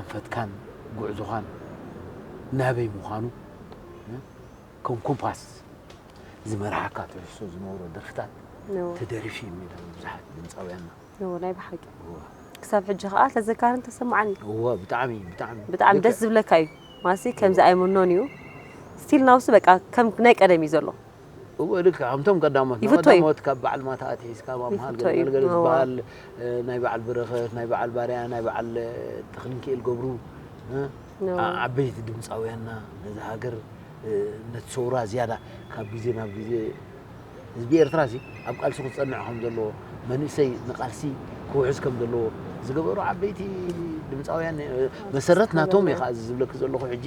ኣንፈትካን ጉዕዞኻን ናበይ ምዃኑ፣ እ፣ ከም ኮምፓስ ዝመርሓካ ትሕዝቶ ዝነበሮ ደርፍታት ነዎ። ተደሪፉ እዩ ሜዳ ብዙሓት ድምፃውያንና። ነዎ፣ ናይ ብሓቂ። እወ። ክሳብ ሕጂ ከዓ ተዘካርን ተሰማዓኒ። እወ፣ ብጣዕሚ፣ ብጣዕሚ። ብጣዕሚ ደስ ልክዕ። ዝብለካ እዩ። ማሲ ከምዚ ኣይምኖን እዩ። ስቲል ናውስ በቃ ከም ናይ ቀደም እዩ ዘሎ። እወ ልክዕ ከምቶም ቀዳሞት ይፍቶ እዩ። ቀዳሞት ካብ በዓል ማታ ኣትሒዝካ ማምሃል ይፍቶ እዩ። ገለገለ እወ። ዝበሃል እ፣ ናይ በዓል በረኸት ናይ በዓል ባርያ ናይ በዓል እ፣ ተኽልንክኤል ገብሩ እ፣ እወ። ዓ- ዓበይቲ ድምፃውያንና ነዚ ሃገር እ፣ ነቲ ሰውራ ዝያዳ ካብ ግዜ ናብ ግዜ ህዝቢ ኤርትራ ሲ ኣብ ቃልሲ ክፀንዕ ከም ዘለዎ መንእሰይ ንቃልሲ ክውሕዝ ከም ዘለዎ ዝገበሩ ዓበይቲ ድምፃውያን እ፣ መሰረት ናቶም እዩ ከዓ እዚ ዝብለኪ ዘለኹ ሕጂ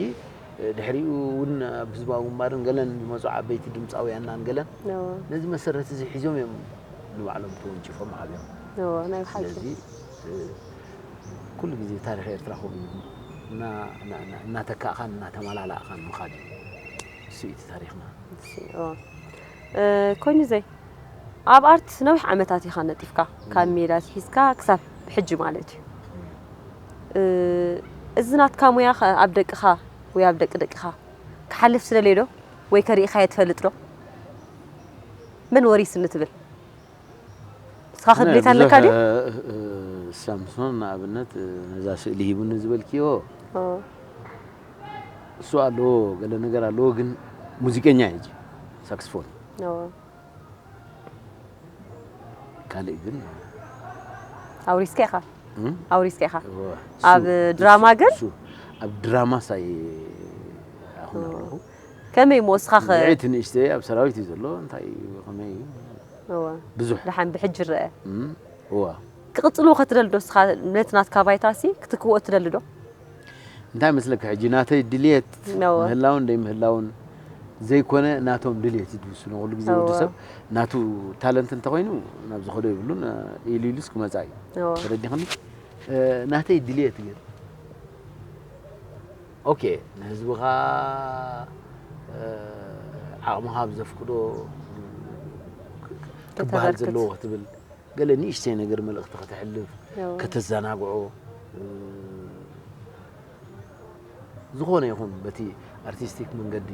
ድሕሪኡ እውን ኣብ ህዝባዊ ግንባርን ገለን ዝመፁ ዓበይቲ ድምፃውያንናን ገለን እዎ፣ ነዚ መሰረት እዚ ሒዞም እዮም ንባዕሎም ተወንጭፎም ዓብዮም። እዎ፣ ናይ ብሓቂ። ስለዚ እ፣ ኩሉ ግዜ ታሪኽ ኤርትራ ከምኡ እዩ። እና- እና- እና- እናተካእኻን እናተመላላእኻን ምኻድ እዩ። እሱ እዩ እቲ ታሪኽና። እሺ፣ እዎ። እ፣ ኮይኑዘይ፣ ኣብ ኣርት ነዊሕ ዓመታት ኢኻ ነጢፍካ፣ ካብ ሜዳ ኣትሒዝካ ክሳብ ሕጂ ማለት እዩ። እ፣ እዚ ናትካ ሙያ ኸ ኣብ ደቅኻ ወይ ኣብ ደቂ ደቅኻ ክሓልፍ ትደልዮ ዶ? ወይ ከ ርኢኻዮ ትፈልጥ ዶ? መን ወሪስኒ ትብል? ንስኻ ከ ድሌት ኣለካ ድዩ? ሳምሶን ንኣብነት ነዛ ስእሊ ሂቡኒ ዝበልክዮ ኦ፣ እሱ ኣለዎ ገለ ነገር ኣለዎ፣ ግን ሙዚቀኛ እዩ ሳክስፎን። ኦ። ካልእ ግን ኣውሪስካ ኢኻ? እም? ኣውሪስካ ኢኻ? እወ፣ ኣብ እሱ- ድራማ እሱ- ግን? እሱ ኣብ ድራማ ሳይ ኣኹን ኣለኹ። ከመይ እሞ ንስኻ ኸ? ብዕቲ ንእሽተይ ኣብ ሰራዊት እዩ ዘሎ። እንታይ እዩ ከመይ እዩ? እወ። ብዙሕ ደሓን ብሕጂ ረአ። እም፣ እዋ ክቕጽልዎ ከትደሊ ዶ ንስኻ ነቲ ናትካ ባይታሲ ክትክዎ ትደሊ ዶ? እንታይ መስለካ ሕጂ ናተይ ድልየት እወ። ምህላውን ደይ ምህላውን ዘይኮነ ናቶም ድልየት እዩ ዝውስኖ። ኩሉ ግዜ ወዲ እወ። ሰብ ናቱ ታለንት እንተኮይኑ ናብ ዝኸዶ ይብሉን ኢሉ ኢሉስ ክመፃ እዩ። እወ። ተረዲኽኒ? እ፣ ናተይ ድልየት ግን ኦኬ ንህዝብኻ እ፣ ዓቕምኻ ኣብ ዘፍቅዶ ክበሃል ከተበርክት። ዘለዎ ክትብል ገለ ንእሽተይ ነገር መልእኽቲ ከተሕልፍ እወ። ከተዘናግዖ እ፣ ዝኾነ ይኹን በቲ ኣርቲስቲክ መንገዲ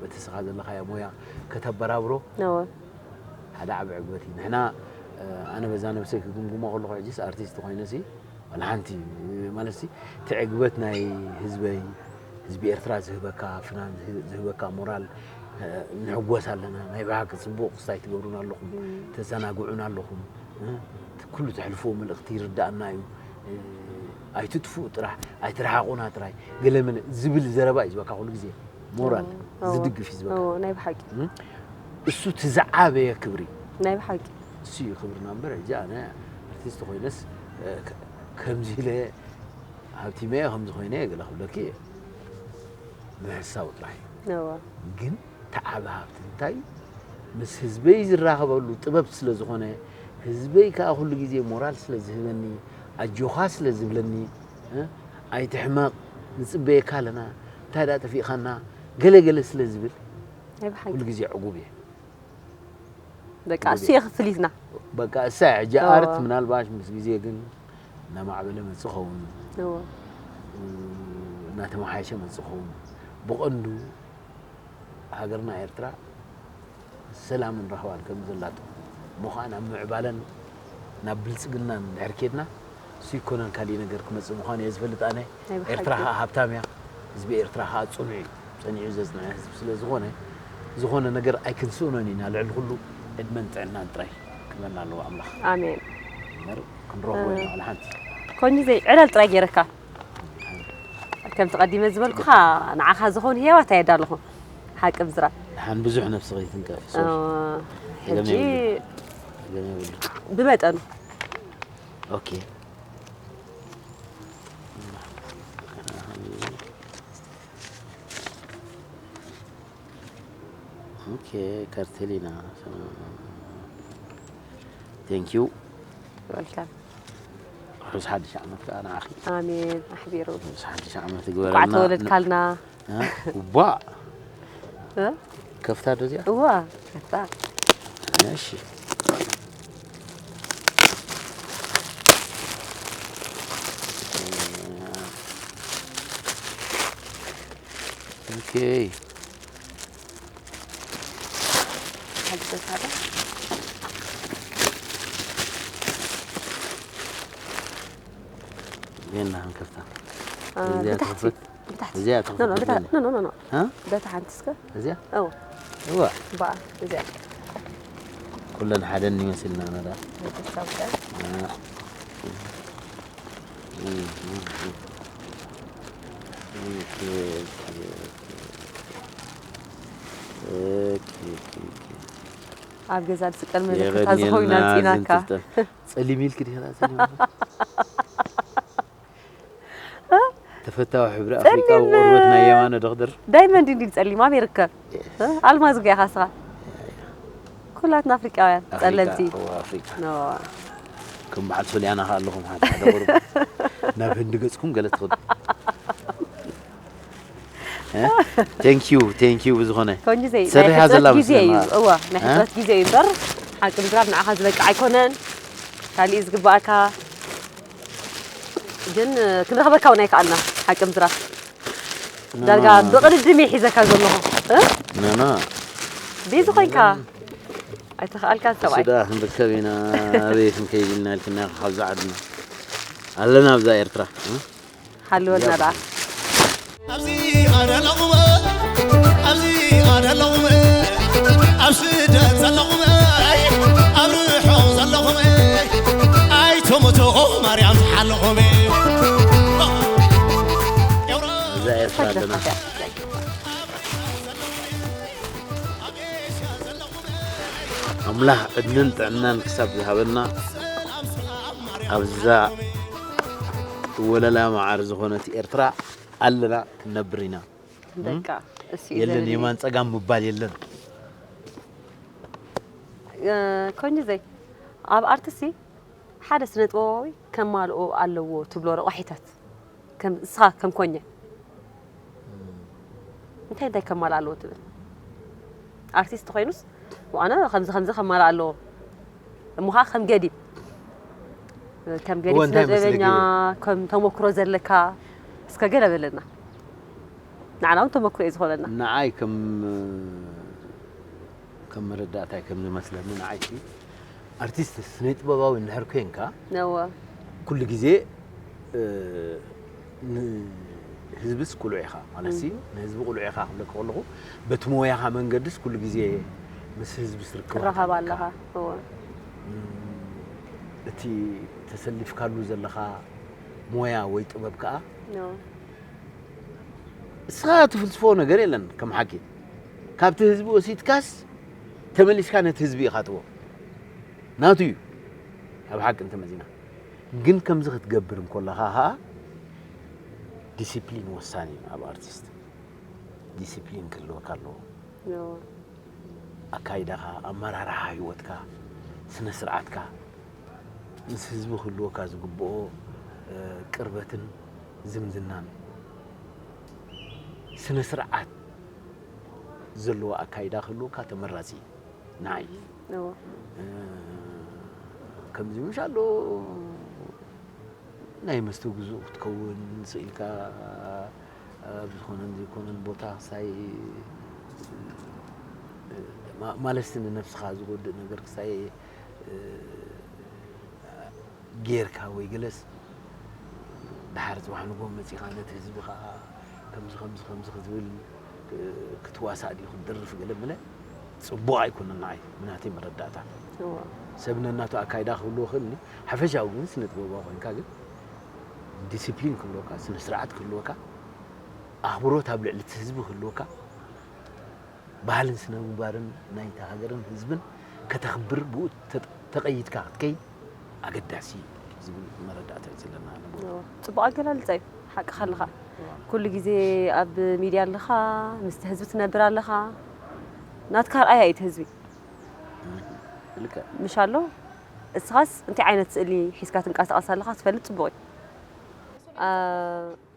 በቲ ስኻ ዘለኻዮ ሞያ ከተበራብሮ እወ። ሓደ ዓቢ ዕግበት እዩ። ንሕና እ፣ ኣነ በዛ ነብሰይ ክግምግሞ ከለኹ ሕጂስ ኣርቲስት ኮይነሲ ዋላ ሓንቲ ማለት ሲ እቲ ዕግበት ናይ ህዝበይ ህዝቢ ኤርትራ ዝህበካ ፍናን ዝህ- ዝህበካ ሞራል እ፣ ንሕጎስ ኣለና። ናይ ብሓቂ ጽቡቕ ክስታይ ትገብሩን ኣለኹም ተዘናግዑን ኣለኹም እ፣ እቲ ኩሉ ተሕልፍዎ መልእኽቲ ይርዳእና እዩ እ፣ ኣይትጥፍኡ ጥራሕ ኣይትርሓቑና ጥራይ ገለ መለ ዝብል ዘረባ እዩ ዝበካ ኩሉ ግዜ ሞራል እዎ፣ ዝድግፍ እዩ ዝበካ እዎ፣ ናይ ብሓቂ። እ፣ እሱ እቲ ዝዓበየ ክብሪ ናይ ብሓቂ። እሱ እዩ ክብርና እምበር ሕጂ ኣነ ኣርቲስት ኮይነስ እ፣ ከ- ከምዚ ኢለ ሃብቲመ ከምዚ ኮይነ ገለ ክብለኪ ምሕሳው ጥራሕ እዩ እዎ። ግን ተዓቢ ሃብቲ እንታይ ምስ ህዝበይ ዝራኸበሉ ጥበብ ስለ ዝኾነ ህዝበይ ከዓ ኩሉ ግዜ ሞራል ስለ ዝህበኒ ኣጆኻ ስለ ዝብለኒ እ፣ ኣይትሕመቕ ንፅበየካ ኣለና እንታይ ዳ ጠፊእኻና ገለ ገለ ስለ ዝብል ናይ ብሓቂ። ኩሉ ግዜ ዕጉብ እየ በቃ እሱ ጉድ። የኽፍሊትና። በቃ እሳ ሕጂ እዎ። ኣርት ምናልባሽ ምስ ግዜ ግን እናማዕበለ መፅእ ኸውን እዎ። እናተመሓየሸ መፅእ ኸውን ብቐንዱ ሃገርና ኤርትራ ሰላምን ራህዋን ከም ዘላቶ እሞ ከዓ ናብ ምዕባለን ናብ ብልፅግናን ድሕር ኬድና እሱ ይኮነን ካሊእ ነገር ክመፅእ ምዃኑ እየ ዝፈልጥ ኣነ ናይ ብሓቂ። ኤርትራ ከዓ ሃብታም እያ ህዝቢ ኤርትራ ከዓ ፅኑዕ እዩ ፀኒዑ ዘፅንዐ ህዝቢ ስለ ዝኾነ ዝኾነ ነገር ኣይክንስእኖን ኢና ልዕሊ ኩሉ ዕድመን ጥዕናን ጥራይ ክበና ኣለዎ ኣምላኽ ኣሜን። እምበር ክንረኽቦ ኢና ዋላ ሓንቲ ኮኒ ዘይ ዕለል ጥራይ ገይረካ ከምቲ ቀዲመ ዝበልኩኻ ንዓኻ ዝኾን ህያዋት ኣየዳ ኣለኹ ሓቂ ብዝራ ደሓን ብዙሕ ነብሲ ከይትንቀፍ ሕጂ ብመጠኑ ኦኬ ኦኬ ካርቴሊና ቴንክ ዩ ወልካም ርሑስ ሓድሽ ዓመት ከዓ ንዓኺ ኣሜን ኣሕቢሩ ርሑስ ሓድሽ ዓመት እንኳዕ ግበረልና ተወለድካልና እ? ዋ እ? ከፍታ ዶ እዚኣ እዋ ከፍታ እሺ ኦኬ ሓድሽ ሓደ ቤና ክንከፍታ አ፣ እዚኣ ብታሕቲ ትኸፈት ብታሕቲ። እዚኣ ኖ ኖ ብታ- ትኽፍል ኖ ኖ ኖ ኖ እ? በታ ሓንቲ እስከ እዚኣ እው እዋ በኣ እዚኣ ኩለን ሓደ እንመስልና ነዳ በታ ብታ ኣብ ገዛ ዝስቀል መለከታ ዝኾይና ጽናካ ጸሊም ኢልክ ዲኻ ጸሊም ተፈታዊ ሕብሪ ኣፍሪቃ ብቆርበት ናይ የማነ ዶክተር ዳይመንድ እንዲ ጸሊም ኣበይ ይርከብ ኣልማዝ ገያ ካስኻ ኩላትና ኣፍሪቃውያን ጸለምቲ ኣፍሪቃ ኖ ከም በዓል ሶልያና ከ ኣለኹም ሓደ ሓደ ቁሩብ ናብ ህንዲ ገጽኩም ገለ ትኸዱ thank you thank you ብዝኾነ ኮንጂ ዘይ ትሰርሕ እያ ዘላ ግዜ እዩ መስለና እዋ ናይ ሕፅረት ግዜ እዩ እምበር ሓቂ ምዝራብ ንዓኻ ዝበቅዕ ኣይኮነን ካሊእ ዝግባኣካ ግን ክንረኽበካ እውን ኣይከኣልና ሓቂ ምዝራብ ዳርጋ ብቕድድም እየ ሒዘካ ዘለኹ እ? ናና ቤዚ ኮይንካ ኣይተኽኣልካ ሰብኣይ ስዳ ክንርከብ ኢና ኣበይ ክንከይድ ኢልና ኢልክና ኢኻ ካብዛ ዓድና ኣለና ኣብዛ ኤርትራ እ? ሃልወና ደኣ ኣብዚ ኣደለኹም ኣብዚ ኣደለኹም ኣብ ስደት ዘለኹም ኣብ ርሑቕ ዘለኹም ኣይትሙቱ ማርያም ትሓልኹም እዛ ኤርትራ ኣለና ኣምላኽ ዕድመን ጥዕናን ክሳብ ዝሃበና ኣብዛ ወለላ መዓር ዝኾነት ኤርትራ ኣለና ክንነብር ኢና በቃ እሱ እዩ የለን ዘብል። የማን ጸጋም ምባል የለን እ፣ ኮንጂ ዘይ ኣብ ኣርትሲ ሓደ ስነ ጥበባዊ ከማልኦ ኣለዎ ትብሎ ረቋሒታት ከም እስኻ ከም ኮኘ እንታይ እንታይ ከማልእ ኣለዎ ትብል ኣርቲስት ኮይኑስ ኣነ ከምዚ ከምዚ ከማልእ ኣለዎ እሞ ከዓ ከም ገዲም ከም ገዲም እወ፣ እንታይ ስነ ጥበበኛ መስለኪ? ከም ተመክሮ ዘለካ እስከ ገለ በለና ንዓና እውን ተመክሮ እዩ ዝኾነና ንዓይ ከም ከም መረዳእታይ ከም ዝመስለኒ ንዓይ ሲ ኣርቲስት ስነ ጥበባዊ እንድሕር ኮንካ ነወ ኩሉ ግዜ እ፣ ንህዝብስ ቁሉዕ ኢኻ ማለት ሲ ንህዝቢ ቁሉዕ ኢኻ ክብለካ ከለኹ በቲ ሞያኻ መንገድስ ኩሉ ግዜ ምስ ህዝቢ ስርክባት ትራኸብ ኣለኻ እወ እቲ ተሰሊፍካሉ ዘለኻ ሞያ ወይ ጥበብ ከዓ ነወ እስኻ ትፍልስፎ ነገር የለን ከም ሓቂ ካብቲ ህዝቢ ወሲድካስ ተመሊስካ ነቲ ህዝቢ ኢኻ ትቦ ናቱ እዩ ኣብ ሓቂ እንተመዚና ግን ከምዚ ክትገብር እንኮለኻ ኸዓ ዲሲፕሊን ወሳኒ እዩ ኣብ ኣርቲስት ዲሲፕሊን ክህልወካ ኣለዎ ነወ ኣካይዳኻ ኣመራርሓ ህይወትካ ስነ ስርዓትካ ምስ ህዝቢ ክህልወካ ዝግብኦ እ፣ ቅርበትን ዝምድናን ስነ ስርዓት ዘለዎ ኣካይዳ ክህልወካ ተመራፂ እዩ ንዓይ ነወ እ፣ ከምዚ ምሽ ኣሎ ናይ መስተ ግዙእ ክትከውን ስኢልካ ኣብ ዝኾነን ዘይኮነን ቦታ ክሳይ ማ- ማለትሲ ንነብስኻ ዝጎድእ ነገር ክሳይ ጌርካ ወይ ገለስ ድሓር ፅባሕ ንጎ መፂኻ ነቲ ህዝቢ ከዓ ከምዚ ከምዚ ከምዚ ክትብል ክትዋሳእ ድዩ ክትደርፍ ገለ ምለ ፅቡቕ ኣይኮነን ንዓይ ብናተይ መረዳእታ እወ ሰብ ነናቱ ኣካይዳ ክህልዎ ክእል ሓፈሻዊ ግን ስነ ጥበባዊ ኮይንካ ግን ዲሲፕሊን ክህልወካ ስነ ስርዓት ክህልወካ ኣኽብሮት ኣብ ልዕሊ እቲ ህዝቢ ክህልወካ ባህልን ስነ ምግባርን ናይታ ሃገርን ህዝብን ከተኽብር ብኡ ተቐይድካ ክትከይድ ኣገዳሲ እዩ ዝብል መረዳእታ እዩ ዘለና። ጽቡቕ ኣገላልጻ እዩ። ሓቅኻ ኣለኻ። ኩሉ ግዜ ኣብ ሚድያ ኣለኻ፣ ምስቲ ህዝቢ ትነብር ኣለኻ። ናትካ ኣርኣያ እዩ እቲ ህዝቢ። ልክዕ። ምሽ ኣሎ? እስኻስ እንታይ ዓይነት ስእሊ ሒዝካ ትንቀሳቐስ ኣለኻ ትፈልጥ ጽቡቕ እዩ። አ፣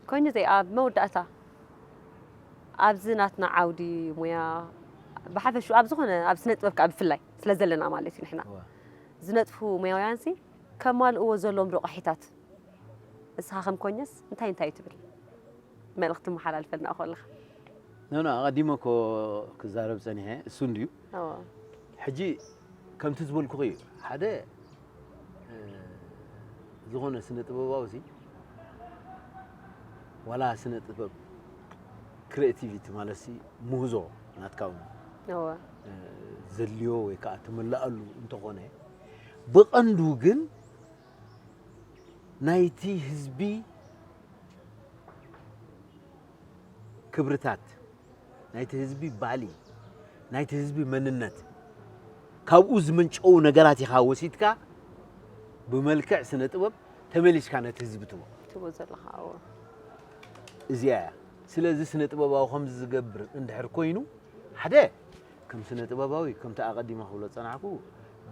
ኮይኑ ዘይ ኣብ መወዳእታ ኣብዚ ናትና ዓውዲ ሙያ ብሓፈሽኡ ኣብ ዝኾነ ኣብ ስነ ጥበብ ከዓ ብፍላይ ስለ ዘለና ማለት እዩ ንሕና እዋ። ዝነጥፉ ሙያውያንሲ ከማልእዎ ዘለዎም ረቋሒታት እስኻ ከም ኮኘስ እንታይ እንታይ ትብል መልእኽቲ መሓላልፈልና እኮ ኣለኻ ኖ ኖ ኣቐዲመ እኮ ክዛረብ ጸኒሐ እሱ እንድዩ እዎ ሕጂ ከምቲ ዝበልኩኺ እዩ ሓደ እ፣ ዝኾነ ስነ ጥበባዊ ሲ ዋላ ስነ ጥበብ ክሪኤቲቪቲ ማለት ሲ ምህዞ ናትካ እውን እወ። ዘድልዮ ወይ ከዓ ትምልኣሉ እንተኾነ፣ ብቐንዱ ግን ናይቲ ህዝቢ ክብርታት፣ ናይቲ ህዝቢ ባህሊ፣ ናይቲ ህዝቢ መንነት፣ ካብኡ ዝምንጨው ነገራት ኢኻ ወሲድካ ብመልክዕ ስነ ጥበብ ተመሊስካ ነቲ ህዝቢ ትቦ። ትቦ ዘለኻ፣ እዎ። እዚኣ እያ። ስለዚ ስነ ጥበባዊ ከምዚ ዝገብር እንድሕር ኮይኑ፣ ሓደ ከም ስነ ጥበባዊ፣ ከምቲ ኣቐዲመ ክብሎ ዝጸናሕኩ፣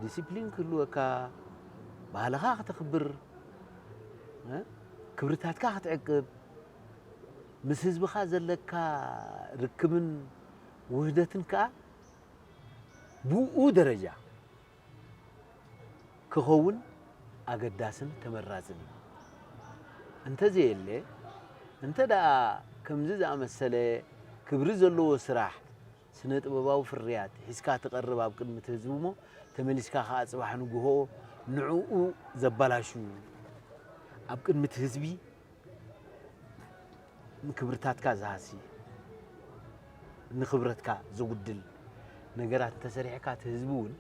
ዲሲፕሊን ክህልወካ፣ ባህልኻ ከተኽብር፣ እ፣ ክብርታትካ ክትዕቅብ፣ ምስ ህዝብኻ ዘለካ ርክብን ውህደትን ከኣ ብኡ ደረጃ ክኸውን ኣገዳስን ተመራጽን እዩ። እንተዘየለ፣ እንተ ደኣ ከምዚ ዝኣመሰለ ክብሪ ዘለዎ ስራሕ፣ ስነ ጥበባዊ ፍርያት ሒዝካ ትቐርብ ኣብ ቅድሚ እቲ ህዝቢ እሞ፣ ተመሊስካ ከኣ ጽባሕ ንግሆ ንዕኡ ዘባላሹ፣ ኣብ ቅድሚ እቲ ህዝቢ ንክብርታትካ ዝሃሲ፣ ንክብረትካ ዘጉድል ነገራት እንተሰሪሕካ፣ እቲ ህዝቢ እውን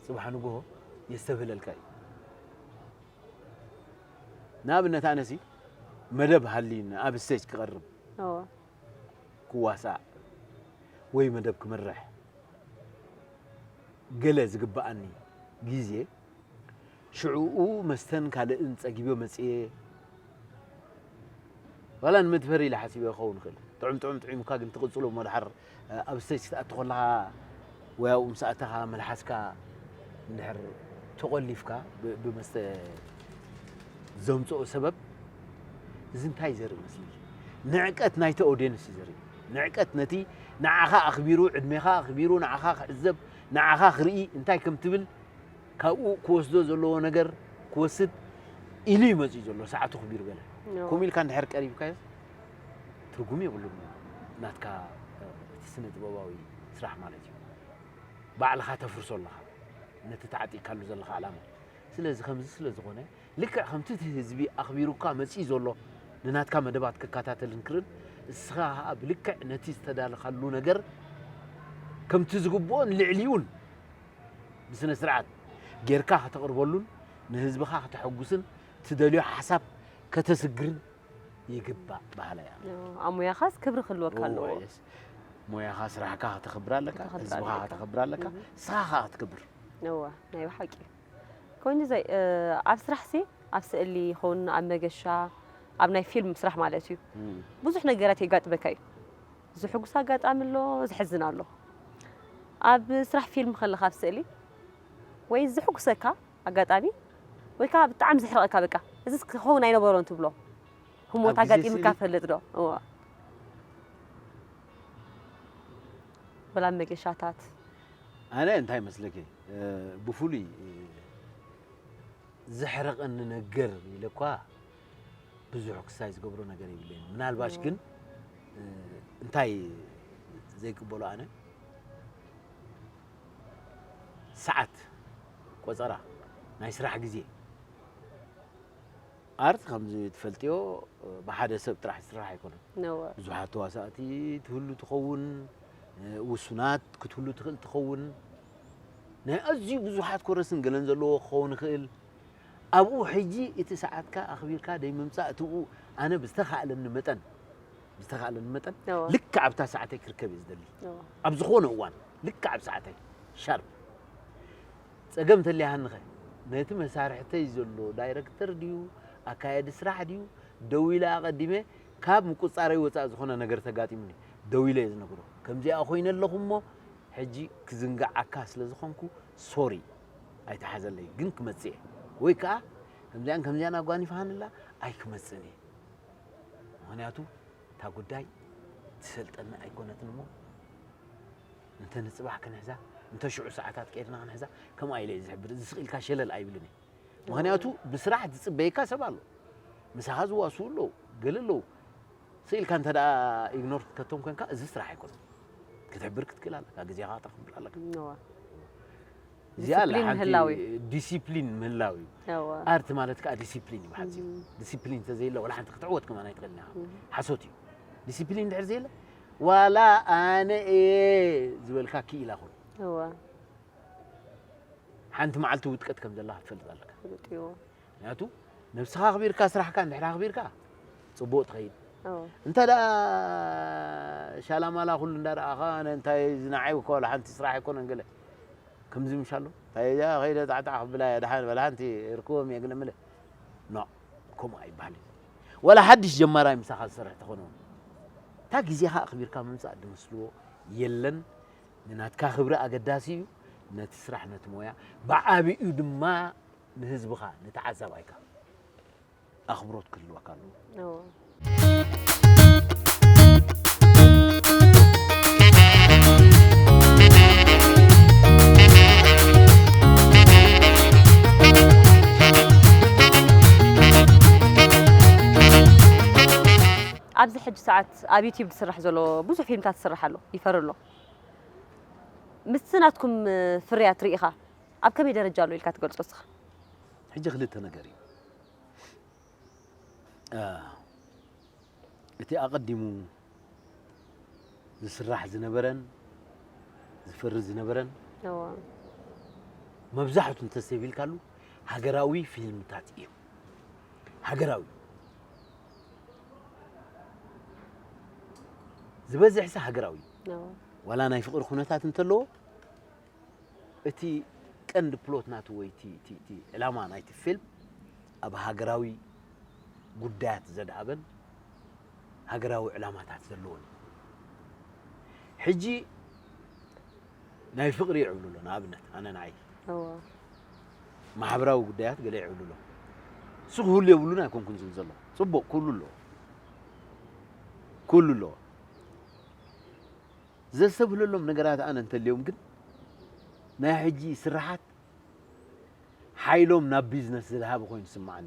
ጽባሕ ንግሆ የስተብህለልካ እዩ። ንኣብነት፣ ኣነሲ መደብ ሃልዩኒ ኣብ ስቴጅ ክቐርብ፣ እዎ። ክዋሳእ ወይ መደብ ክመርሕ፣ ገለ ዝግብኣኒ ግዜ፣ ሽዕኡ መስተን ካልእን ጸጊበ መጽየ፣ ዋላ ንመድፈር ኢለ ሓሲበ ክኸውን ይኽእል። ጥዑም ጥዑም ጥዒሙካ ግን ትቕጽሎ እሞ፣ ድሓር ኣብ ስቴጅ ክትኣቱ ከለኻ ወይ ኣብኡ ምስ ኣተኻ መልሓስካ እንድሕር ተቖሊፍካ ብ-፣ ብመስተ ዘምጽኦ ሰበብ፣ እዚ እንታይ ዘርኢ መስለኪ? ንዕቀት ናይቲ ኦድየንስ እዩ ዘርኢ። ንዕቀት ነቲ ንዓኻ ኣኽቢሩ፣ ዕድሜኻ ኣኽቢሩ፣ ንዓኻ ክዕዘብ፣ ንዓኻ ክርኢ፣ እንታይ ከም ትብል ካብኡ ክወስዶ ዘለዎ ነገር ክወስድ ኢሉ እዩ መጺኡ ዘሎ፣ ሰዓቱ ኣኽቢሩ ገለ። ኖ። ከምኡ ኢልካ እንድሕር ቀሪብካዮ፣ ትርጉም የብሉን ናትካ፣ እ፣ እቲ ስነ ጥበባዊ ስራሕ ማለት እዩ። ባዕልኻ ተፍርሶ ኣለኻ፣ ነቲ ተዓጢቕካሉ ዘለኻ ዕላማ። ስለዚ ከምዚ ስለ ዝኾነ፣ ልክዕ ከምቲ እቲ ህዝቢ ኣኽቢሩካ መጺኡ ዘሎ፣ ንናትካ መደባት ክከታተልን ክርእን፣ እስኻ ኸኣ ብልክዕ ነቲ ዝተዳለኻሉ ነገር ከምቲ ዝግብኦን ልዕሊኡን ብስነ ስርዓት ጌርካ ከተቕርበሉን ንህዝብኻ ከተሐጉስን ትደልዮ ሓሳብ ከተስግርን ይግባእ በሃላይ እየ። ኣብ ሞያኻስ ክብሪ ክህልወካ ኣለዎ። ሞያኻ፣ ስራሕካ ከተኽብር ኣለካ፣ ከተኽብር ህዝብኻ ኣለካ። ከተኽብር ኣለካ፣ እህ። ንስኻ ኸኣ ክትክብር። እወ፣ ናይ ብሓቂ። ኮይኑ ዘይ-፣ እ፣ ኣብ ስራሕሲ፣ ኣብ ስእሊ ይኹን፣ ኣብ መገሻ፣ ኣብ ናይ ፊልም ስራሕ ማለት እዩ። እም። ብዙሕ ነገራት የጋጥመካ እዩ። ዘሕጉስ ኣጋጣሚ ኣሎ፣ ዘሕዝን ኣሎ። ኣብ ስራሕ ፊልም ከለኻ ኣብ ስእሊ ወይ ዘሕጉሰካ ኣጋጣሚ ወይ ከዓ ብጣዕሚ ዘሕርቐካ በቃ እዚስ ክኸውን ኣይነበሮን ትብሎ ህሞት ኣብ ግዜ ኣጋጢምካ ስእሊ? ፈልጥ ዶ? እዋ። ወላ ኣብ መገሻታት? ኣነ እንታይ መስለኪ፣ እ፣ ብፍሉይ፣ እ፣ ዘሕርቐኒ ነገር ኢለ እኳ ብዙሕ ክሳይ ዝገብሮ ነገር የብለይን። ምናልባሽ እዎ። ግን፣ እ፣ እንታይ ዘይቅበሎ ኣነ፣ ሰዓት ቆጸራ፣ ናይ ስራሕ ግዜ፣ ኣርት ከምዚ ትፈልጥዮ ብሓደ ሰብ ጥራሕ ዝስራሕ ኣይኮነን። ነወ። ብዙሓት ተዋሳእቲ ትህሉ ትኸውን፣ ውሱናት ክትህሉ ትኽእል ትኸውን። ናይ ኣዝዩ ብዙሓት ኮረስን ገለን ዘለዎ ክኸውን ይኽእል። ኣብኡ ሕጂ እቲ ሰዓትካ ኣኽቢርካ ደይ ምምጻእ፣ እቲኡ ኣነ ብዝተኻእለኒ መጠን፣ ብዝተኻእለኒ መጠን ነወ። ልክዕ ኣብታ ሰዓተይ ክርከብ እየ ዝደሊ። ነወ። ኣብ ዝኾነ እዋን ልክዕ ኣብ ሰዓተይ ሻርፕ። ጸገም እንተልያሃኒኸ፣ ነቲ መሳርሕተይ ዘሎ ዳይረክተር ድዩ፣ ኣካያዲ ስራሕ ድዩ፣ ደዊለ ኣቐዲመ፣ ካብ ምቁጽጻረይ ወጻኢ ዝኾነ ነገር ተጋጢሙኒ፣ ደዊለ እየ ዝነግሮ። ከምዚኣ ኮይነ ኣለኹ እሞ፣ ሕጂ ክዝንግዓካ ስለ ዝኾንኩ፣ ሶሪ፣ ኣይተሓዘለይ፣ ግን ክመጽእ እየ። ወይ ከኣ፣ ከምዚኣን ከምዚኣን ኣጓኒፍሃኒ ኣላ፣ ኣይክመጽእን እየ። ምኽንያቱ፣ እታ ጉዳይ ትሰልጠኒ ኣይኮነትን እሞ፣ እንተ ንጽባሕ ክንሕዛ፣ እንተ ሽዑ ሰዓታት ቀይርና ክንሕዛ፣ ከምኣ ኢለ እየ ዝሕብር። እዚ ስቕ ኢልካ ሸለል ኣይብልን እየ። ምኽንያቱ፣ ብስራሕ ዝጽበየካ ሰብ ኣሎ። ምሳኻ ዝዋስኡ ኣለዉ፣ ገለ ኣለዉ። ስቕ ኢልካ እንተ ደኣ ኢግኖር ክትከቶም ኮንካ፣ እዚ ስራሕ ኣይኮነን። ክትሕብር ክትክእል ኣለካ፣ ግዜኻ ከተኽብር ኣለካ። እዋ። እዚኣ ኣላ ዲሲፕሊን ሓንቲ ምህላው እዩ። ዲሲፕሊን ምህላው እዩ። እዋ። ኣርት ማለት ከኣ ዲሲፕሊን እዩ ብሓጺሩ። እም። ዲሲፕሊን እንተዘየለ፣ ወላ ሓንቲ ክትዕወት ከማን ኣይትኽእልን ኢኻ። እም። ሓሶት እዩ። ዲሲፕሊን ድሕር ዘየለ ዋላ ኣነ እየ ዝበልካ ክኢላ ኹን እዋ ሓንቲ መዓልቲ ውጥቀት ከም ዘላ ክትፈልጥ ኣለካ። ፍሉጥ እዩ። ምክንያቱ ነብስኻ ኣኽቢርካ ስራሕካ እንድሕር ኣኽቢርካ ጽቡቕ ትኸይድ። እዎ። እንተ ደኣ ሻላማላ ኩሉ እንዳረኣኻ ኣነ እንታይ እዚ ንዓይ እኮ ዋላ ሓንቲ ስራሕ ኣይኮነን ገለ ከምዚ ምሻሎ እንታይ እያ ከይደ ጣዕጣዕ ክብላ እያ ደሓን በላ ሓንቲ ርክቦም እየ ገለ ምለ ኖ ከምኡ ኣይበሃል እዩ። ዋላ ሓድሽ ጀማራይ ምሳኻ ዝሰርሕ ተኾነ እውን እታ ግዜኻ ኣኽቢርካ ምምጻእ ድመስልዎ የለን። ንናትካ ክብሪ ኣገዳሲ እዩ። ነቲ ስራሕ ነቲ ሞያ ብዓቢኡ ድማ ንህዝብኻ ንተዓዛባይካ ኣኽብሮት ክህልወካ ኣለዎ። እዎ። ኣብዚ ሕጂ ሰዓት ኣብ ዩቲዩብ ዝስራሕ ዘሎ ብዙሕ ፊልምታት ዝስራሕ ኣሎ ይፈሪ ኣሎ ምስቲ ናትኩም ፍርያት ርኢኻ ኣብ ከመይ ደረጃ ኣሎ ኢልካ ትገልጾ እስኻ? ሕጂ ክልተ ነገር እዩ። እቲ ኣቐዲሙ ዝስራሕ ዝነበረን ዝፈሪ ዝነበረን መብዛሕቱ እንተሰቢልካሉ ሃገራዊ ፊልምታት እዮም። ሃገራዊ ዝበዝሕሲ ሃገራዊ ዋላ ናይ ፍቕሪ ኩነታት እንተለዎ እቲ ቀንዲ ፕሎት ናቱ ወይ እቲ ዕላማ ናይቲ ፊልም ኣብ ሃገራዊ ጉዳያት ዘድሃበን ሃገራዊ ዕላማታት ዘለዎን ሕጂ ናይ ፍቕሪ ይዕብሉ ኣሎ ንኣብነት ኣነ ንዓይ ማሕበራዊ ጉዳያት ገለ ይዕብሉ ኣሎ እሱ ክህሉ የብሉን ኣይኮንኩን ዝብል ዘሎ ጽቡቕ ኩሉ ኣሎ ኩሉ ኣሎ ዘስተብህለሎም ነገራት ኣነ እንተልዮም ግን ናይ ሕጂ ስራሓት ሓይሎም ናብ ቢዝነስ ዝድሃበ ኮይኑ ዝስምዓኒ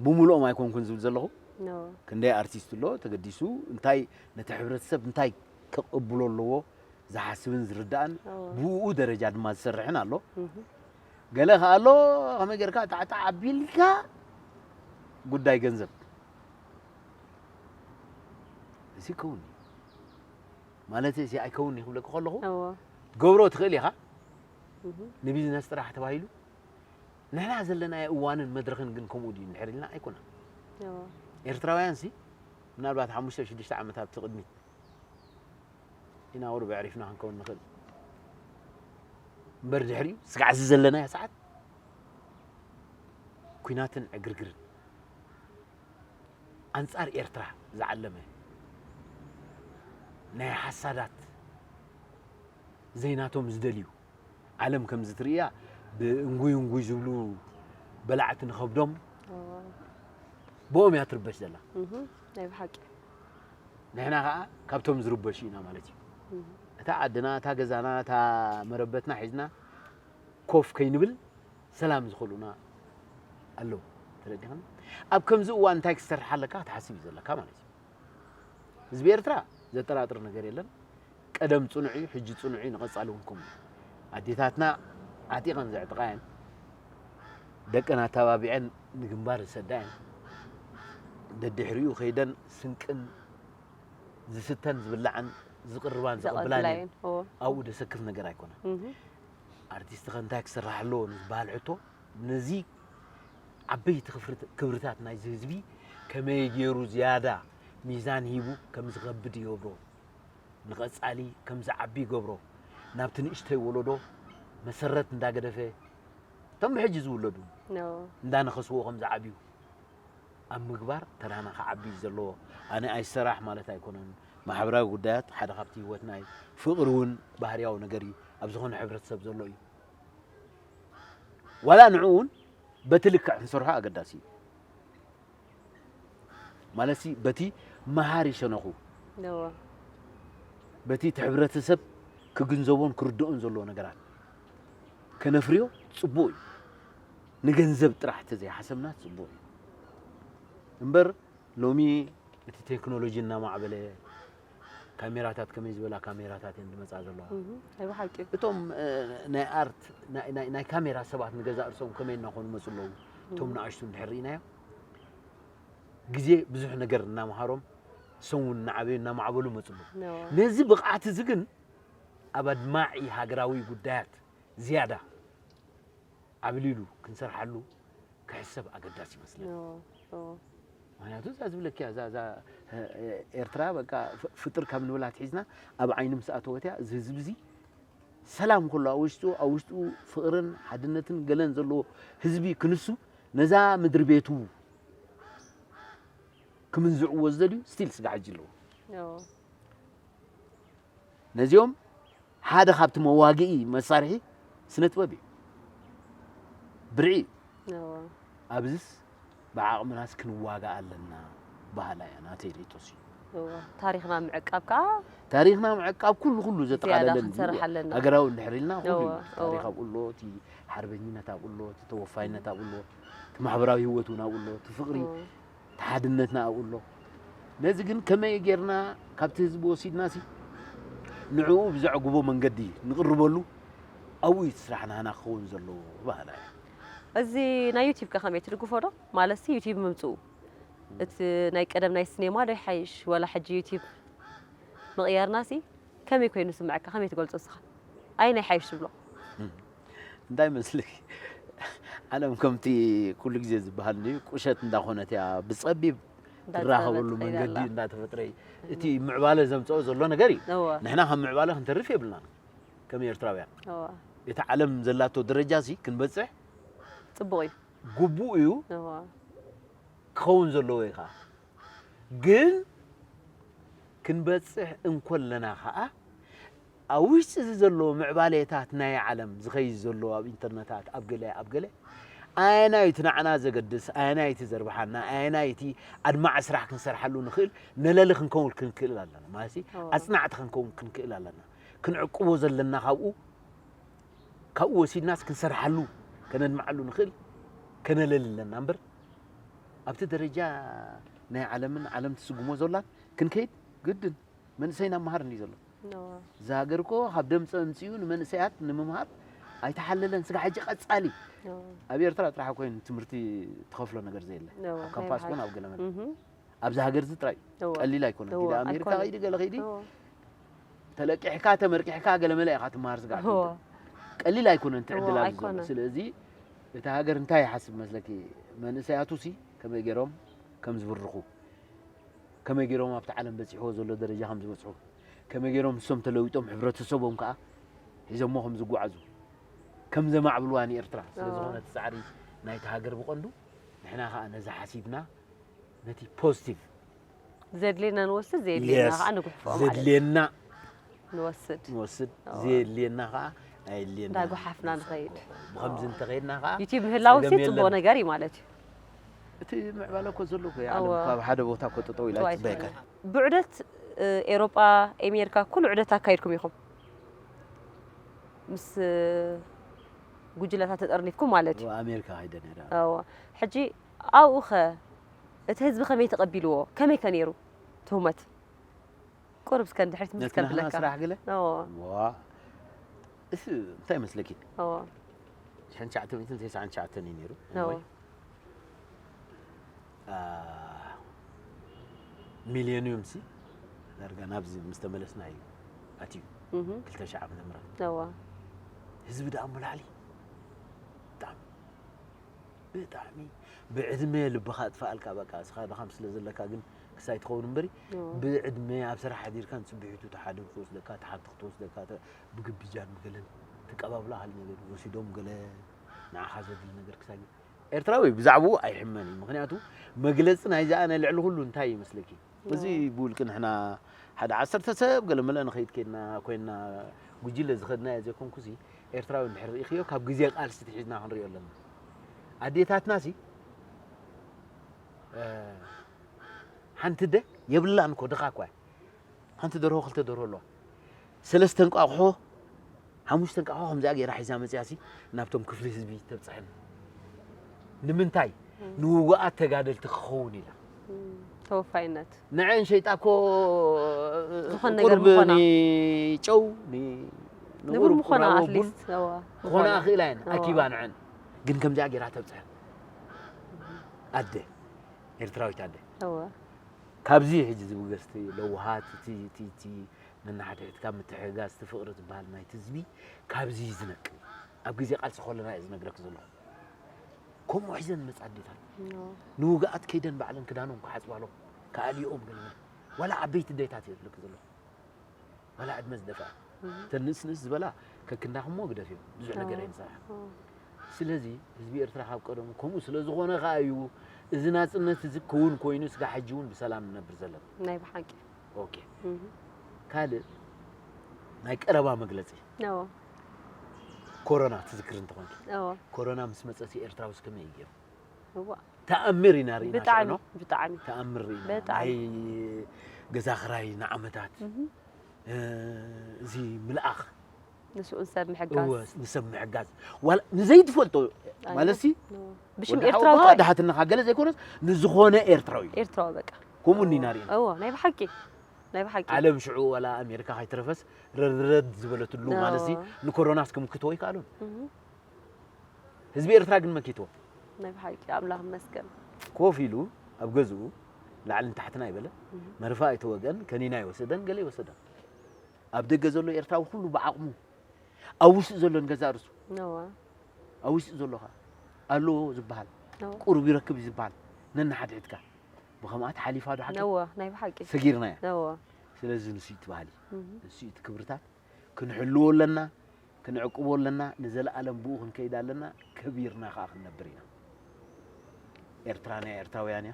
ብምልኦም ኣይኮንኩን ዝብል ዘለኹ ክንደይ ኣርቲስት ኣሎ ተገዲሱ እንታይ ነቲ ሕብረተሰብ እንታይ ከቕብሎ ኣለዎ ዝሓስብን ዝርዳእን ብኡ ደረጃ ድማ ዝሰርሕን ኣሎ ገለ ከኣ ኣሎ ከመይ ጌርካ ጣዕጣዕ ኣቢልካ ጉዳይ ገንዘብ እዚ ከውን ማለት እዚ ኣይከውን ክብለካ ከለኹ ትገብሮ ትኽእል ኢኻ ንቢዝነስ ጥራሕ ተባሂሉ ንሕና ዘለናዮ እዋንን መድረኽን ግን ከምኡ ድዩ እንድሕር ኢልና ኣይኮነን። ኤርትራውያን ሲ ምናልባት ሓሙሽተ ሽዱሽተ ዓመት ኣብቲ ቅድሚት ኢና ወርቢ ዕሪፍና ክንከውን ንኽእል እምበር ድሕሪኡ ስጋዕ እዚ ዘለናዮ ሰዓት ኲናትን ዕግርግርን ኣንጻር ኤርትራ ዝዓለመ ናይ ሓሳዳት ዘይናቶም ዝደልዩ ዓለም ከምዚ ትርእያ ብእንጉይ እንጉይ ዝብሉ በላዕቲ ንኸብዶም ብኦም እያ ትርበሽ ዘላ ናይ ብሓቂ ንሕና ከዓ ካብቶም ዝርበሹ ኢና ማለት እዩ እታ ዓድና እታ ገዛና እታ መረበትና ሒዝና ኮፍ ከይንብል ሰላም ዝኸልኡና ኣለዉ ተረዲኻኒ ኣብ ከምዚ እዋን እንታይ ክሰርሕ ኣለካ ክትሓስብ እዩ ዘለካ ማለት እዩ ህዝቢ ኤርትራ ዘጠራጥር ነገር የለን ቀደም ጽኑዕ እዩ ሕጂ ጽኑዕ እዩ ንቐጻሊ እውን ከምኡ ኣዴታትና ዓጢቐን ዘዕጥቓየን ደቀን ኣተባቢዐን ንግንባር ዝሰዳየን ደድሕሪኡ ከይደን ስንቅን ዝስተን ዝብላዕን ዝቕርባን ዝቕብላን ኣብኡ ደሰክፍ ነገር ኣይኮነን ኣርቲስት ከ እንታይ ክስራሕ ኣለዎ ንዝበሃል ሕቶ ነዚ ዓበይቲ ክብርታት ናይዚ ህዝቢ ከመይ ገይሩ ዝያዳ ሚዛን ሂቡ ከም ዝኸብድ ይገብሮ ንቐጻሊ ከም ዝዓቢ ይገብሮ ናብቲ ንእሽተይ ወለዶ መሰረት እንዳገደፈ እቶም ብሕጂ ዝውለዱ እንዳነኸስዎ ከም ዝዓብዩ ኣብ ምግባር ተራና ክዓቢ እዩ ዘለዎ ኣነ ኣይሰራሕ ማለት ኣይኮነን ማሕበራዊ ጉዳያት ሓደ ካብቲ ህይወትና እዩ ፍቕሪ እውን ባህርያዊ ነገር እዩ ኣብ ዝኾነ ሕብረተሰብ ዘሎ እዩ ዋላ ንዕኡ እውን በቲ ልክዕ ክንሰርሖ ኣገዳሲ እዩ ማለት በቲ መሃሪ ሸነኹ በቲ እቲ ሕብረተሰብ ክግንዘቦን ክርድኦን ዘለዎ ነገራት ከነፍርዮ ጽቡቕ እዩ ንገንዘብ ጥራሕ ተዘይሓሰብና ጽቡቕ እዩ እምበር ሎሚ እቲ ቴክኖሎጂ እናማዕበለ ካሜራታት ከመይ ዝበላ ካሜራታት እየን ዝመፃ ዘለዋ ናይ ብሓቂ እቶም ናይ ኣርት ናይ ካሜራ ሰባት ንገዛ እርሶም ከመይ እናኾኑ መፁ ኣለዉ እቶም ንኣሽቱ እንድሕር ርኢናዮ ግዜ ብዙሕ ነገር እናመሃሮም፣ እሶም እውን እናዓበዩ እናማዕበሉ መፅሉ። ነዚ ብቕዓት እዚ ግን ኣብ ኣድማዒ ሃገራዊ ጉዳያት ዝያዳ ዓብሊሉ ክንሰርሓሉ ክሕሰብ ኣገዳሲ ይመስለኒ። ምክንያቱ እዛ ዝብለኪያ እዛ እዛ ኤርትራ በቃ ፍጥር ካብ ንብላ ትሒዝና ኣብ ዓይኒ ምስ ኣተወትያ እዚ ህዝቢ እዚ ሰላም ኩሉ ኣብ ውሽጡ ኣብ ውሽጡ ፍቕርን ሓድነትን ገለን ዘለዎ ህዝቢ ክንሱ ነዛ ምድሪ ቤቱ ክምንዝዕዎ ዝደልዩ ስቲል ስጋዕ ሕጂ ኣለዉ። ነዚኦም ሓደ ካብቲ መዋግኢ መሳርሒ ስነ ጥበብ እዩ። ብርዒ እዩ። ኣብዚስ ብዓቕምናስ ክንዋጋእ ኣለና በሃላ እያ ናተይ ርእይቶሲ። ታሪኽና ምዕቃብ ከዓ ታሪኽና ምዕቃብ ኩሉ ኩሉ ዘጠቓለለ ክንሰርሕ ኣለና። ሃገራዊ እንድሕር ኢልና ኩሉ እዩ። ታሪኽ ኣብኡ ኣሎ፣ እቲ ሓርበኝነት ኣብኡ ኣሎ፣ እቲ ተወፋይነት ኣብኡ ኣሎ፣ እቲ ማሕበራዊ ህይወት እውን ኣብኡ ኣሎ፣ እቲ ፍቕሪ፣ እቲ ሓድነትና ኣብኡ ኣሎ። ነዚ ግን ከመይ ጌርና ካብቲ ህዝቢ ወሲድናሲ ንዕኡ ብዘዕግቦ መንገዲ ንቕርበሉ ኣብኡ እዩ እቲ ስራሕ ናህና ክኸውን ዘለዎ በሃላ እየ። እዚ ናይ ዩቲብ ከ ከመይ ትድግፎ ዶ? ማለትሲ ዩቲብ ምምፅኡ እቲ ናይ ቀደም ናይ ስኔማ ዶ ይሓይሽ ዋላ ሕጂ ዩቲብ ምቕያርናሲ ከመይ ኮይኑ ስምዐካ? ከመይ ትገልፆ እስኻ? ኣየናይ ይሓይሽ ትብሎ? እንታይ መስልኪ ዓለም ከምቲ ኩሉ ግዜ ዝበሃል እንድዩ ቁሸት እንዳኾነት እያ ብፀቢብ ትራኸበሉ መንገዲ እንዳተፈጥረ እዩ። እቲ ምዕባለ ዘምፀኦ ዘሎ ነገር እዩ። ንሕና ካብ ምዕባለ ክንተርፍ የብልናን ከም ኤርትራውያን። እቲ ዓለም ዘላቶ ደረጃ ሲ ክንበፅሕ ፅቡቕ እዩ። ግቡእ እዩ። ክኸውን ዘለዎ እዩ ከዓ ግን ክንበፅሕ እንኮለና ከዓ ኣብ ውሽጢ እዚ ዘለዎ ምዕባሌታት ናይ ዓለም ዝኸይድ ዘሎ ኣብ ኢንተርነታት ኣብ ገለ ኣብ ገለ ኣየናይ እቲ ንዓና ዘገድስ ኣየናይ እቲ ዘርብሓና ኣየናይ እቲ ኣድማዒ ስራሕ ክንሰርሓሉ ንኽእል ነለሊ ክንከውን ክንክእል ኣለና ማለት ኣፅናዕቲ ክንከውን ክንክእል ኣለና ክንዕቅቦ ዘለና ካብኡ ካብኡ ወሲድናስ ክንሰርሓሉ ከነድምዓሉ ንኽእል ከነለሊ ኣለና እምበር ኣብቲ ደረጃ ናይ ዓለምን ዓለም ትስጉሞ ዘላን ክንከይድ ግድን መንእሰይና መሃር እንዲ ዘሎ እዛ ሃገር እኮ ካብ ደምፀ ኣምፅኡ ንመንእሰያት ንምምሃር ኣይተሓለለን ስጋ ሕጂ ቀፃሊ ኣብ ኤርትራ ጥራሕ ኮይኑ ትምህርቲ ትኸፍሎ ነገር ዘየለ ኣብ ካምፓስ ኮን ኣብ ገለመለ ኣብዚ ሃገር እዚ ጥራይ ቀሊል ኣይኮነን ኪዲ ኣሜሪካ ከይዲ ገለ ከይዲ ተለቂሕካ ተመርቂሕካ ገለመለ ኢኻ ትመሃር ስጋ ቀሊል ኣይኮነን ትዕድል ኣብዚ ዘሎ ስለዚ እቲ ሃገር እንታይ ይሓስብ መስለኪ መንእሰያቱ ሲ ከመይ ገይሮም ከም ዝብርኹ ከመይ ገይሮም ኣብቲ ዓለም በፂሕዎ ዘሎ ደረጃ ከም ዝበፅሑ ከመይ ገይሮም እሶም ተለዊጦም ሕብረተሰቦም ከዓ ሒዞሞ ከም ዝጓዓዙ ከም ዘማዕብልዋ ንኤርትራ ስለ ዝኾነ እቲ ፃዕሪ ናይቲ ሃገር ብቐንዱ ንሕና ከዓ ነዚ ሓሲብና ነቲ ፖዚቲቭ ዘድልየና ንወስድ ዘየድልየና ከዓ ንጉሕፎ ማለት እዩ። ዘድልየና ንወስድ ንወስድ ዘየድልየና ከዓ ኣየድልየና እንዳጓሓፍና ንኸይድ ብኸምዚ እንተኸይድና ከዓ ዩቲብ ምህላው ሲ ፅቡቅ ነገር እዩ ማለት እዩ። እቲ ምዕባለ እኮ ዘሎ እኮ ዓለም ካብ ሓደ ቦታ እኮ ጠጠው ኢላ ይፅበየካ ብዑደት ኤሮጳ ኤሜሪካ ኩሉ ዑደት ኣካይድኩም ኢኹም ምስ ጉጅለታት ተጠርኒፍኩም ማለት እዩ። ኣሜሪካ ከይደ ነይረ ሕጂ ኣብኡ ኸ እቲ ህዝቢ ከመይ ተቐቢልዎ? ከመይ ከ ነይሩ ትህመት? ቁሩብ እስከ ንድሕሪት ምልስ ከብለካ። ስራሕ ገለ እዎ ዋ እስ እንታይ መስለኪ እዎ ሽሕን ትሽዓተ ሚእትን ተስዓን ትሽዓተን እዩ ነይሩ እዎ ሚሊዮኒየም ሲ ዳርጋ ናብዚ ምስ ተመለስና እዩ ኣትዩ እህ ክልተ ሺሕ ዓመተ ምህረት እዎ ህዝቢ ደኣ እሞ ላዕሊ ብጣዕሚ ብጣዕሚ ብዕድመ ልብኻ ኣጥፍኣልካ በቃ እስኻ ድኻም ስለ ዘለካ ግን ክሳይ ትኸውን እምበሪ እዎ ብዕድመ ኣብ ስራሕ ሓዲርካ ንፅብሒቱ እቲ ሓደ ክትወስደካ እቲ ሓብቲ ክትወስደካ ተ- ብግብጃን ብገለን ትቀባብሎ ኣሃል ነገር ወሲዶም ገለ ንዓኻ ዘድሊ ነገር ክሳይ ኤርትራዊ ብዛዕባኡ ኣይሕመን እዩ ምክንያቱ መግለፂ ናይዚ ኣነ ልዕሊ ኩሉ እንታይ ይመስለኪ እዚ ብውልቂ ንሕና ሓደ ዓሰርተ ሰብ ገለ መለ ንኸይድ ከድና ኮይና ጉጅለ ዝኸድናዮ ዘይኮንኩሲ ኤርትራዊ እንድሕር ርኢኽዮ ካብ ግዜ ቃልሲ ትሒዝና ክንሪኦ ኣለና ኣዴታትናሲ ሓንቲ ደ የብላን እኮ ድኻ እኳ ሓንቲ ደርሆ ክልተ ደርሆ ኣለዋ ሰለስተ እንቋቑሖ ሓሙሽተ እንቋቑሖ ከምዚኣ ገይራ ሒዛ መፅያሲ ናብቶም ክፍሊ ህዝቢ ተብፅሐን ንምንታይ ንውጉኣት ተጋደልቲ ክኸውን ኢላ ተወፋይነት ንዐን ሸይጣ እኮ ዝኾነ ነገር ምኾና። ጨው ንቡር ምኾና ኣትሊስት ክኾና ክእላ እየን ኣኪባ ንዐን ግን ከምዚኣ ገይራ ተብፅሐን ኣደ ኤርትራዊት ኣደ እወ ካብዚ ሕጂ ዝብገስ እቲ ለውሃት እቲ እቲ እቲ ነናሓድሕድካ ምትሕግጋዝ እቲ ፍቕሪ ዝበሃል ናይቲ ህዝቢ ካብዚ እዩ ዝነቅል። ኣብ ግዜ ቃልሲ ከለና እየ ዝነግረክ ዘለኹ። ከምኡ ሒዘን መፃ ኣዴታት እወ ንውግኣት ከይደን ባዕለን ክዳኖም ክሓፅባ ኣለኹ። ከኣልዮኦም ገለ ዋላ ዓበይቲ ኣዴታት እየ ዝብለክ ዘለኹ። ዋላ ዕድመ ዝደፍኣ እተን ንእስ ንእስ ዝበላ ከክንዳኹሞ ግደፍዮ ብዙሕ ነገር እየን ዝሰርሓ። ስለዚ ህዝቢ ኤርትራ ካብ ቀደሙ ከምኡ ስለ ዝኾነ ከኣ እዩ እዚ ናጽነት እዚ ክውን ኮይኑ ስጋ ሕጂ እውን ብሰላም ንነብር ዘለና። ናይ ብሓቂ ኦኬ ካልእ ናይ ቀረባ መግለጺ እዎ ኮሮና ትዝክር እንተኾንኪ እዎ ኮሮና ምስ መጸት ኤርትራውስ ከመይ እዩ ገይሩ? እዋ ተኣምር ኢና ርኢና ብጣዕሚ ሽዑ ነው። ብጣዕሚ ተኣምር ርኢና ብጣዕሚ። ናይ ገዛ ክራይ ንዓመታት እህ፣ እ፣ እዚ ምልኣኽ ንስኡን ሰብ እወ ምሕጋዝ ንሰብ ምሕጋዝ ዋላ ንዘይትፈልጦ ማለት ሲ እዎ። ብሽም ወዲ ኤርትራዊ ሓውኻ ጥራይ ድሓትነኻ ገለ ዘይኮነስ ንዝኾነ ኤርትራዊ እዩ። ኤርትራዊ በቃ ከምኡ እኒና ርኢና እዎ ናይ ብሓቂ ናይ ብሓቂ ዓለም ሽዑ ዋላ ኣሜሪካ ከይትረፈስ ረድረድ ዝበለትሉ እዎ። ማለት ሲ ንኮሮና እስከምክትዎ ይከኣሉን እህ፣ ህዝቢ ኤርትራ ግን መኪትዎ ናይ ብሓቂ ኣምላኽ ይመስገን ኮፍ ኢሉ ኣብ ገዝኡ ላዕልን ታሕትን ኣይበለ መርፋ ኣይተወገን ከኒና ይወሰደን ገለ ይወሰደን ኣብ ደገ ዘሎ ኤርትራዊ ኩሉ ብዓቕሙ ኣብ ውሽጢ ዘሎ ንገዛእ ርሱ እዎ ኣብ ውሽጢ ዘሎ ኸ ኣለዎ ዝበሃል እዎ ቁሩብ ይረክብ እዩ ዝበሃል ነንሓድሕድካ ብኸምኣ ተሓሊፋ ዶ ሓቂ እዎ ናይ ብሓቂ ሰጊርናያ እዎ ስለዚ ንስዩ እቲ ባህሊ እህ፣ ንስዩ እቲ ክብርታት ክንሕልዎ ኣለና ክንዕቅቦ ኣለና ንዘለኣለም ብኡ ክንከይድ ኣለና ከቢርና ከዓ ክንነብር ኢና ኤርትራ ናይ ኤርትራውያን እያ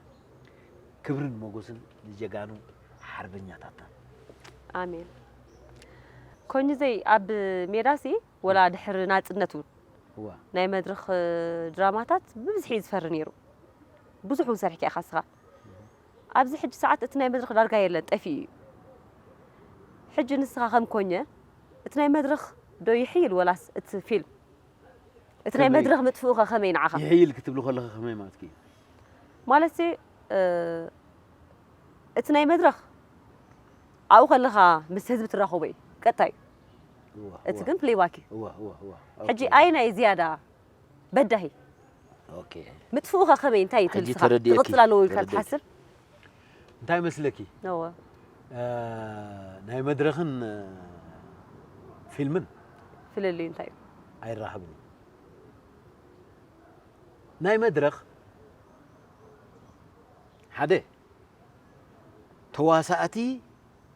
ክብርን ሞጎስን ንጀጋኑ ሓርበኛታትና ኣሜን ኮንዩ ዘይ ኣብ ሜዳሲ ወላ ድሕሪ ናፅነት እውን እዋ ናይ መድረኽ ድራማታት ብብዝሒ እዩ ዝፈሪ ነይሩ ብዙሕ እውን ሰሪሕካ ኢኻ ስኻ ኣብዚ ሕጂ ሰዓት እቲ ናይ መድረኽ ዳርጋ የለን ጠፊኡ እዩ ሕጂ ንስኻ ከም ኮኘ እቲ ናይ መድረኽ ዶ ይሕይል ወላስ እቲ ፊልም እቲ ናይ ከመይ? መድረኽ ምጥፍኡ ከ ከመይ ንዓኻ ይሕይል ክትብሉ ከለኻ ከመይ ማለት እዩ ማለት እቲ ናይ መድረኽ ኣብኡ ከለኻ ምስ ህዝቢ ትራኸቦ እዩ ቀጥታ እዩ እዋ እቲ ግን ፕሌይባክ እዩ እዋ እዋ እዋ ሕጂ ኣይ ናይ ዝያዳ በዳሂ ኦኬ ምጥፍኡ ከ ከመይ እንታይ እዩ ሕጂ ትብል ንስኻ ተረዲኤኪ፣ ክቕጽል ኣለዎ ኢልካ ተረዲኤኪ። ትሓስብ እንታይ መስለኪ እወ እ፣ ናይ መድረኽን እ፣ ፊልምን ፍልልዩ እንታይ እዩ ኣይራኸብን እዩ ናይ መድረኽ ሓደ ተዋሳእቲ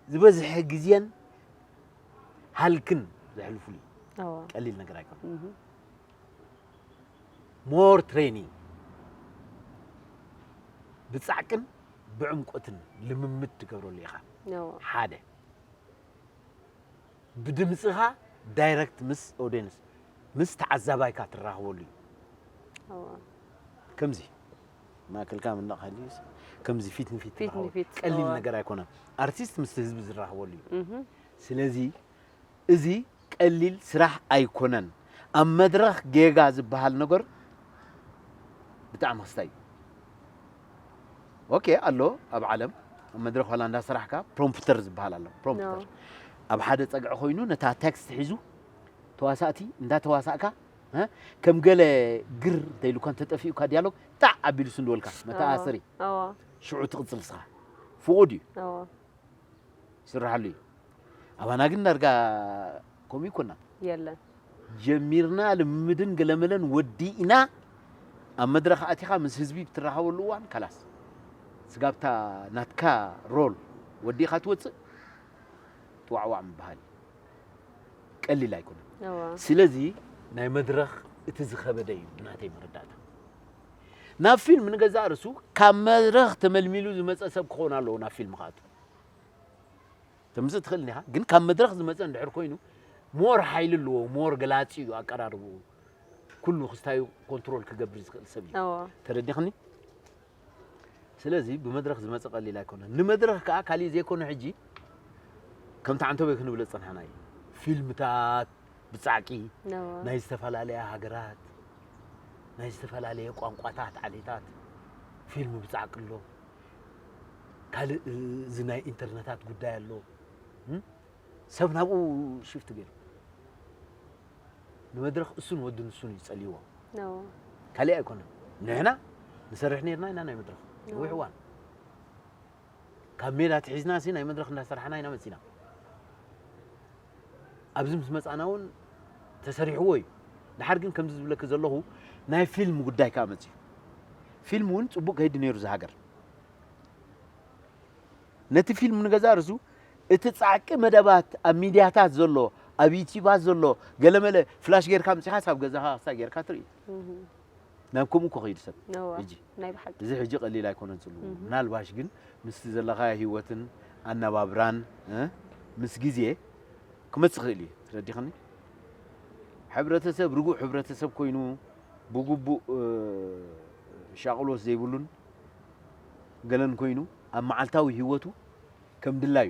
ዝበዝሐ ግዜን ሃልክን ዘሕልፉሉ እዩ እወ ቀሊል ነገር ኣይኮነ እህ፣ more training ብጻዕቅን ብዕምቆትን ልምምድ ትገብረሉ ኢኻ እወ ሓደ ብድምፅኻ ዳይረክት ምስ ኦዲየንስ ምስ ተዓዛባይካ ትራኸበሉ እዩ እወ ከምዚ ማእከልካ ምንቕ ሃልዩስ ከምዚ ፊት ንፊት ፊት ትራኸበሉ። ንፊት፣ ቀሊል እወ። ነገር ኣይኮነን ኣርቲስት ምስ ህዝቢ ዝራኸበሉ እዩ እህ፣ ስለዚ እዚ ቀሊል ስራሕ ኣይኮነን ኣብ መድረኽ ጌጋ ዝበሃል ነገር ብጣዕሚ ክስታይ እዩ ኦኬ ኣሎ ኣብ ዓለም ኣብ መድረኽ ዋላ እንዳሰራሕካ ፕሮምፕተር ዝበሃል ኣሎ ፕሮምፕተር No. ኣብ ሓደ ፀግዒ ኮይኑ ነታ ቴክስት ሒዙ ተዋሳእቲ እንዳተዋሳእካ እ፣ ከም ገለ ግር እንተኢሉካ እንተጠፊኡካ ዲያሎግ ጣዕ ኣቢሉ ስንድወልካ መተኣሰሪ እወ ሽዑ ትቕፅል ስኻ ፍቑድ እዩ እወ ይስራሓሉ እዩ ኣባና ግን ዳርጋ ከምኡ ይኮና የለን ጀሚርና ልምምድን ገለመለን ወዲእና ኣብ መድረኽ ኣቲኻ ምስ ህዝቢ ብትራኸበሉ እዋን ካላስ ስጋብታ ናትካ ሮል ወዲእኻ ትወፅእ ጥዋዕዋዕ ምበሃል እዩ ቀሊል ኣይኮነን እወ ስለዚ ናይ መድረኽ እቲ ዝኸበደ እዩ ብናተይ መረዳእታ ናብ ፊልም ንገዛእ ርሱ ካብ መድረኽ ተመልሚሉ ዝመፀ ሰብ ክኸውን ኣለዎ ናብ ፊልም ክኣቱ ተምፅእ ትኽእል እንዲኻ ግን ካብ መድረኽ ዝመፀ እንድሕር ኮይኑ ሞር ሓይሊ ኣለዎ ሞር ገላፂ እዩ ኣቀራርብኡ ኩሉ ክስታዩ ኮንትሮል ክገብር ዝኽእል ሰብ እዩ እወ ተረዲኽኒ ስለዚ ብመድረኽ ዝመፀ ቀሊል ኣይኮነን ንመድረኽ ከዓ ካሊእ ዘይኮነ ሕጂ ከምቲ ዓንተቦይ ክንብሎ ዝፀናሕና እዩ ፊልምታት ብፃዕቂ እወ ናይ ዝተፈላለያ ሃገራት ናይ ዝተፈላለየ ቋንቋታት ዓሌታት ፊልም ብፃዕቂ ኣሎ ካልእ እዚ ናይ ኢንተርነታት ጉዳይ ኣሎ እም? ሰብ ናብኡ ሽፍት ገይሩ ንመድረኽ እሱን ወዲ ንሱን እዩ ጸልይዎ No. ካሊእ ኣይኮነን ንሕና ንሰርሕ ነርና ኢና ናይ መድረኽ ነዊሕ እዋን ካብ ሜዳ ትሒዝና ሲ ናይ መድረኽ እንዳሰራሕና ኢና መጺና። ኣብዚ ምስ መጻና እውን ተሰሪሕዎ እዩ። ድሓር ግን ከምዚ ዝብለኪ ዘለኹ ናይ ፊልም ጉዳይ ከኣ መጺኡ። ፊልም እውን ጽቡቕ ከይዲ ነይሩ ዝሃገር። ነቲ ፊልም ንገዛ ርእሱ እቲ ጻዕቂ መደባት ኣብ ሚድያታት ዘሎ፣ ኣብ ዩቲባት ዘሎ፣ ገለመለ ፍላሽ ጌርካ ምጺኻ ሳብ ገዛኻ ክሳብ ጌርካ ትርኢ። እህ። ናብ ከምኡ እኮ ከይዱ ሰብ እዋ፣ ሕጂ። ናይ ብሓቂ። እዚ ሕጂ ቀሊል ኣይኮነን ጽልዉ። እህ። ምናልባሽ ግን ምስቲ ዘለኻዮ ህይወትን ኣነባብራን፣ እ፣ ምስ ግዜ ክመጽእ ክእል እዩ። ትረዲኽኒ? ሕብረተሰብ ርጉእ ሕብረተሰብ ኮይኑ ብግቡእ፣ እ፣ ሻቕሎት ዘይብሉን ገለን ኮይኑ ኣብ መዓልታዊ ህይወቱ ከም ድላዩ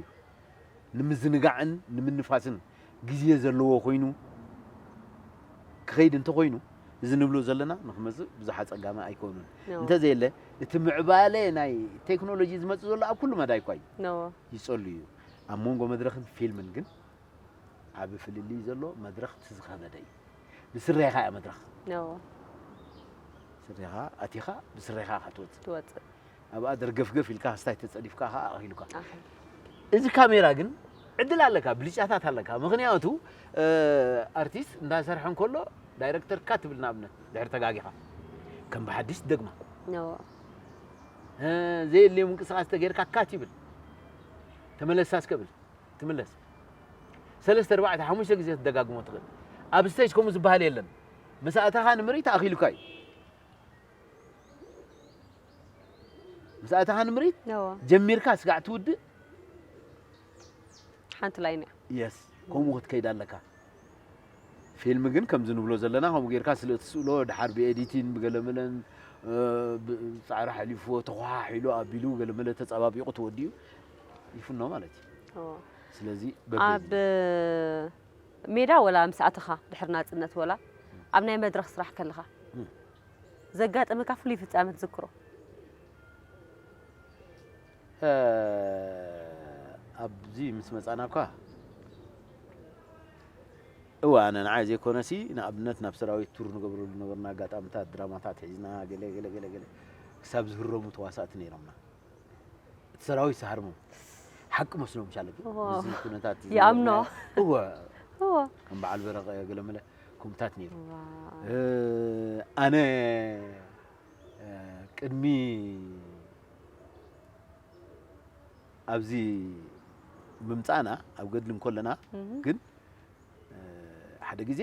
ንምዝንጋዕን ንምንፋስን ግዜ ዘለዎ ኮይኑ ክኸይድ እንተኾይኑ፣ እዚ ንብሎ ዘለና ንኽመጽእ ብዙሕ ኣጸጋሚ ኣይኮኑን። ኖ። እንተዘየለ፣ እቲ ምዕባለ ናይ ቴክኖሎጂ ዝመጽእ ዘሎ ኣብ ኩሉ መዳይ እኳ እዩ። ኖ። ይጸሉ እዩ። ኣብ መንጎ መድረኽን ፊልምን ግን ዓቢ ፍልልይ ዘሎ። መድረኽ እቲ ዝኸበደ እዩ። ብስሬኻ እያ መድረኽ። ኖ። ስሬኻ ኣቲኻ ብስሬኻ ኢኻ ትወጽእ። ትወጽእ። ኣብኣ ደርገፍገፍ ኢልካ ክስታይ ተጸዲፍካ ከኣ ኣኺሉካ። ኣኺሉ። እዚ ካሜራ ግን ዕድል ኣለካ፣ ብልጫታት ኣለካ። ምኽንያቱ፣ እ፣ ኣርቲስት እንዳሰርሐ እንከሎ ዳይረክተር ካት ትብል ንኣብነት፣ ድሕሪ ተጋጊኻ ከም ብሓድሽ ትደግማ። ኖ። እ፣ ዘየድልየ ምንቅስቓስ ተገይርካ ካት ይብል። ተመለሳ እስከ ብል። ትምለስ። ሰለስተ፣ ኣርባዕተ፣ ሓሙሽተ ግዜ ትደጋግሞ ትኽእል። ኣብ ስቴጅ ከምኡ ዝበሃል የለን። ምስ ኣተኻ ንምርኢት ኣኺሉካ እዩ። ምስ ኣተኻ ንምርኢት እዎ። ጀሚርካ ስጋዕ ትውድእ። ሓንቲ ላይን እያ። የስ፣ ከምኡ ክትከይድ ኣለካ። ፊልም ግን ከምዚ ንብሎ ዘለና፣ ከምኡ ጌርካ ስለ እትስእሎ፣ ድሓር ብኤዲቲን ብገለመለን፣ እ፣ ብ-፣ ጻዕሪ ሓሊፍዎ፣ ተኾሓሒሉ ኣቢሉ፣ ገለመለ ተጻባቢቑ ተወዲኡ ይፍኖ ማለት እዩ። እዎ። ስለዚ በበይ ኣብ ሜዳ ወላ ምስ ኣተኻ ድሕሪ ናጽነት ወላ ኣብ ናይ መድረኽ ስራሕ ከለኻ እም። ዘጋጠመካ ፍሉይ ፍጻመ ትዝክሮ? እ፣ ኣብዚ ምስ መጻና እኳ እወ፣ ኣነ ንዓይ ዘይኮነሲ፣ ንኣብነት ናብ ሰራዊት ቱር ንገብረሉ ነበርና፣ ኣጋጣሚታት፣ ድራማታት ሒዝና፣ ገለ፣ ገለ፣ ገለ፣ ገለ፣ ክሳብ ዝህረሙ ተዋሳእቲ ነይሮምና። እቲ ሰራዊት ዝሃርሞም ሓቂ መስሎም ሻለኪ። እዎ። እዚ ኩነታት እዚ ይኣምኖ። እወ። እዎ። ከም በዓል በረቐ ገለመለ ከምታት ነይሩ። ዋው። እ፣ ኣነ፣ እ፣ ቅድሚ ኣብዚ ምምጻእና ኣብ ገድሊ እንከለና እህ። ግን፣ እ፣ ሓደ ግዜ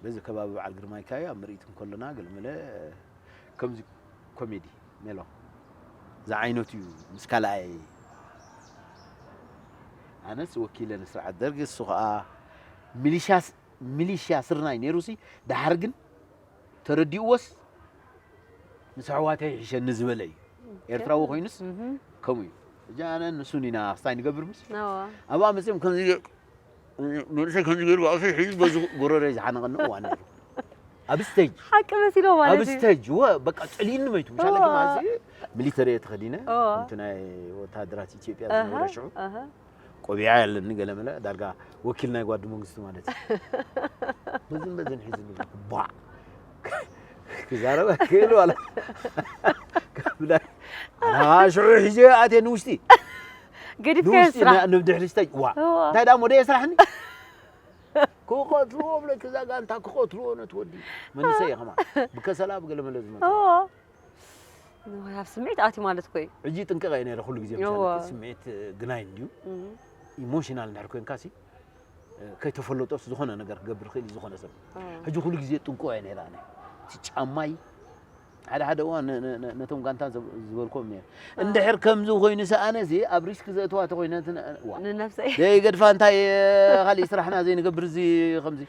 በዚ ከባቢ በዓል ግርማይ ካዩ ኣብ ምርኢት እንከለና ገለመለ ከምዚ ኮሜዲ ሜሎ ዝዓይነቱ እዩ ምስ ካልኣይ። ኣነስ ወኪለ ንስርዓት ደርግ፣ እሱ ኸኣ ሚሊሻ ስ-፣ ሚሊሻ ስርናይ ነይሩሲ፣ ደሓር ግን ተረዲእዎስ ምስ ኣሕዋተይ ይሕሸኒ ዝበለ እዩ። ኤርትራዊ ኮይኑስ እህ። ከምኡ እዩ። ሕጂ ኣነ ንሱን ኢና ክስታይ ንገብር ምስ እዎ። ኣብኣ መፅኦም ከምዚ መንእሰይ ከምዚ ገይሩ ብኣፈይ ሒዙ በዚ ጎረረይ ዝሓነቐኒ እዋን ነይሩ። ኣብ ስቴጅ። ሓቂ መሲሎ ማለት ኣብ እዩ። ስቴጅ፣ ወ-፣ በቃ ጸሊእኒ መይቱ። ምሻለኪ እዎ። ማለት ሚሊተሪ እየ ተኸዲነ። እዎ። ከምቲ ናይ ወታደራት ኢትዮጵያ ዝነበረ ኣሃ፣ ሽዑ። ኣሃ። ቆቢዓ ኣለኒ ገለ መለ፣ ዳርጋ ወኪል ናይ ጓዲ መንግስቱ ማለት እዩ። በዝን በዝን ሒዙ ቧዕ። ክዛረብ ክእል ዋላ። ካብ ናይ ኣና ሽዑ ሒዘ ኣትየ ንውሽጢ። ገዲፍካዮ ንውሽጢ ስራሕ። ና-፣ ንብድሕሪ ስቴጅ። ዋ። እዎ። እንታይ ደኣ ሞደ የስራሕኒ? ክቐትልዎ ብለኪ እዛ ጋንታ ክቐትልዎ ነቲ ወዲ። መንእሰይ እየ ከማን። ብከሰላ ብገለ መለ ዝመቱ። እዎ። ንዋይ ኣብ ስምዒት ኣትዩ ማለት እኮ እዩ። ሕጂ ጥንቅቕ እየ ነይረ ኩሉ ግዜ እዎ። ምሻለኪ ስምዒት ግናይ እንድዩ። እም። ኢሞሽናል እንድሕር ኮንካ ሲ፣ ከይተፈለጦስ ዝኾነ ነገር ክገብር ይኽእል እዩ ዝኾነ ሰብ። እዎ። ሕጂ ኩሉ ግዜ ጥንቁቕ እየ ነይረ ኣነ። እቲ ጫማይ ሓደ ሓደ እዋን ነ-፣ ነ-፣ ነ-፣ ነቶም ጋንታ ዘብ-፣ ዝበልኮም ነይረ። እዎ። እንድሕር ከምዚ ኮይኑ ሰኣነ ሲ ኣብ ሪስክ ዘእተዋ ተኾይነ እንትን-፣ ዋ። ንነብሰይ። ዘይገድፋ እንታይ ካልእ ስራሕና ዘይንገብር እዚ ከምዚ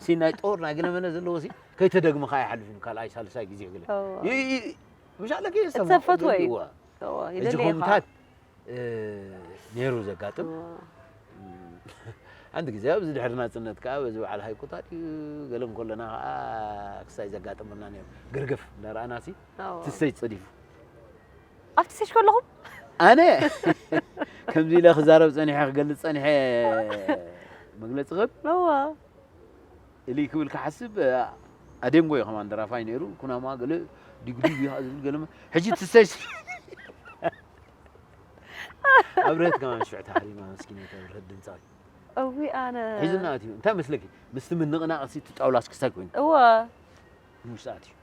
ሲ ናይ ጦር ናይ ገለመለ ዘለዎ ሲ ከይተደግመኻ ኣይሓልፍን ካልኣይ ሳልሳይ ግዜ ገለ። እዎ። ይ-፣ ይ-፣ ምሻለኪ እትሰፈትዎ እዩ። እዋ። እዎ፣ ሕጂ ይደሊ እዩ ከምታት፣ እ፣ ነይሩ ዘጋጥም። እዎ። ሓንቲ ግዜ ኣብዚ ድሕሪ ናጽነት ከኣ በዚ በዓል ሃይቁታት እዩ ገለ እንከለና ከኣ ክሳይ ዘጋጥመና ነይሩ። ገርገፍ እንዳረኣናሲ እዎ። ትሰይ ጸዲፉ። ኣብቲ ስቴጅ ከለኹም? ኣነ ከምዚ ኢለ ክዛረብ ጸኒሐ፣ ክገልጽ ጸኒሐ መግለጺ ክህብ። እዋ። እሊ ክብል ክሓስብ፣ ኣደንጎ እዩ ከማን ደራፋይ ነይሩ። ኩናማ ገለ ዲግዲግ እዩ ዝብል ገለ መ-፣ ሕጂ ትሰሽ-፣ ኣብርሀት ከማን ሽዑ ተሃሪማ መስኪነይ ኣብርሀት ድምፃዊ። እዊ ኣነ ሒዙና ኣትዩ። እንታይ መስለኪ? ምስቲ ምንቕናቕ እቲ ጣውላ እስክስታይ ኮይኑ። እወ ንውሽጢ ኣትዩ።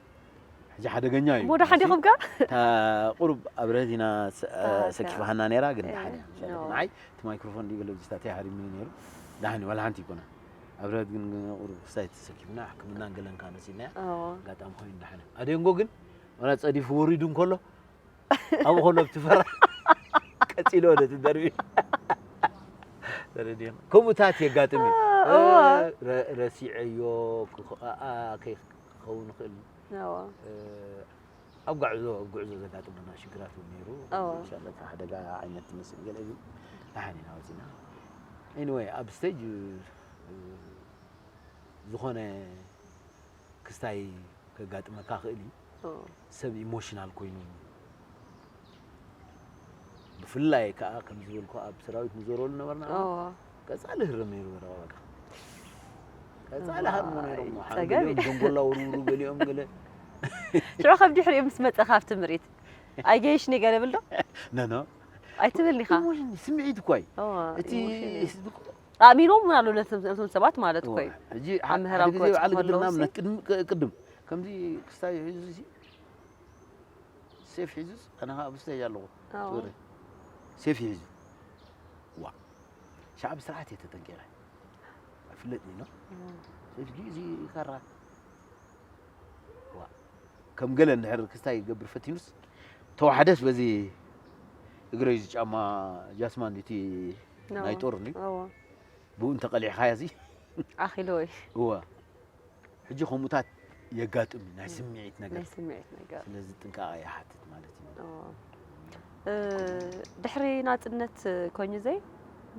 ሕጂ ሓደገኛ እዩ። እሞ ደሓን ዲኹም ከ? እታ ቁሩብ ኣብርሀት ኢና ሰ- ኣታ- ሰኪፋሃና ነይራ፣ ግን እ፣ ደሓን እያ። ኖ። ንዓይ እቲ ማይክሮፎን ድዩ ገለ ብዝታት ሃሪሙኒ ነይሩ። ደሓን እዩ፣ ዋላ ሓንቲ ይኮና። ኣብርሀት ግን ቁሩብ ክስታይ ተሰኪፍና ሕክምናን ገለን ከዓ ነሲናያ። እወ ኣጋጣሚ ኮይኑ ደሓን እዩ። ኣደንጎ ግን ዋላ ጸዲፉ ወሪዱ እንከሎ ኣብኡ ከሎ ብትፈራ ቀጺሎ ወደ ትደርቢ። ተረዲእና። ከምኡታት የጋጥም እዩ። እወ። ረ- ረሲዐዮ ክኸ- ኣ- ኣ- ከይ- ክኸውን ይኽእል እዩ። እወ ኣብ ጉዕዞ ኣብ ጉዕዞ ዘጋጥመና ሽግራት እውን ነይሩ። እወ። ኢንሻላህ ካብ ሓደጋ ዓይነት ትመስል ገለ ግን ደሓን ኢና ወፂና። ኤኒወይ ኣብ ስቴጅ ዝኾነ ክስታይ ከጋጥመካ ክእል እዩ። እወ ሰብ ኢሞሽናል ኮይኑ ብፍላይ ከዓ ከም ዝበልኩ ኣብ ሰራዊት ንዞረሉ ነበርና። እወ ቀፃሊ ህርም ነይሩ በረባ በቃ ቀፃሊ እዋ፣ ሃርሞ ነይሮም። ፀገም እዩ። ገሊኦም ደንጎላ ውርውሩ ገሊኦም ገለ ሽዑ ከም ድሕሪኡ ምስ መፀ ካብቲ ምርኢት ኣይገይሽኒ ገለ ብል ዶ ነኖ ኣይትብል ኢኻ። ኢሞሽን ስምዒት እኳ እዩ። እወ እቲ ኢሞሽን እዩ። ህዝቢ እኮ- ኣእሚኖም እውን ኣሎ ነቶም ነቶም ሰባት ማለት እኮ እዩ። ሕጂ ኣብ ምህራብ ሓደ ግዜ ክወፅእ በዓል ከለዉ ግድና ሲ- እምነት ቅድም ቅ- ቅድም ከምዚ ክስታይ ሒዙ ሲ ሴፍ ሒዙስ ኣነ ከዓ ኣብ ስቴጅ ኣለኹ ኣዎ። ትወሪ ሴፍ ሒዙ ዋ ሻዕ ብስርዓት እየ ተጠንቂቐ ኣይፍለጥኒ ኖ ሴፍ እዚ ካራ ዋ ከም ገለ እንድሕር ክስታይ ይገብር ፈቲኑስ ተዋሕደስ በዚ እግረይ እዚ ጫማ ጃስማን እቲ ናይ ጦር እንድዩ ኣዎ ብኡ እንተቐሊዕኻያ እዚ ኣኺልዎ እዩ እወ ሕጂ ከምኡታት የጋጥም እዩ ናይ ስምዒት ነገር ናይ ስምዒት ነገር ስለዚ ጥንቃቐ ይሓትት ማለት እዩ ኣዎ። እ፣ ድሕሪ ናፅነት ኮይኑ ዘይ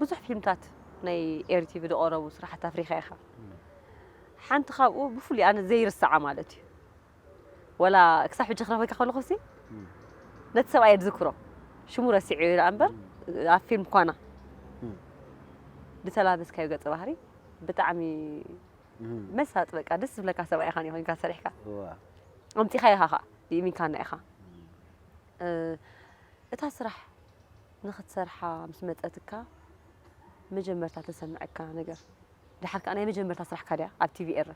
ብዙሕ ፊልምታት ናይ ኤርቲቪ ዝቐረቡ ስራሕቲ ኣፍሪኻ ኢኻ ሓንቲ ካብኡ ብፍሉይ ኣነ ዘይርስዓ ማለት እዩ ወላ ክሳብ ሕጂ ክረኸበካ ከለኹ ሲ ነቲ ሰብኣይ ዝክሮ ሽሙ ረሲዑ እዩ እምበር ኣብ ፊልም ኳና ዝተላበስካዮ ገፀ ባህሪ ብጣዕሚ መሳጥ በቃ ደስ ዝብለካ ሰብኣይ ኢኻ ኮይንካ ሰሪሕካ ኣምፂኻዮ ኢኻ ከዓ ይእሚንካና ኢኻ እታ ስራሕ ንኽትሰርሓ ምስ መፀትካ መጀመርታ ተሰምዐካ ነገር ድሓር ከዓ ናይ መጀመርታ ስራሕካ ድያ ኣብ ቲቪ ኤረ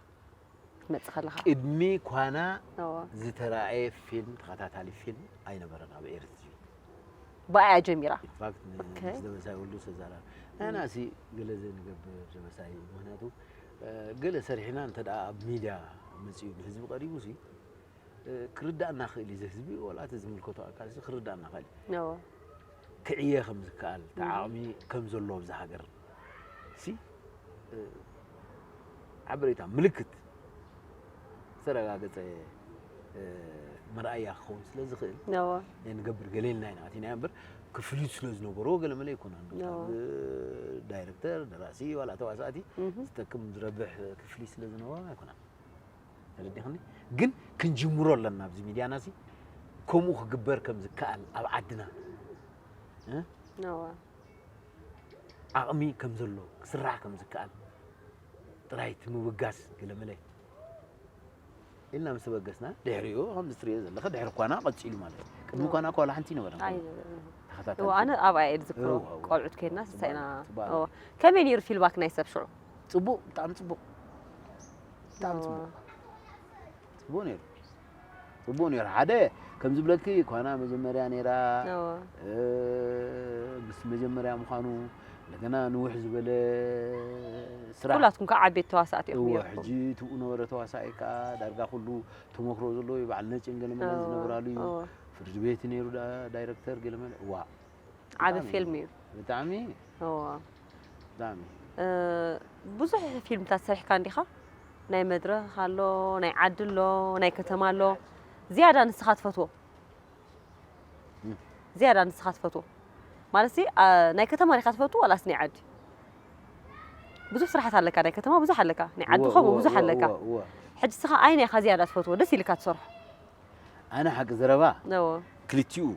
ክትመፅእ ከለኻ ቅድሚ ኳና እወ ዝተራእየ ፊልም ተኸታታሊ ፊልም ኣይነበረን ኣብ ኤርትሪ ብኣያ ጀሚራ ኢንፋክት ኦኬ። ምስ ደበሳይ ወልዱ ዝተዛረብ ንሕና ሲ ገለ ዘይንገብር ደበሳይ ምክንያቱ እ፣ ገለ ሰሪሕና እንተ ደኣ ኣብ ሚድያ መፅኡ ንህዝቢ ቀሪቡ ሲ እ፣ ክርዳእና ክእል እዩ እዚ ህዝቢ ወላ እቲ ዝምልከቶ ኣካል ሲ ክርዳእና ክእል እዩ እወ ክዕየ ከም ዝከኣል ተዓቕሚ ከም ዘሎ ኣብዚ ሃገር ሲ እ፣ ሓበሬታ ምልክት ዝተረጋገፀ እ፣ መርኣያ ክኸውን ስለ ዝኽእል እወ ናይ ንገብር ገለ ኢልና ኢና ኣቲና እምበር ክፍሊት ስለ ዝነበሮ ገለ መለ ኣይኮነን እወ። ካብ ዳይረክተር ደራሲ ዋላ ተዋሳእቲ እህ ዝጠቅም ዝረብሕ ክፍሊት ስለ ዝነበሮ ኣይኮነን ተረዲኽኒ ግን ክንጅምሮ ኣለና ኣብዚ ሚድያና ሲ ከምኡ ክግበር ከም ዝከኣል ኣብ ዓድና እ? እወ ዓቕሚ ከም ዘሎ ክስራሕ ከም ዝከኣል ጥራይ እቲ ምብጋስ ገለመለ ኢልና ምስ ተበገስና ድሕሪኡ ከምዚ ትሪኦ ዘለኸ ድሕሪ ኳና ቀፂሉ ማለት እዩ ቅድሚ ኳና እኳ ዋላ ሓንቲ ይነበረ ኣይነበረን ተኸታተልቲ እወ ኣነ ኣብኣ እየ ዝዝክሮ እወ፣ እወ። ቆልዑት ኮይና ስሳይና ትባል- ትባል። እወ ከመይ ነይሩ ፊልባክ ናይ ሰብ ሽዑ ፅቡቅ ብጣዕሚ ፅቡቅ ብጣዕሚ እወ ፅቡቅ ፅቡቅ ነይሩ ፅቡቅ ነይሩ ሓደ ከም ዝብለኪ ኳና መጀመርያ ነይራ እወ እ፣ ምስ መጀመርያ ምዃኑ እንደገና ንውሕ ዝበለ ስራሕ ኩላትኩም ከዓ ዓበይቲ ተዋሳእቲ ኢኹም እወ ነይርኩም ሕጂ ትብኡ ነበረ ተዋሳኢ ከዓ ዳርጋ ኩሉ ተመክሮ ዘለዎ እዩ በዓል ነጭን ገለመለን እወ፣ ዝነብራሉ እዩ እወ። ፍርዲ ቤት ነይሩ ዳ- ዳይረክተር ገለመለ እዋ ዓቢ ብጣዕሚ ፊልም እዩ ብጣዕሚ እወ ብጣዕሚ እ፣ ብዙሕ ፊልምታት ሰሪሕካ እንዲኻ ናይ መድረኽ ኣሎ ናይ ዓዲ ኣሎ ናይ ከተማ ኣሎ ዝያዳ ንስኻ ትፈትዎ እም። ዝያዳ ንስኻ ትፈትዎ ማለት ሲ ኣ፣ ናይ ከተማ ዲኻ ትፈትዎ ዋላስ ናይ ዓዲ ብዙሕ ስራሓት ኣለካ ናይ ከተማ ብዙሕ ኣለካ ናይ ዓዲ እወ፣ ከምኡ እወ፣ ብዙሕ እወ፣ ኣለካ እወ፣ እወ። ሕጂ ስኻ ኣይ ናይኻ ዝያዳ ትፈትዎ ደስ ኢልካ ትሰርሖ ኣነ ሓቂ ዘረባ እወ ክልቲኡ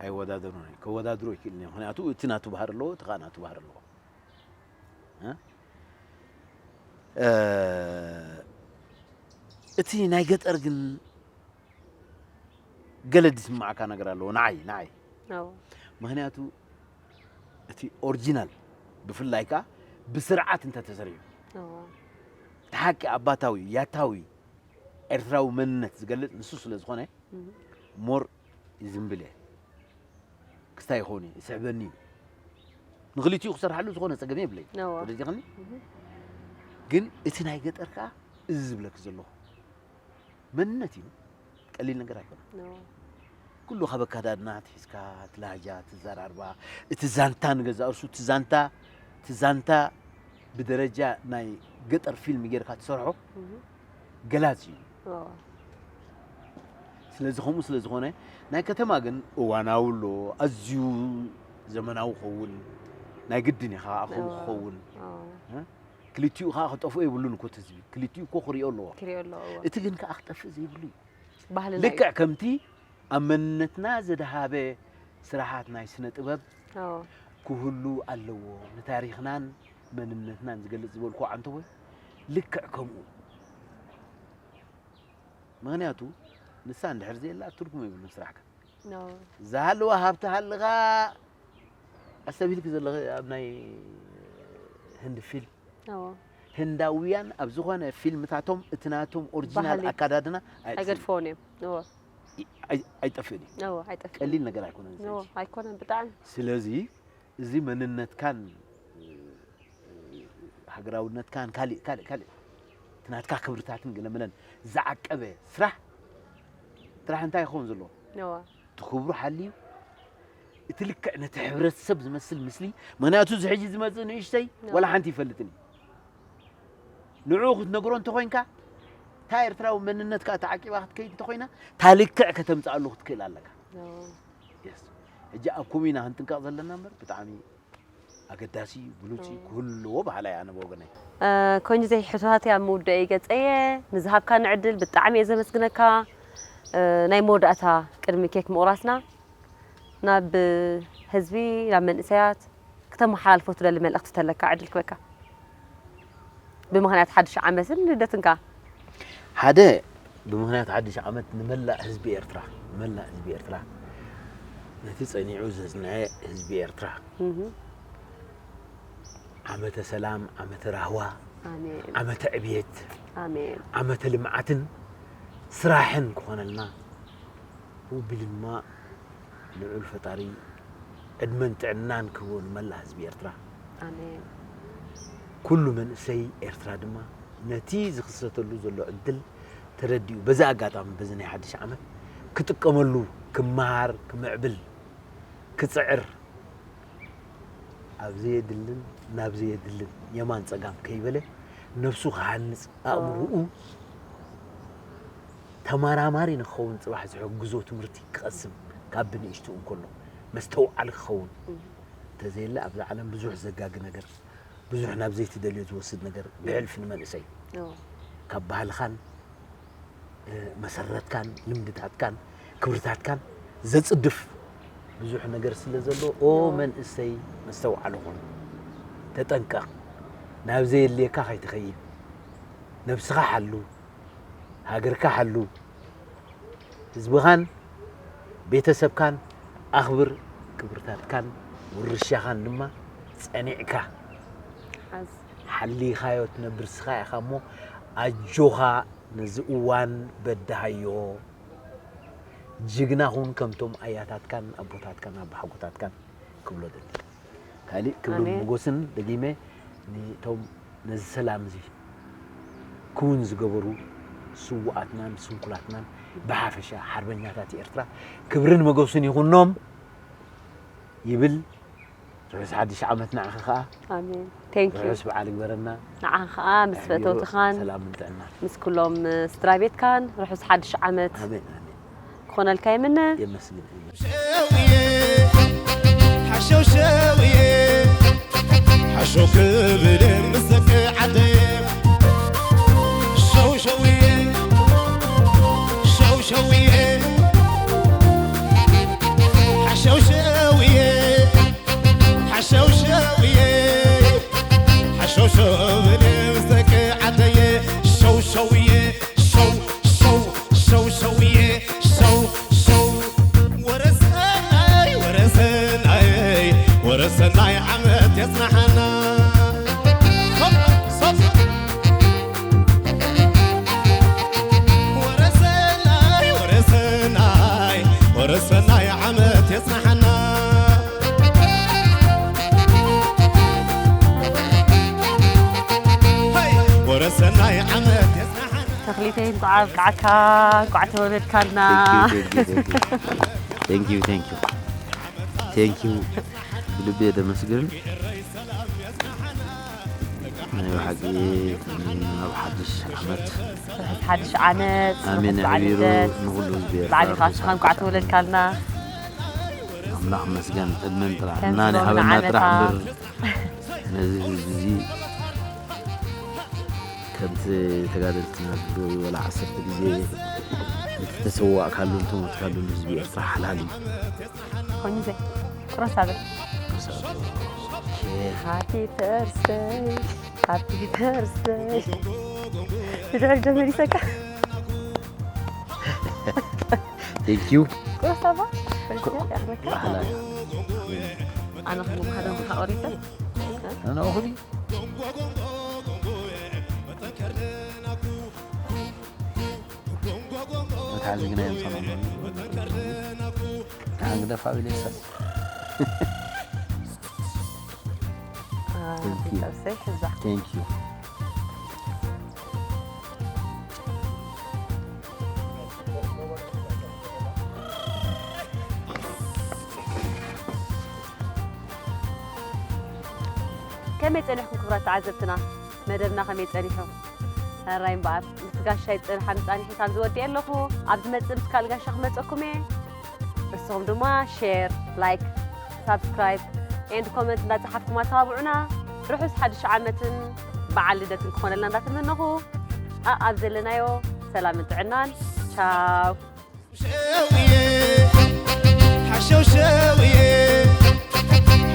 ኣይወዳደሩን እየ ከወዳድሮ ይክእል እየ ምክንያቱ እቲ ናቱ ባህር ኣለዎ እቲ ከዓ ናቱ ባህር ኣለዎ እ? እ፣ እቲ ናይ ገጠር ግን ገለ ዝስማዓካ ነገር ኣለዎ ንዓይ ንዓይ እወ ምክንያቱ እቲ ኦሪጂናል ብፍላይ ከኣ ብስርዓት እንተተሰሪሑ እቲ ሓቂ ኣባታዊ ያታዊ ኤርትራዊ መንነት ዝገልጽ ንሱ ስለ ዝኾነ ሞር ይዝንብል እየ። ክስታይ ይኸውን እዩ፣ ይስሕበኒ እዩ። ንኽልቲኡ ክሰርሓሉ ዝኾነ ጸገም የብለይ። ተረዲእኽኒ? ግን እቲ ናይ ገጠር ከኣ እዚ ዝብለኪ ዘለኹ መንነት እዩ። ቀሊል ነገር ኣይኮነን። ኩሉ ካብ ኣካዳድና ትሒዝካ፣ እቲ ላህጃ፣ እቲ ዘራርባ፣ እቲ ዛንታ ንገዛእ ርእሱ፣ እቲ ዛንታ፣ እቲ ዛንታ ብደረጃ ናይ ገጠር ፊልም ጌርካ ትሰርሖ ገላጽ እዩ። ስለዚ ከምኡ ስለ ዝኾነ ናይ ከተማ ግን እዋናዊ ኣሎ፣ ኣዝዩ ዘመናዊ ክኸውን ናይ ግድን እዩ፣ ከኣ ከምኡ ክኸውን። ክልቲኡ ከኣ ክጠፍኦ የብሉን እኮ እቲ ህዝቢ፣ ክልቲኡ እኮ ክሪኦ ኣለዎ። ክሪኦ ኣለዎ፣ እዎ። እቲ ግን ከኣ ክጠፍእ ዘይብሉ እዩ። ባህልና እዩ። ልክዕ ከምቲ ኣብ መንነትና ዘድሃበ ስራሓት ናይ ስነ ጥበብ ኣዎ። ክህሉ ኣለዎ፣ ንታሪኽናን መንነትናን ዝገልጽ ዝበልኩ ዓንተቦይ ልክዕ ከምኡ። ምኽንያቱ ንሳ እንድሕር ዘየላ ትርጉም የብሉን ስራሕካ። ኣዎ። ዝሃለዋ ሃብቲ ሃልኻ ኣስተብሂልኪ ዘለኺ ኣብ ናይ ህንዲ ፊልም ኣዎ። ህንዳውያን ኣብ ዝኾነ ፊልምታቶም እቲ ናቶም ኦሪጂናል ባህሊ ኣካዳድና ኣየጥፍኡን። ኣይገድፈውን እዮም። ኣዎ። ኣይ-፣ ኣይጠፍእን እዩ። ኣዎ፣ ኣይጠፍእን። ቀሊል ነገር ኣይኮነን እዚ ኣዎ፣ ሕጂ። ኣይኮነን ብጣዕሚ። ስለዚ እዚ መንነትካን ሃገራውነትካን ካልእ፣ ካልእ፣ ካልእ እቲ ናትካ ክብርታትን ገለመለን ዝዓቀበ ስራሕ፣ ጥራሕ እንታይ ይኸውን ዘለዎ? ኣዎ። እቲ ክብሩ ሓልዩ፣ እቲ ልክዕ ነቲ ሕብረተሰብ ዝመስል ምስሊ፣ ምኽንያቱ እዚ ሕጂ ዝመጽእ ንእሽተይ ኣዎ። ዋላ ሓንቲ ይፈልጥን እዩ። ንዕኡ ክትነግሮ እንተኾይንካ፣ እታ ኤርትራዊ መንነትካ ተዓቂባ ክትከይድ እንተኾይና፣ እታ ልክዕ ከተምጽኣሉ ክትክእል ኣለካ። ኣዎ። የስ። ሕጂ ኣብ ኮሚና ክንጥንቀቕ ዘለና እምበር፣ ብጣዕሚ ኣገዳሲ፣ ብሉጽ ኣዎ። ክህሉ ኣለዎ በሃላይ ኣነ ብወገነይ። እ፣ ኮንጅዘይ፣ ሕቶታተይ ኣብ ምውዳእ እዩ ገጸየ። ንዝሃብካኒ ዕድል ብጣዕሚ እየ ዘመስግነካ። እ፣ ናይ መወዳእታ ቅድሚ ኬክ ምቑራስና፣ ናብ ህዝቢ፣ ናብ መንእሰያት፣ ክተመሓላልፎ ትደሊ መልእኽቲ ተለካ ዕድል ክበካ። ብምኽንያት ሓድሽ ዓመትን ልደትን ከኣ። ሓደ፣ ብምኽንያት ሓድሽ ዓመት ንመላእ ህዝቢ ኤርትራ፣ ንመላእ ህዝቢ ኤርትራ፣ ነቲ ጸኒዑ ዘጽንዐ ህዝቢ ኤርትራ፣ እህ። ዓመተ ሰላም፣ ዓመተ ራህዋ፣ ኣሜን። ዓመተ ዕብየት፣ ኣሜን። ዓመተ ልምዓትን ስራሕን ክኾነልና፣ ብኡ ኣቢሉ ድማ ልዑል ፈጣሪ ዕድመን ጥዕናን ክህቦ ንመላእ ህዝቢ ኤርትራ። ኣሜን። ኩሉ መንእሰይ ኤርትራ ድማ ነቲ ዝኽሰተሉ ዘሎ ዕድል ተረዲኡ፣ በዚ ኣጋጣሚ በዚ ናይ ሓድሽ ዓመት ክጥቀመሉ፣ ክመሃር፣ ክምዕብል፣ ክጽዕር፣ ኣብ ዘየድልን ናብ ዘየድልን የማን ጸጋም ከይበለ ነብሱ ክሃንጽ፣ ኣእምሮኡ ተመራማሪ ንክኸውን ጽባሕ ዝሕግዞ ትምህርቲ ክቐስም፣ ካብ ብንእሽትኡ እንከሎ መስተውዓሊ ክኸውን። እም። እንተዘየለ ኣብዛ ዓለም ብዙሕ ዘጋጊ ነገር፣ ብዙሕ ናብ ዘይትደልዮ ዝወስድ ነገር ብሕልፊ ንመንእሰይ። እዎ። ካብ ባህልኻን፣ እ፣ መሰረትካን፣ ልምድታትካን፣ ክብርታትካን ዘጽድፍ ብዙሕ ነገር ስለ ዘሎ፣ ኦ እዎ። መንእሰይ መስተውዓሊ ኩን፣ ተጠንቀቕ፣ ናብ ዘየድልየካ ከይትኸይድ፣ ነብስኻ ሓሉ። ሃገርካ ሓሉ፣ ህዝብኻን ቤተሰብካን ኣኽብር፣ ክብርታትካን ውርሻኻን ድማ ጸኒዕካ ሓዝ። ሓሊኻዮ ትነብር ንስኻ ኢኻ እሞ፣ ኣጆኻ ነዚ እዋን በድሃዮ። ጅግና ኹን ከምቶም ኣያታትካን ኣቦታትካን ኣቦሓጎታትካን ክብሎ ደሊ። ካሊእ ክብርን ኣሜን። ሞጎስን ደጊመ ንቶም ነዚ ሰላም እዚ ክውን ዝገበሩ ስዉኣትናን ስንኩላትናን ብሓፈሻ ሓርበኛታት ኤርትራ ክብርን ሞጎስን ይኹኖም ይብል። ርሑስ ሓድሽ ዓመት ንዓኺ ኸኣ። ኣሜን። Thank you። ርሑስ በዓል ይግበረና። ንዓኻ ኸኣ ምስ ኣሕቢሩ ፈተውትኻን ሰላምን ጥዕናን። ምስ ኩሎም ስድራ ቤትካን ርሑስ ሓድሽ ዓመት ኣሜን፣ ኣሜን። ክኾነልካ ይምነ። የመስግን። ሸውየ፣ ሓሸው ሸውየ፣ ሓሸው ክብል ምስ ደቂ ዓደየ። ሸው ሸውየ፣ ሸው ሸውየ፣ ሓሸው ሸውየ፣ ሓሸው ሸውየ፣ ሓሸው ሸውየ፣ ምስ ደቂ ዓደየ። ሸው ሸውየ፣ ሸው፣ ሸው፣ ሸው ሸውየ፣ ሸው፣ ሸው። ወረ ሰናይ፣ ወረ ሰናይ፣ ወረ ሰናይ ተኽሊተይ፣ እንኳዕ ኣብቃዓካ፣ እንኳዕ ተወለድካልና። Thank you, thank you, thank you. Thank you, thank you. Thank you. ብልቢ እየ ደመስግን። ናይ ብሓቂ ኣብ ሓድሽ ዓመት ርሑስ ሓድሽ ዓመት፣ ኣሜን ርሑስ በዓል ኣሕቢሩ ልደት። ንኹሉ ህዝቢ ኤርትራ ባዕልኻ ርሑስ እስኻ ሓድሽ እንኳዕ ዓመት። ተወለድካልና። ኣምላኽ መስገን ዕድመን ጥራሕ ከም እና ናይ ዝሎሚ ሃበና ንዓመታ። ጥራሕ እምበር ነዚ ህዝቢ እዚ ከምቲ ተጋደልትና ዝብሉ ወላ ዓሰርተ ግዜ ተሰዋእካሉ እንተሞትካሉ ንህዝቢ ኤርትራ ሓላል እዩ። ኮሚዘ ቁረስ ኣብል። ሃፒ በርስደይ፣ ሃፒ በርስደይ። ብድሕሪ ዶ መሊሰካ? Thank you። ቁረስ ኣባ። ሓላል። ኣነ ክቡብ ሓደ ምካ ኦሪተ። ኣነ ኹዲ መትሓዚ ግና የምሰማማኒ። ደሓን ግደፍ ኣቢለ ይሰል። ሰይ ሕዛ። Thank you። ከመይ ጸኒሕኩም ክቡራት ተዓዘብትና? መደብና ከመይ ጸኒሑ? ሕራይ እምበኣር ምስ ጋሻይ ጽንሓ ምጻኒሒ ካብ ዝወድእ ኣለኹ። ኣብ ዝመጽእ ምስ ካልእ ጋሻ ክመጸኩም እየ። ንስኹም ድማ ሼር፣ ላይክ፣ ሳብስክራይብ ኤንድ ኮመንት እንዳጸሓፍኩም ኣተባብዑና። ርሑስ ሓድሽ ዓመትን በዓል ልደትን ክኾነልና እንዳተመነኹ፣ ኣኣብ ዘለናዮ ሰላምን ጥዕናን። ቻው። ሸውየ ሓሸው ሸውየ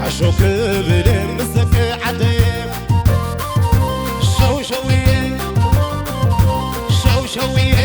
ሓሸው ክብል ምስ ደቂ ዓደየ ሸው ሸውየ ሸው ሸውየ